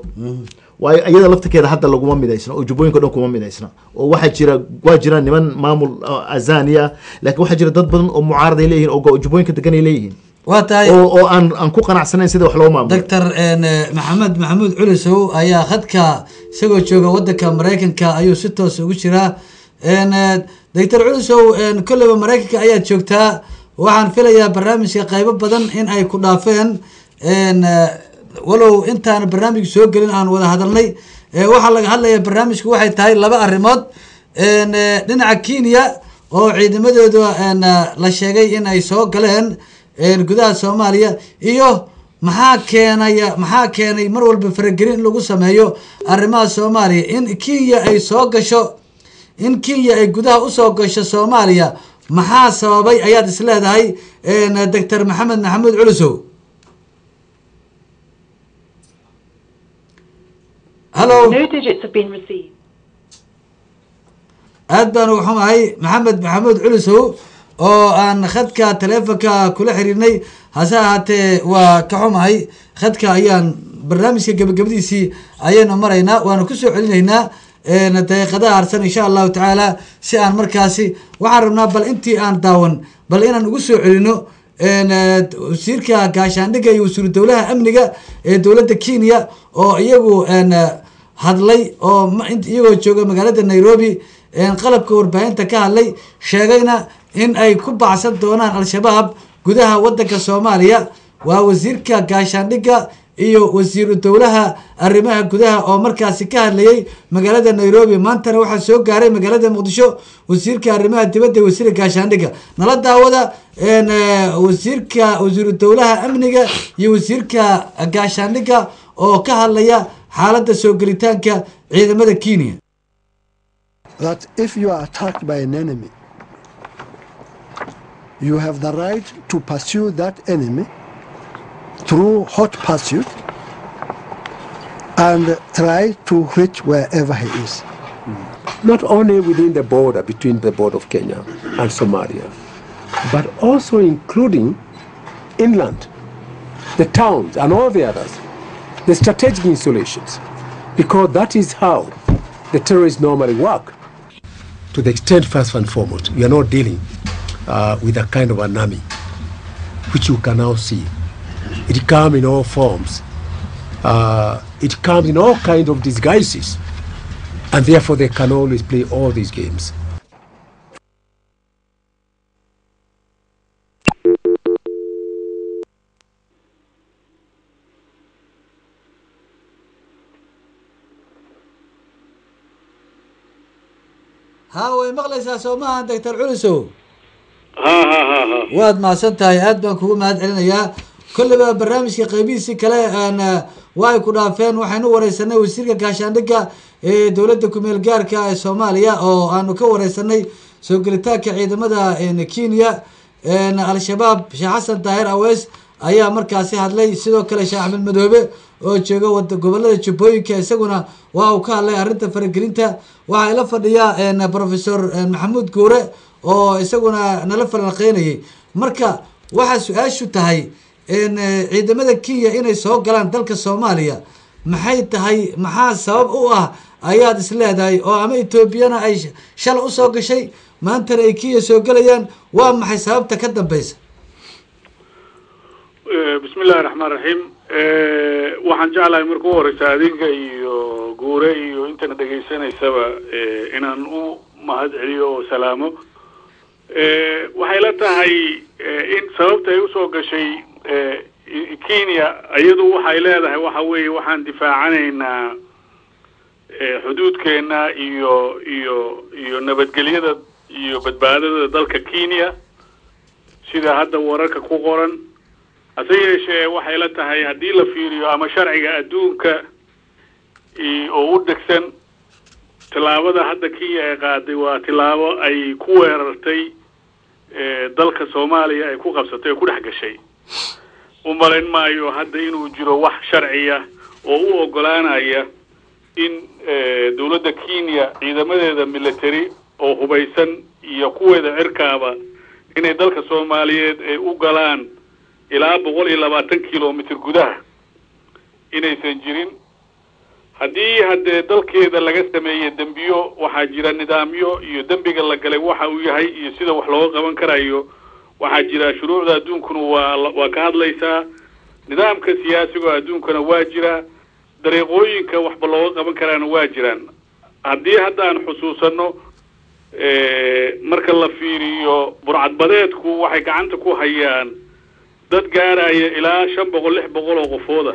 waayo iyada laftigeeda hadda laguma midaysna oo Jubbooyinka dhan kuma midaysna, oo waxaa jira, waa jira niman maamul Azania, laakiin waxaa jira dad badan oo mucaarad ay leeyihiin oo Jubbooyinka degan ay leeyihiin. Waa tahay. Oo aan ku qanacsanayn sida wax loo maamulo. Doctor Maxamed Maxamuud Culisow ayaa khadka isagoo jooga wadanka Maraykanka ayuu si toos ugu jiraa. Doctor Culisow, kolleyba Maraykanka ayaad joogtaa, waxaan filayaa barnaamijka qaybo badan in ay ku dhaafeen, walow intaan barnaamijka soo gelin aan wada hadalnay. Waxaa laga hadlaya barnaamijku waxay tahay laba arrimood: dhinaca Kenya oo ciidamadooda la sheegay in ay soo galeen gudaha Soomaaliya, iyo maxaa keenaya, maxaa keenay mar walba faragelin in lagu sameeyo arrimaha Soomaaliya, in Kenya ay soo gasho, in Kenya ay gudaha usoo gasho Soomaaliya, maxaa sababay ayaad is leedahay, Doctor Maxamed Maxamuud Culusow? Hallo? No digits have been received. Aad baan uga xumahay, Maxamed Maxamuud Culusow oo aan khadka taleefonka kula xiriirnay, hase ahaatee waa ka xumahay khadka ayaan barnaamijka gabagabadiisii ayaynu maraynaa, waanu kusoo celinaynaa daqiiqadaha harsan insha Allahu tacaala, si aan markaasi waxaan rabnaa bal intii aan daawan bal inaan ugu soo celino wasiirka gaashaandhigga iyo wasiiru dowlaha amniga ee dowladda Kenya oo iyagu hadlay, oo iyagoo jooga magaalada Nairobi qalabka warbaahinta ka hadlay, sheegayna in ay ku bacsan doonaan Al-Shabaab gudaha wadanka Soomaaliya. Waa wasiirka gaashaandhigga iyo wasiiru dowlaha arrimaha gudaha oo markaasi ka hadlayay magaalada Nairobi. Maantana waxaa soo gaaray magaalada Muqdisho wasiirka arrimaha dibadda iyo wasiirka gaashaandhigga. Nala daawada wasiirka, wasiiru dowlaha amniga iyo wasiirka gaashaandhigga oo ka hadlaya xaaladda soo gelitaanka ciidamada Kenya. That if you are attacked by an enemy, you have the right to pursue that enemy through hot pursuit and try to reach wherever he is. Not only within the border, between the border of Kenya and Somalia, but also including inland, the towns and all the others, the strategic installations, because that is how the terrorists normally work. To the extent, first and foremost, we are not dealing with a kind of an army, which you can now see. It comes in all forms. It comes in all kinds of disguises. And therefore they can always play all these games. Ha, way maqlaysaa soomaha, Doctor Culusow? Ha ha ha ha. Waad mahadsan tahay, aad baan kugu mahad celinayaa. Kolleyba barnaamijka qaybihiisii kale aan waa ay ku dhaafeen. Waxaynu wareysanay wasiirka gaashaandhigga ee dowladda kumeel gaarka ee Soomaaliya oo aanu ka wareysanay soo gelitaanka ciidamada Kenya, Al-Shabaab. Sheekh Xasan Daahir Aweys ayaa markaasi hadlay. Sidoo kale Sheekh Axmed Madoobe oo jooga wada gobolada Jubbooyinka isaguna waa uu ka hadlay arrinta faragelinta. Waxaa ila fadhiya Professor Maxamuud Guure oo isaguna nala falanqeynayay. Marka waxaa su-aashu tahay, ciidamada Kenya inay soo galaan dalka Soomaaliya Maxay tahay, maxaa sabab u ah ayaad is leedahay oo ama Etoobiyana ay shalay usoo gashay, maantana ay Kenya soo gelayaan? Waa maxay sababta ka dambeysa? Bismi illahi raxmaan raxiim. Waxaan jeclahay marka u horeysa adinka iyo Guure iyo intana dhegaysanaysaba inaan u mahad celiyo oo salaamo. Waxay la tahay in sababta ay usoo gashay Kenya, iyadu waxay leedahay waxa weeye waxaan difaacanaynaa xuduudkeena iyo nabadgelyada iyo badbaadada dalka Kenya, sida hadda wararka ku qoran. Hase yeeshee, waxay la tahay haddii la fiiriyo ama sharciga adduunka oo u degsan, tillaabada hadda Kenya ay qaaday waa tillaabo ay ku weerartay dalka Soomaaliya, ay ku qabsatay oo ku dhex gashay. U malayn maayo hadda inuu jiro wax sharciya oo u ogolaanaya in dowladda Kenya ciidamadeeda military oo hubaysan iyo kuweeda cirkaaba inay dalka Soomaaliyeed ay u galaan ilaa 120 kilomitr gudaha inaysan jirin. Haddii haddee dalkeeda laga sameeyey dembiyo, waxaa jira nidaamyo iyo dembiga la galay waxa uu yahay iyo sida wax looga qaban karayo. Waxaa jira shuruucda adduunkuna waa ka hadlaysaa, nidaamka siyaasiga adduunkana waa jira, dariiqooyinka waxba looga qaban karaana waa jiraan. Haddii hadda aan xusuusano, marka la fiiriyo burcadbadeedku waxay gacanta ku hayaan dad gaaraya ilaa 500, 600 oo qofooda.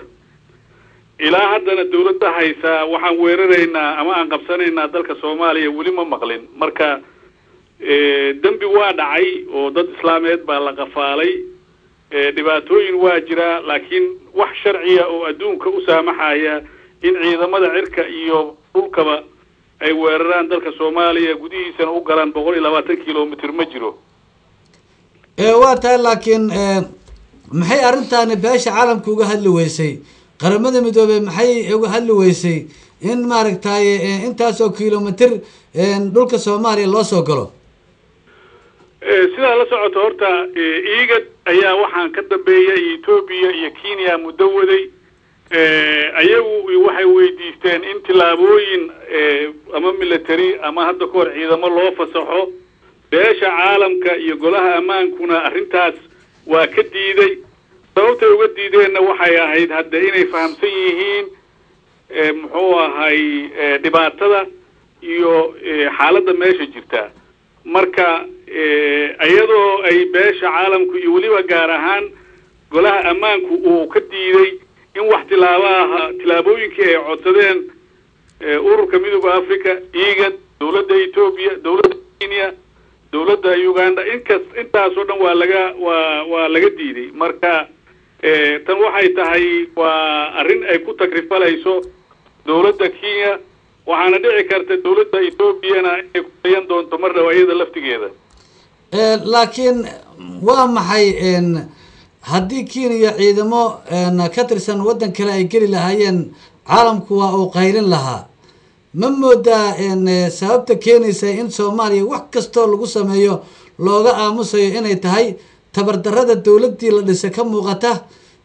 Ilaa haddana dawladda haysaa waxaan weeraraynaa ama aan qabsanaynaa dalka Soomaaliya weli ma maqlin. Marka dembi waa dhacay oo dad islaameed baa la qafaalay, dhibaatooyin waa jiraa, laakiin wax sharciya oo adduunka u saamaxaya in ciidamada cirka iyo dhulkaba ay weeraraan dalka Soomaaliya, gudihiisana u galaan 120 kilomitr ma jiro. Waa tahay, laakiin maxay arrintaani beesha caalamka uga hadli weysay? Qaramada Midoobey maxay uga hadli weysay in maaragtay intaasoo kilomitr dhulka Soomaaliya loo soo galo? Sidaa la socoto, horta IGAD ayaa waxaan ka dambeeya Etoobiya iyo Kenya muddo waday. Ayagu waxay weydiisteen in tillaabooyin ama military ama hadda ka hor ciidamo loo fasaxo. Beesha caalamka iyo golaha ammaankuna arrintaas waa ka diiday. Sababtay uga diideenna waxay ahayd hadde inay fahamsan yihiin muxuu ahay dhibaatada iyo xaaladda meesha jirta. Marka iyadoo ay beesha caalamku iyo weliba gaar ahaan golaha ammaanku uu ka diiday in wax tilaabo aha, tilaabooyinkii ay codsadeen Ururka Midooda Africa, IGAD, dowladda Etoobiya, dowladda Kenya, dowladda Uganda, inkas intaasoo dhan waa laga diiday. Marka tan waxay tahay waa arrin ay ku takrifalayso dowladda Kenya, waxaana dhici karta dowladda Etoobiyana inay ku dayan doonto mar dhow iyada laftigeeda. Laakiin waa maxay, haddii Kenya ciidamo ka tirsan waddan kale ay geli lahaayeen, caalamku waa uu qaylin lahaa. Ma moodaa sababta keenaysa in Soomaaliya wax kastoo lagu sameeyo looga aamusayo inay tahay tabardarrada dowladdii la dhisay ka muuqata,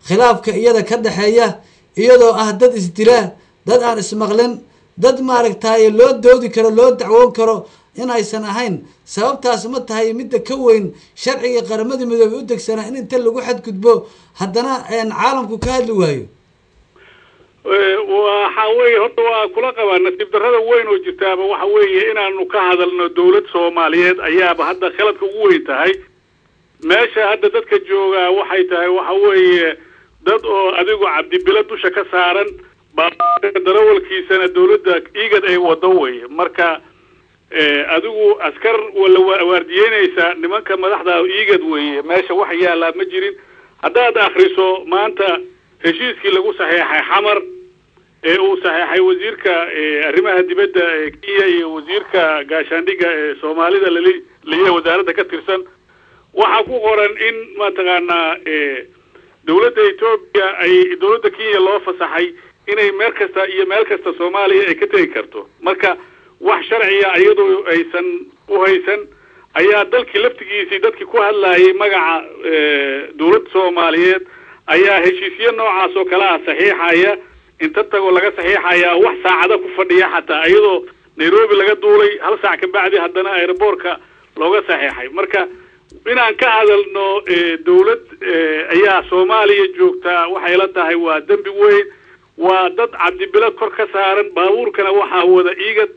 khilaafka iyada ka dhexeeya, iyadoo ah dad isdila, dad aan ismaqlin, dad maaragtay loo doodi karo, loo dacwoon karo in aysan ahayn? Sababtaas ma tahay midda ka weyn sharciga Qaramada Midoobey u degsanaa in inta lagu xadgudbo haddana caalamku ka hadli waayo? Waxa weeye, horta waa kula qabaa. Nasiib darrada weyn oo jirtaaba waxa weeye inaanu ka hadalno dowlad Soomaaliyeed ayaaba hadda khaladka ugu weyn tahay. Meesha hadda dadka joogaa waxay tahay waxa weeye dad oo adigu Cabdibilo dusha ka saaran, baabuurka darawalkiisana dowladda IGAD ay wado weye. Marka adigu askar la waardiyeynaysa nimanka madaxda IGAD weeye. Meesha wax yaallaa ma jirin. Haddaad akriso maanta heshiiskii lagu saxeexay Xamar ee uu saxeexay wasiirka arrimaha dibadda ee Kenya iyo wasiirka gaashaandhigga ee Soomaalida lali liya wasaaradda ka tirsan, waxaa ku qoran in mataqaanaa dowladda Etoobiya ay dowladda Kenya loo fasaxay inay meel kasta iyo meel kasta Soomaaliya ay ka tegi karto. Marka wax sharciya iyadoo aysan u haysan ayaa dalkii laftigiisii dadkii ku hadlayay magaca dowladda Soomaaliyeed ayaa heshiisyo noocaas oo kale ah saxiixaya. Inta tago laga saxiixayaa wax saacada ku fadhiya, xataa iyadoo Nairobi laga duulay hal saac ka bacdi haddana airportka looga saxiixay. Marka inaan ka hadalno dawlad ayaa Soomaaliya joogtaa, waxay la tahay waa dembi weyn. Waa dad Cabdibilo kor ka saaran, baabuurkana waxaa wada IGAD,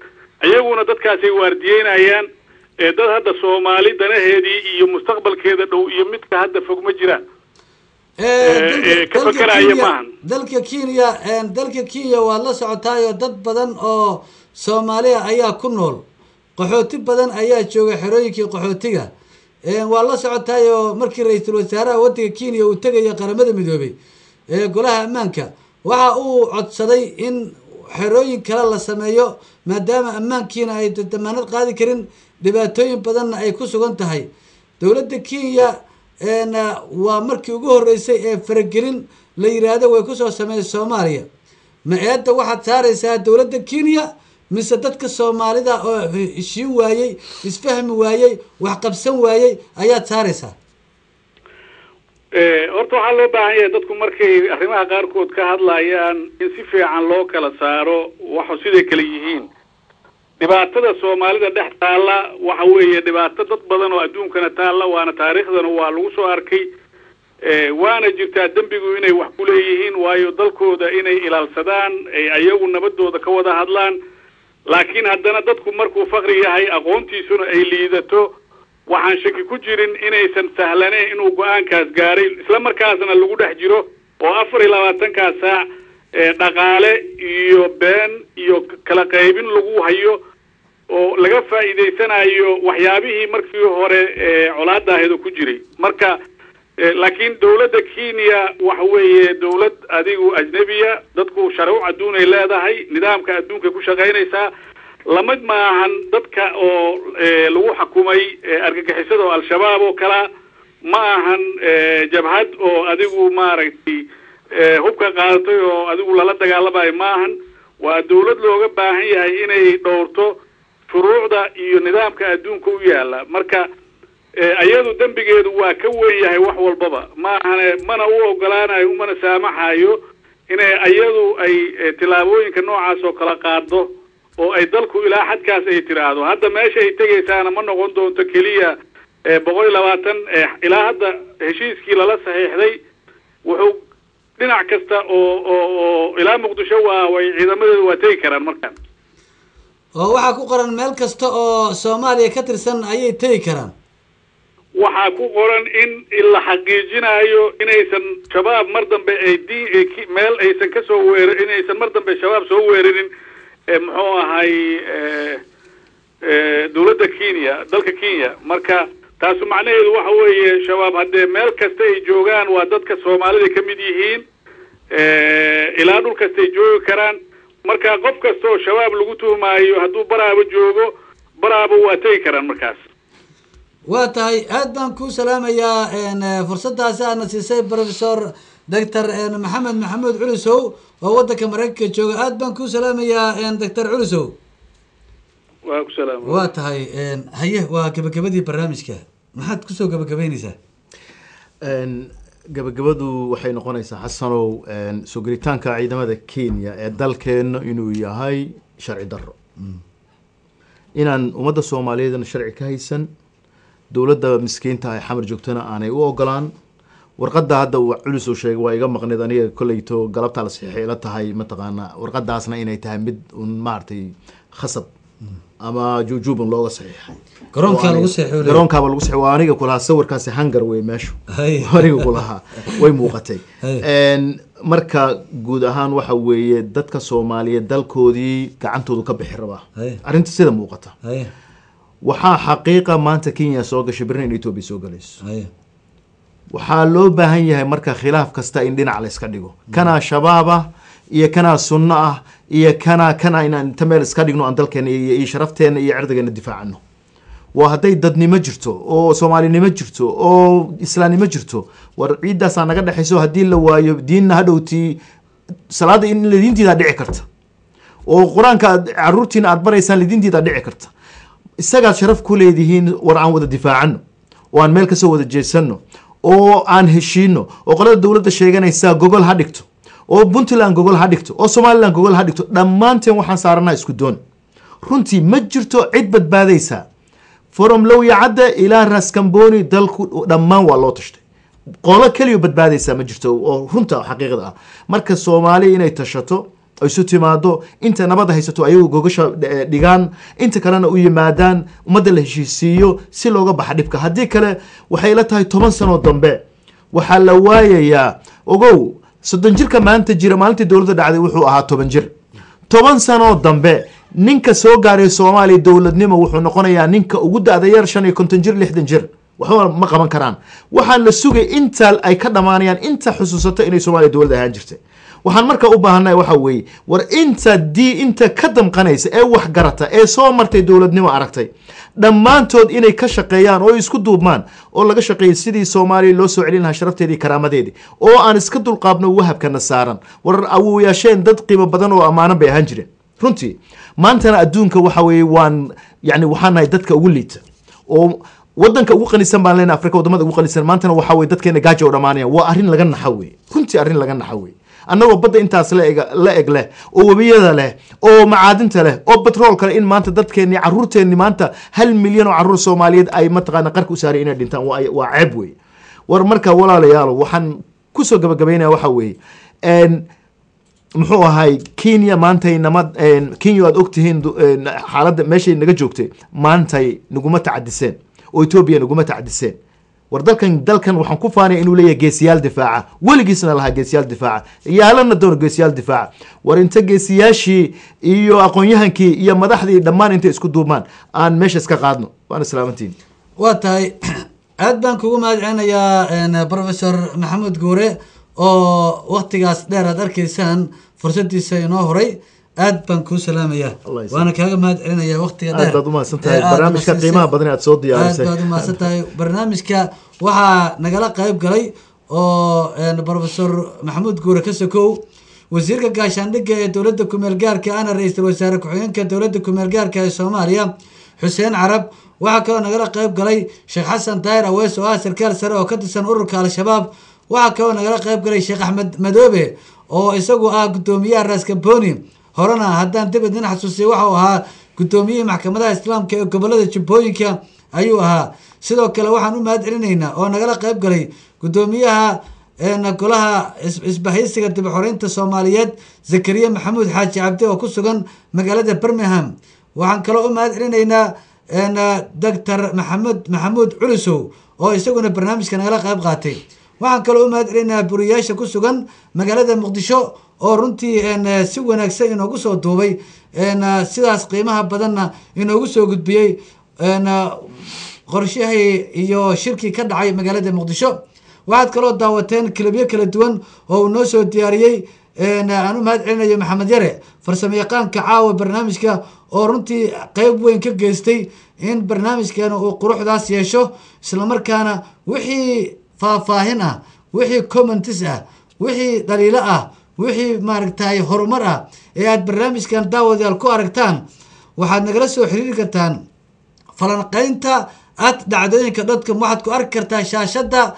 iyaguna dadkaasay waardiyeynayaan. Dad hadda Soomaali danaheedii iyo mustaqbalkeeda dhow iyo midka hadda fog ma jiraan ka fakeraya maahan. Dalka Kenya waad la socotaayo, dad badan oo Soomaaliya ayaa ku nool, qaxooti badan ayaa jooga xerooyinkii qaxootiga. Waa la socotaayo, markii ra-iisul wasaaraha waddanka Kenya uu tegaya Qaramada Midoobay ee Golaha Ammaanka, waxa uu codsaday in xerooyin kale la sameeyo, maadaama ammaankiina ay damaanad qaadi karin, dhibaatooyin badanna ay ku sugan tahay dowladda Kenya. Waa markii ugu horreysay ee faragelin la yiraahdo way kusoo sameysay Soomaaliya. Ma eedda waxaad saaraysaa dowladda Kenya mise dadka Soomaalida oo heshiin waayey, isfahmi waayey, wax qabsan waayey ayaad saaraysaa? Horta waxaa loo baahan yahay dadku markay arrimaha qaarkood ka hadlayaan in si fiican loo kala saaro waxu siday kala yihiin. Dhibaatada Soomaalida dhex taalla waxa weeye dhibaato dad badan oo adduunkana taalla, waana taariikhdana waa lagu soo arkay. Waana jirtaa dembigu inay wax ku leeyihiin, waayo dalkooda inay ilaalsadaan, ay ayagu nabadooda ka wada hadlaan. Laakiin haddana dadku markuu faqri yahay, aqoontiisuna ay liidato, waxaan shaki ku jirin inaysan sahlaneyn inuu go-aankaas gaaray, isla markaasna lagu dhex jiro oo 24-kaas saac dhaqaale iyo been iyo kala qaybin lagu hayo oo laga faa'iidaysanayo waxyaabihii markii hore colaadda ahayd oo ku jiray. Marka laakiin dawladda Kenya waxa weeye dawlad adigu ajnebiya, dadku sharuuc adduun ay leedahay, nidaamka adduunka ku shaqaynaysaa. Lamid maahan dadka oo lagu xakumay argagixisada oo Al-Shabaab oo kalaa, ma ahan jabhad oo adigu maaragtay hubka qaadatay oo adigu lala dagaalamayo ma ahan. Waa dawlad looga baahan yahay inay dhowrto shuruucda iyo nidaamka adduunka u yaala. Marka iyadu dembigeedu waa ka weyn yahay wax walbaba, ma ahane mana u ogolaanayo umana saamaxayo inay iyadu ay tillaabooyinka noocaas oo kala qaado oo ay dalku ilaa xadkaas ay tiraahdo. Hadda meesha ay tegaysaana ma noqon doonto keliya 120. Ilaa hadda heshiiskii lala saxiixday wuxuu dhinac kasta oo ilaa Muqdisho waa way ciidamadeedu waa tegi karaan markaan. Oo waxaa ku qoran meel kasta oo Soomaaliya ka tirsan ayay tegi karaan? Waxaa ku qoran in la xaqiijinayo inaysan Shabaab mar dambe ay di meel aysan kasoo weerar, inaysan mar dambe Shabaab soo weerarin, muxuu ahay, dawladda Kenya, dalka Kenya. Marka taasu macnaheedu waxa weeye Shabaab haddee meel kasta ay joogaan waa dadka Soomaalida ka mid yihiin, ilaa dhul kasta ay joogi karaan. Marka qof kasta oo Shabaab lagu tuhmaayo hadduu Baraaba joogo, Baraaba waa tegi karaan markaas. Waa tahay, aad baan kuu salaamayaa fursaddaasi aadna siisay, Professor Doctor Maxamed Maxamuud Culusow oo waddanka Maraykanka jooga. Aad baan kuu salaamayaa, Doctor Culusow. Waa ku salaama. Waa tahay. Haye, waa gabagabadii barnaamijka, maxaad kusoo gabagabeyneysaa? Gabagabadu waxay noqonaysaa, Xasanow, soo gelitaanka ciidamada Kenya ee dalkeena inuu yahay sharci darro, inaan ummadda Soomaaliyeedna sharci ka haysan, dowladda miskiinta ay Xamar joogtana aanay u ogolaan. Warqadda hadda uu Culus uu sheegay waa iga maqneyd aniga kolleyto, galabtaa la saxiixay ila tahay. Mataqaanaa, warqadaasna inay tahay mid un maaragtay khasab ama juujuuban looga saxiixay. Garoonkaa lagu saxiixay. Garoonkaaba lagu saxiixay. Waa aniga kulahaa sawirkaasi hangar wey meeshu, aniga kulahaa way muuqatay. Marka guud ahaan waxa weeye dadka Soomaaliyeed dalkoodii gacantoodu ka bixi rabaa arrinta sida muuqata. Waxaa xaqiiqa maanta Kenya soo gashay, birna in Ethiopia soo galayso. Waxaa loo baahan yahay marka khilaaf kasta in dhinac la iska dhigo, kanaa Shabaab ah iyo kanaa sunno ah iyo kanaa inaan inta meel iska dhigno aan dalkeena iyo sharafteena iyo cirdigeena difaacano. Waa hadday dadnimo jirto oo Soomaalinimo jirto oo islaamnimo jirto, war ciiddaasaa naga dhexayso. Haddii la waayo diinna, hadhowtii salaada in ladiintiidaa dhici karta oo Qur-aanka aad caruurtiina aad baraysaan lidintiidaa dhici karta, isagaad sharaf ku leedihiin. War aan wada difaacano oo aan meel kasoo wada jeesano oo aan heshiino oo qolada dowladda sheeganaysaa gogol ha dhigto. oo Puntland gogol ha dhigto, oo Somaliland gogol ha dhigto, dhammaanteen waxaan saaranaha isku doon. Runtii ma jirto cid badbaadaysa. From Lowyacadda ilaa Raskamboni dalku dhammaan waa loo tashtay, qolo keliya badbaadaysa ma jirto oo runta xaqiiqada ah. Marka Soomaali inay tashato, isu timaado, inta nabadda haysato ayagu gogasha dhigaan, inta kalena u yimaadaan, ummadda la heshiisiiyo si looga baxa dhibka. Haddii kale waxay la tahay 10 sano dambe waxaa la waayayaa. Ogow, 30 jirka maanta jira maalintii dowladda dhacday wuxuu ahaa 10 jir. 10 sanoo dambe ninka soo gaaray Soomaaliya dowladnimo wuxuu noqonayaa ninka ugu da-da yar, 55 jir, 60 jir. Waxba ma qaban karaan. Waxaan la sugay inta ay ka dhammaanayaan inta xusuusato inay Soomaaliya dowladda ahaan jirtay. Waxaan marka u baahannahay waxa weeye, war inta dii inta ka damqanaysa ee wax garata ee soo martay dowladnimo aragtay, dhammaantood inay ka shaqeeyaan oo isku duubmaan oo laga shaqeeyo sidii Soomaaliya loo soo celin lahaa sharafteedii, karaamadeedii, oo aan iska dulqaabno wahabkana saaran. War awowayaasheen dad qiimo badan oo ammaanan bay ahaan jireen runtii. Maantana adduunka waxa weeye waan yani waxaan nahay dadka ugu liita oo wadanka ugu qanisan baan leenahay, Afrika wadamada ugu qanisan. Maantana waxa weye dadkeena gaajo oo dhamaanaya. Waa arrin laga naxa weye, runtii arrin laga naxa weye. Annagoo badda intaas la eg la eg leh, oo webiyada leh, oo macaadinta leh, oo batroolka leh, in maanta dadkeenni, caruurteenni, maanta 1 milyan oo caruur Soomaaliyeed ay mataqaana qarka u saaray inay dhintaan, waa ceeb wey. War marka walaalayaalo, waxaan kusoo gabagabaynaya waxa weeye, muxuu ahay, Kenya maantay nama Kenya aad ogtihiin xaaladda meeshay naga joogtay, maantay naguma tacadiseen oo Etoobiya naguma tacadiseen. War dalkan waxaan ku faanaya inuu leeyahay geesiyaal difaaca, weligiisna lahaa geesiyaal difaaca, yaalana doono geesiyaal difaaca. War inta geesiyaashii iyo aqoon-yahankii iyo madaxdii dhammaan intay isku duubmaan aan meesha iska qaadno. Waana salaamantiin. Waa tahay, aad baan kugu mahad celinayaa Professor Maxamuud Guure oo waktigaas dheer aad arkaysaan fursadiisa inoo horay. Aad baan kuu salaamayaa, waana kaaga mahad celinaya waktiga dheer. Aad baad umahadsan tahay ee aad barnaamijka nasiisay. Qiimaha badan ee aad soo diyaarisay. Aad baad umahadsan tahay. Barnaamijka waxaa nagala qayb galay oo Professor Maxamuud Guure ka sokow wasiirka gaashaandhigga ee dowladda kumeel gaarka ahna ra-iisul wasaare ku-xigeenka dowladda kumeel gaarka ee Soomaaliya, Xuseen Carab. Waxaa kaloo nagala qayb galay Sheekh Xasan Daahir Aweys oo ah sarkaal sare oo ka tirsan ururka Al-Shabaab. Waxaa kaloo nagala qayb galay Sheekh Axmed Madoobe oo isagu ah guddoomiyaha Raaskamboni, horena haddaan dib idin xasuusiyo waxa uu ahaa guddoomiyihii maxkamadaha islaamka ee gobolada Jubbooyinka ayuu ahaa. Sidoo kale waxaan u mahad celinaynaa oo nagala qayb galay guddoomiyaha golaha isbahaysiga dib u xoreynta Soomaaliyeed, Zakariya Maxamuud Xaaji Cabdi oo ku sugan magaalada Birmingham. Waxaan kaloo u mahad celinaynaa Doctor Maxamed Maxamuud Culusow oo isaguna barnaamijka nagala qayb qaatay. Waxaan kaloo u mahad celinaynaa buriyaasha ku sugan magaalada Muqdisho oo runtii si wanaagsan inoogu soo duubay, sidaas qiimaha badanna inoogu soo gudbiyey qorshahii iyo shirkii ka dhacay magaalada Muqdisho. Waxaad kaloo daawateen kilibyo kala duwan oo uu noo soo diyaariyey. Aan u mahad celinayo Maxamed Yare, farsamo yaqaanka caawa barnaamijka, oo runtii qeyb weyn ka geystay in barnaamijkeena uu quruxdaas yeesho. Islamarkaana wixii faahfaahin ah, wixii comments ah, wixii dhaliilo ah, wixii maaragtay horumar ah ee aad barnaamijkan daawadayaal ku aragtaan, waxaad nagala soo xiriiri kartaan falanqaynta@dhacdooyinka.com. Waxaad ku arki kartaa shaashadda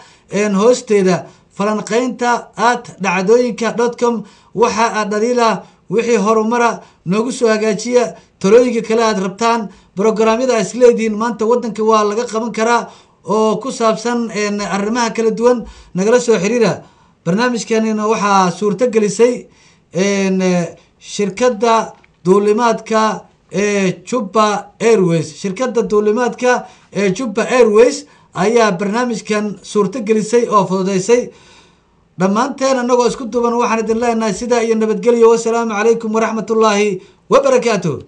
hoosteeda, falanqaynta@dhacdooyinka.com. Waxa aad dhaliila, wixii horumara noogu soo hagaajiya. Talooyinka kale aad rabtaan, brograamyada aad isleedihiin maanta wadanka waa laga qaban karaa oo ku saabsan arrimaha kala duwan, nagala soo xiriira. Barnaamijkanina waxaa suurto gelisay shirkadda duulimaadka ee Jubba Airways. Shirkadda duulimaadka ee Jubba Airways ayaa barnaamijkan suurto gelisay oo fududeysay. Dhammaanteen annagoo isku duuban waxaan idin leenahay sidaa iyo nabadgelyo. Wasalaamu calaykum waraxmatullaahi wabarakaatu.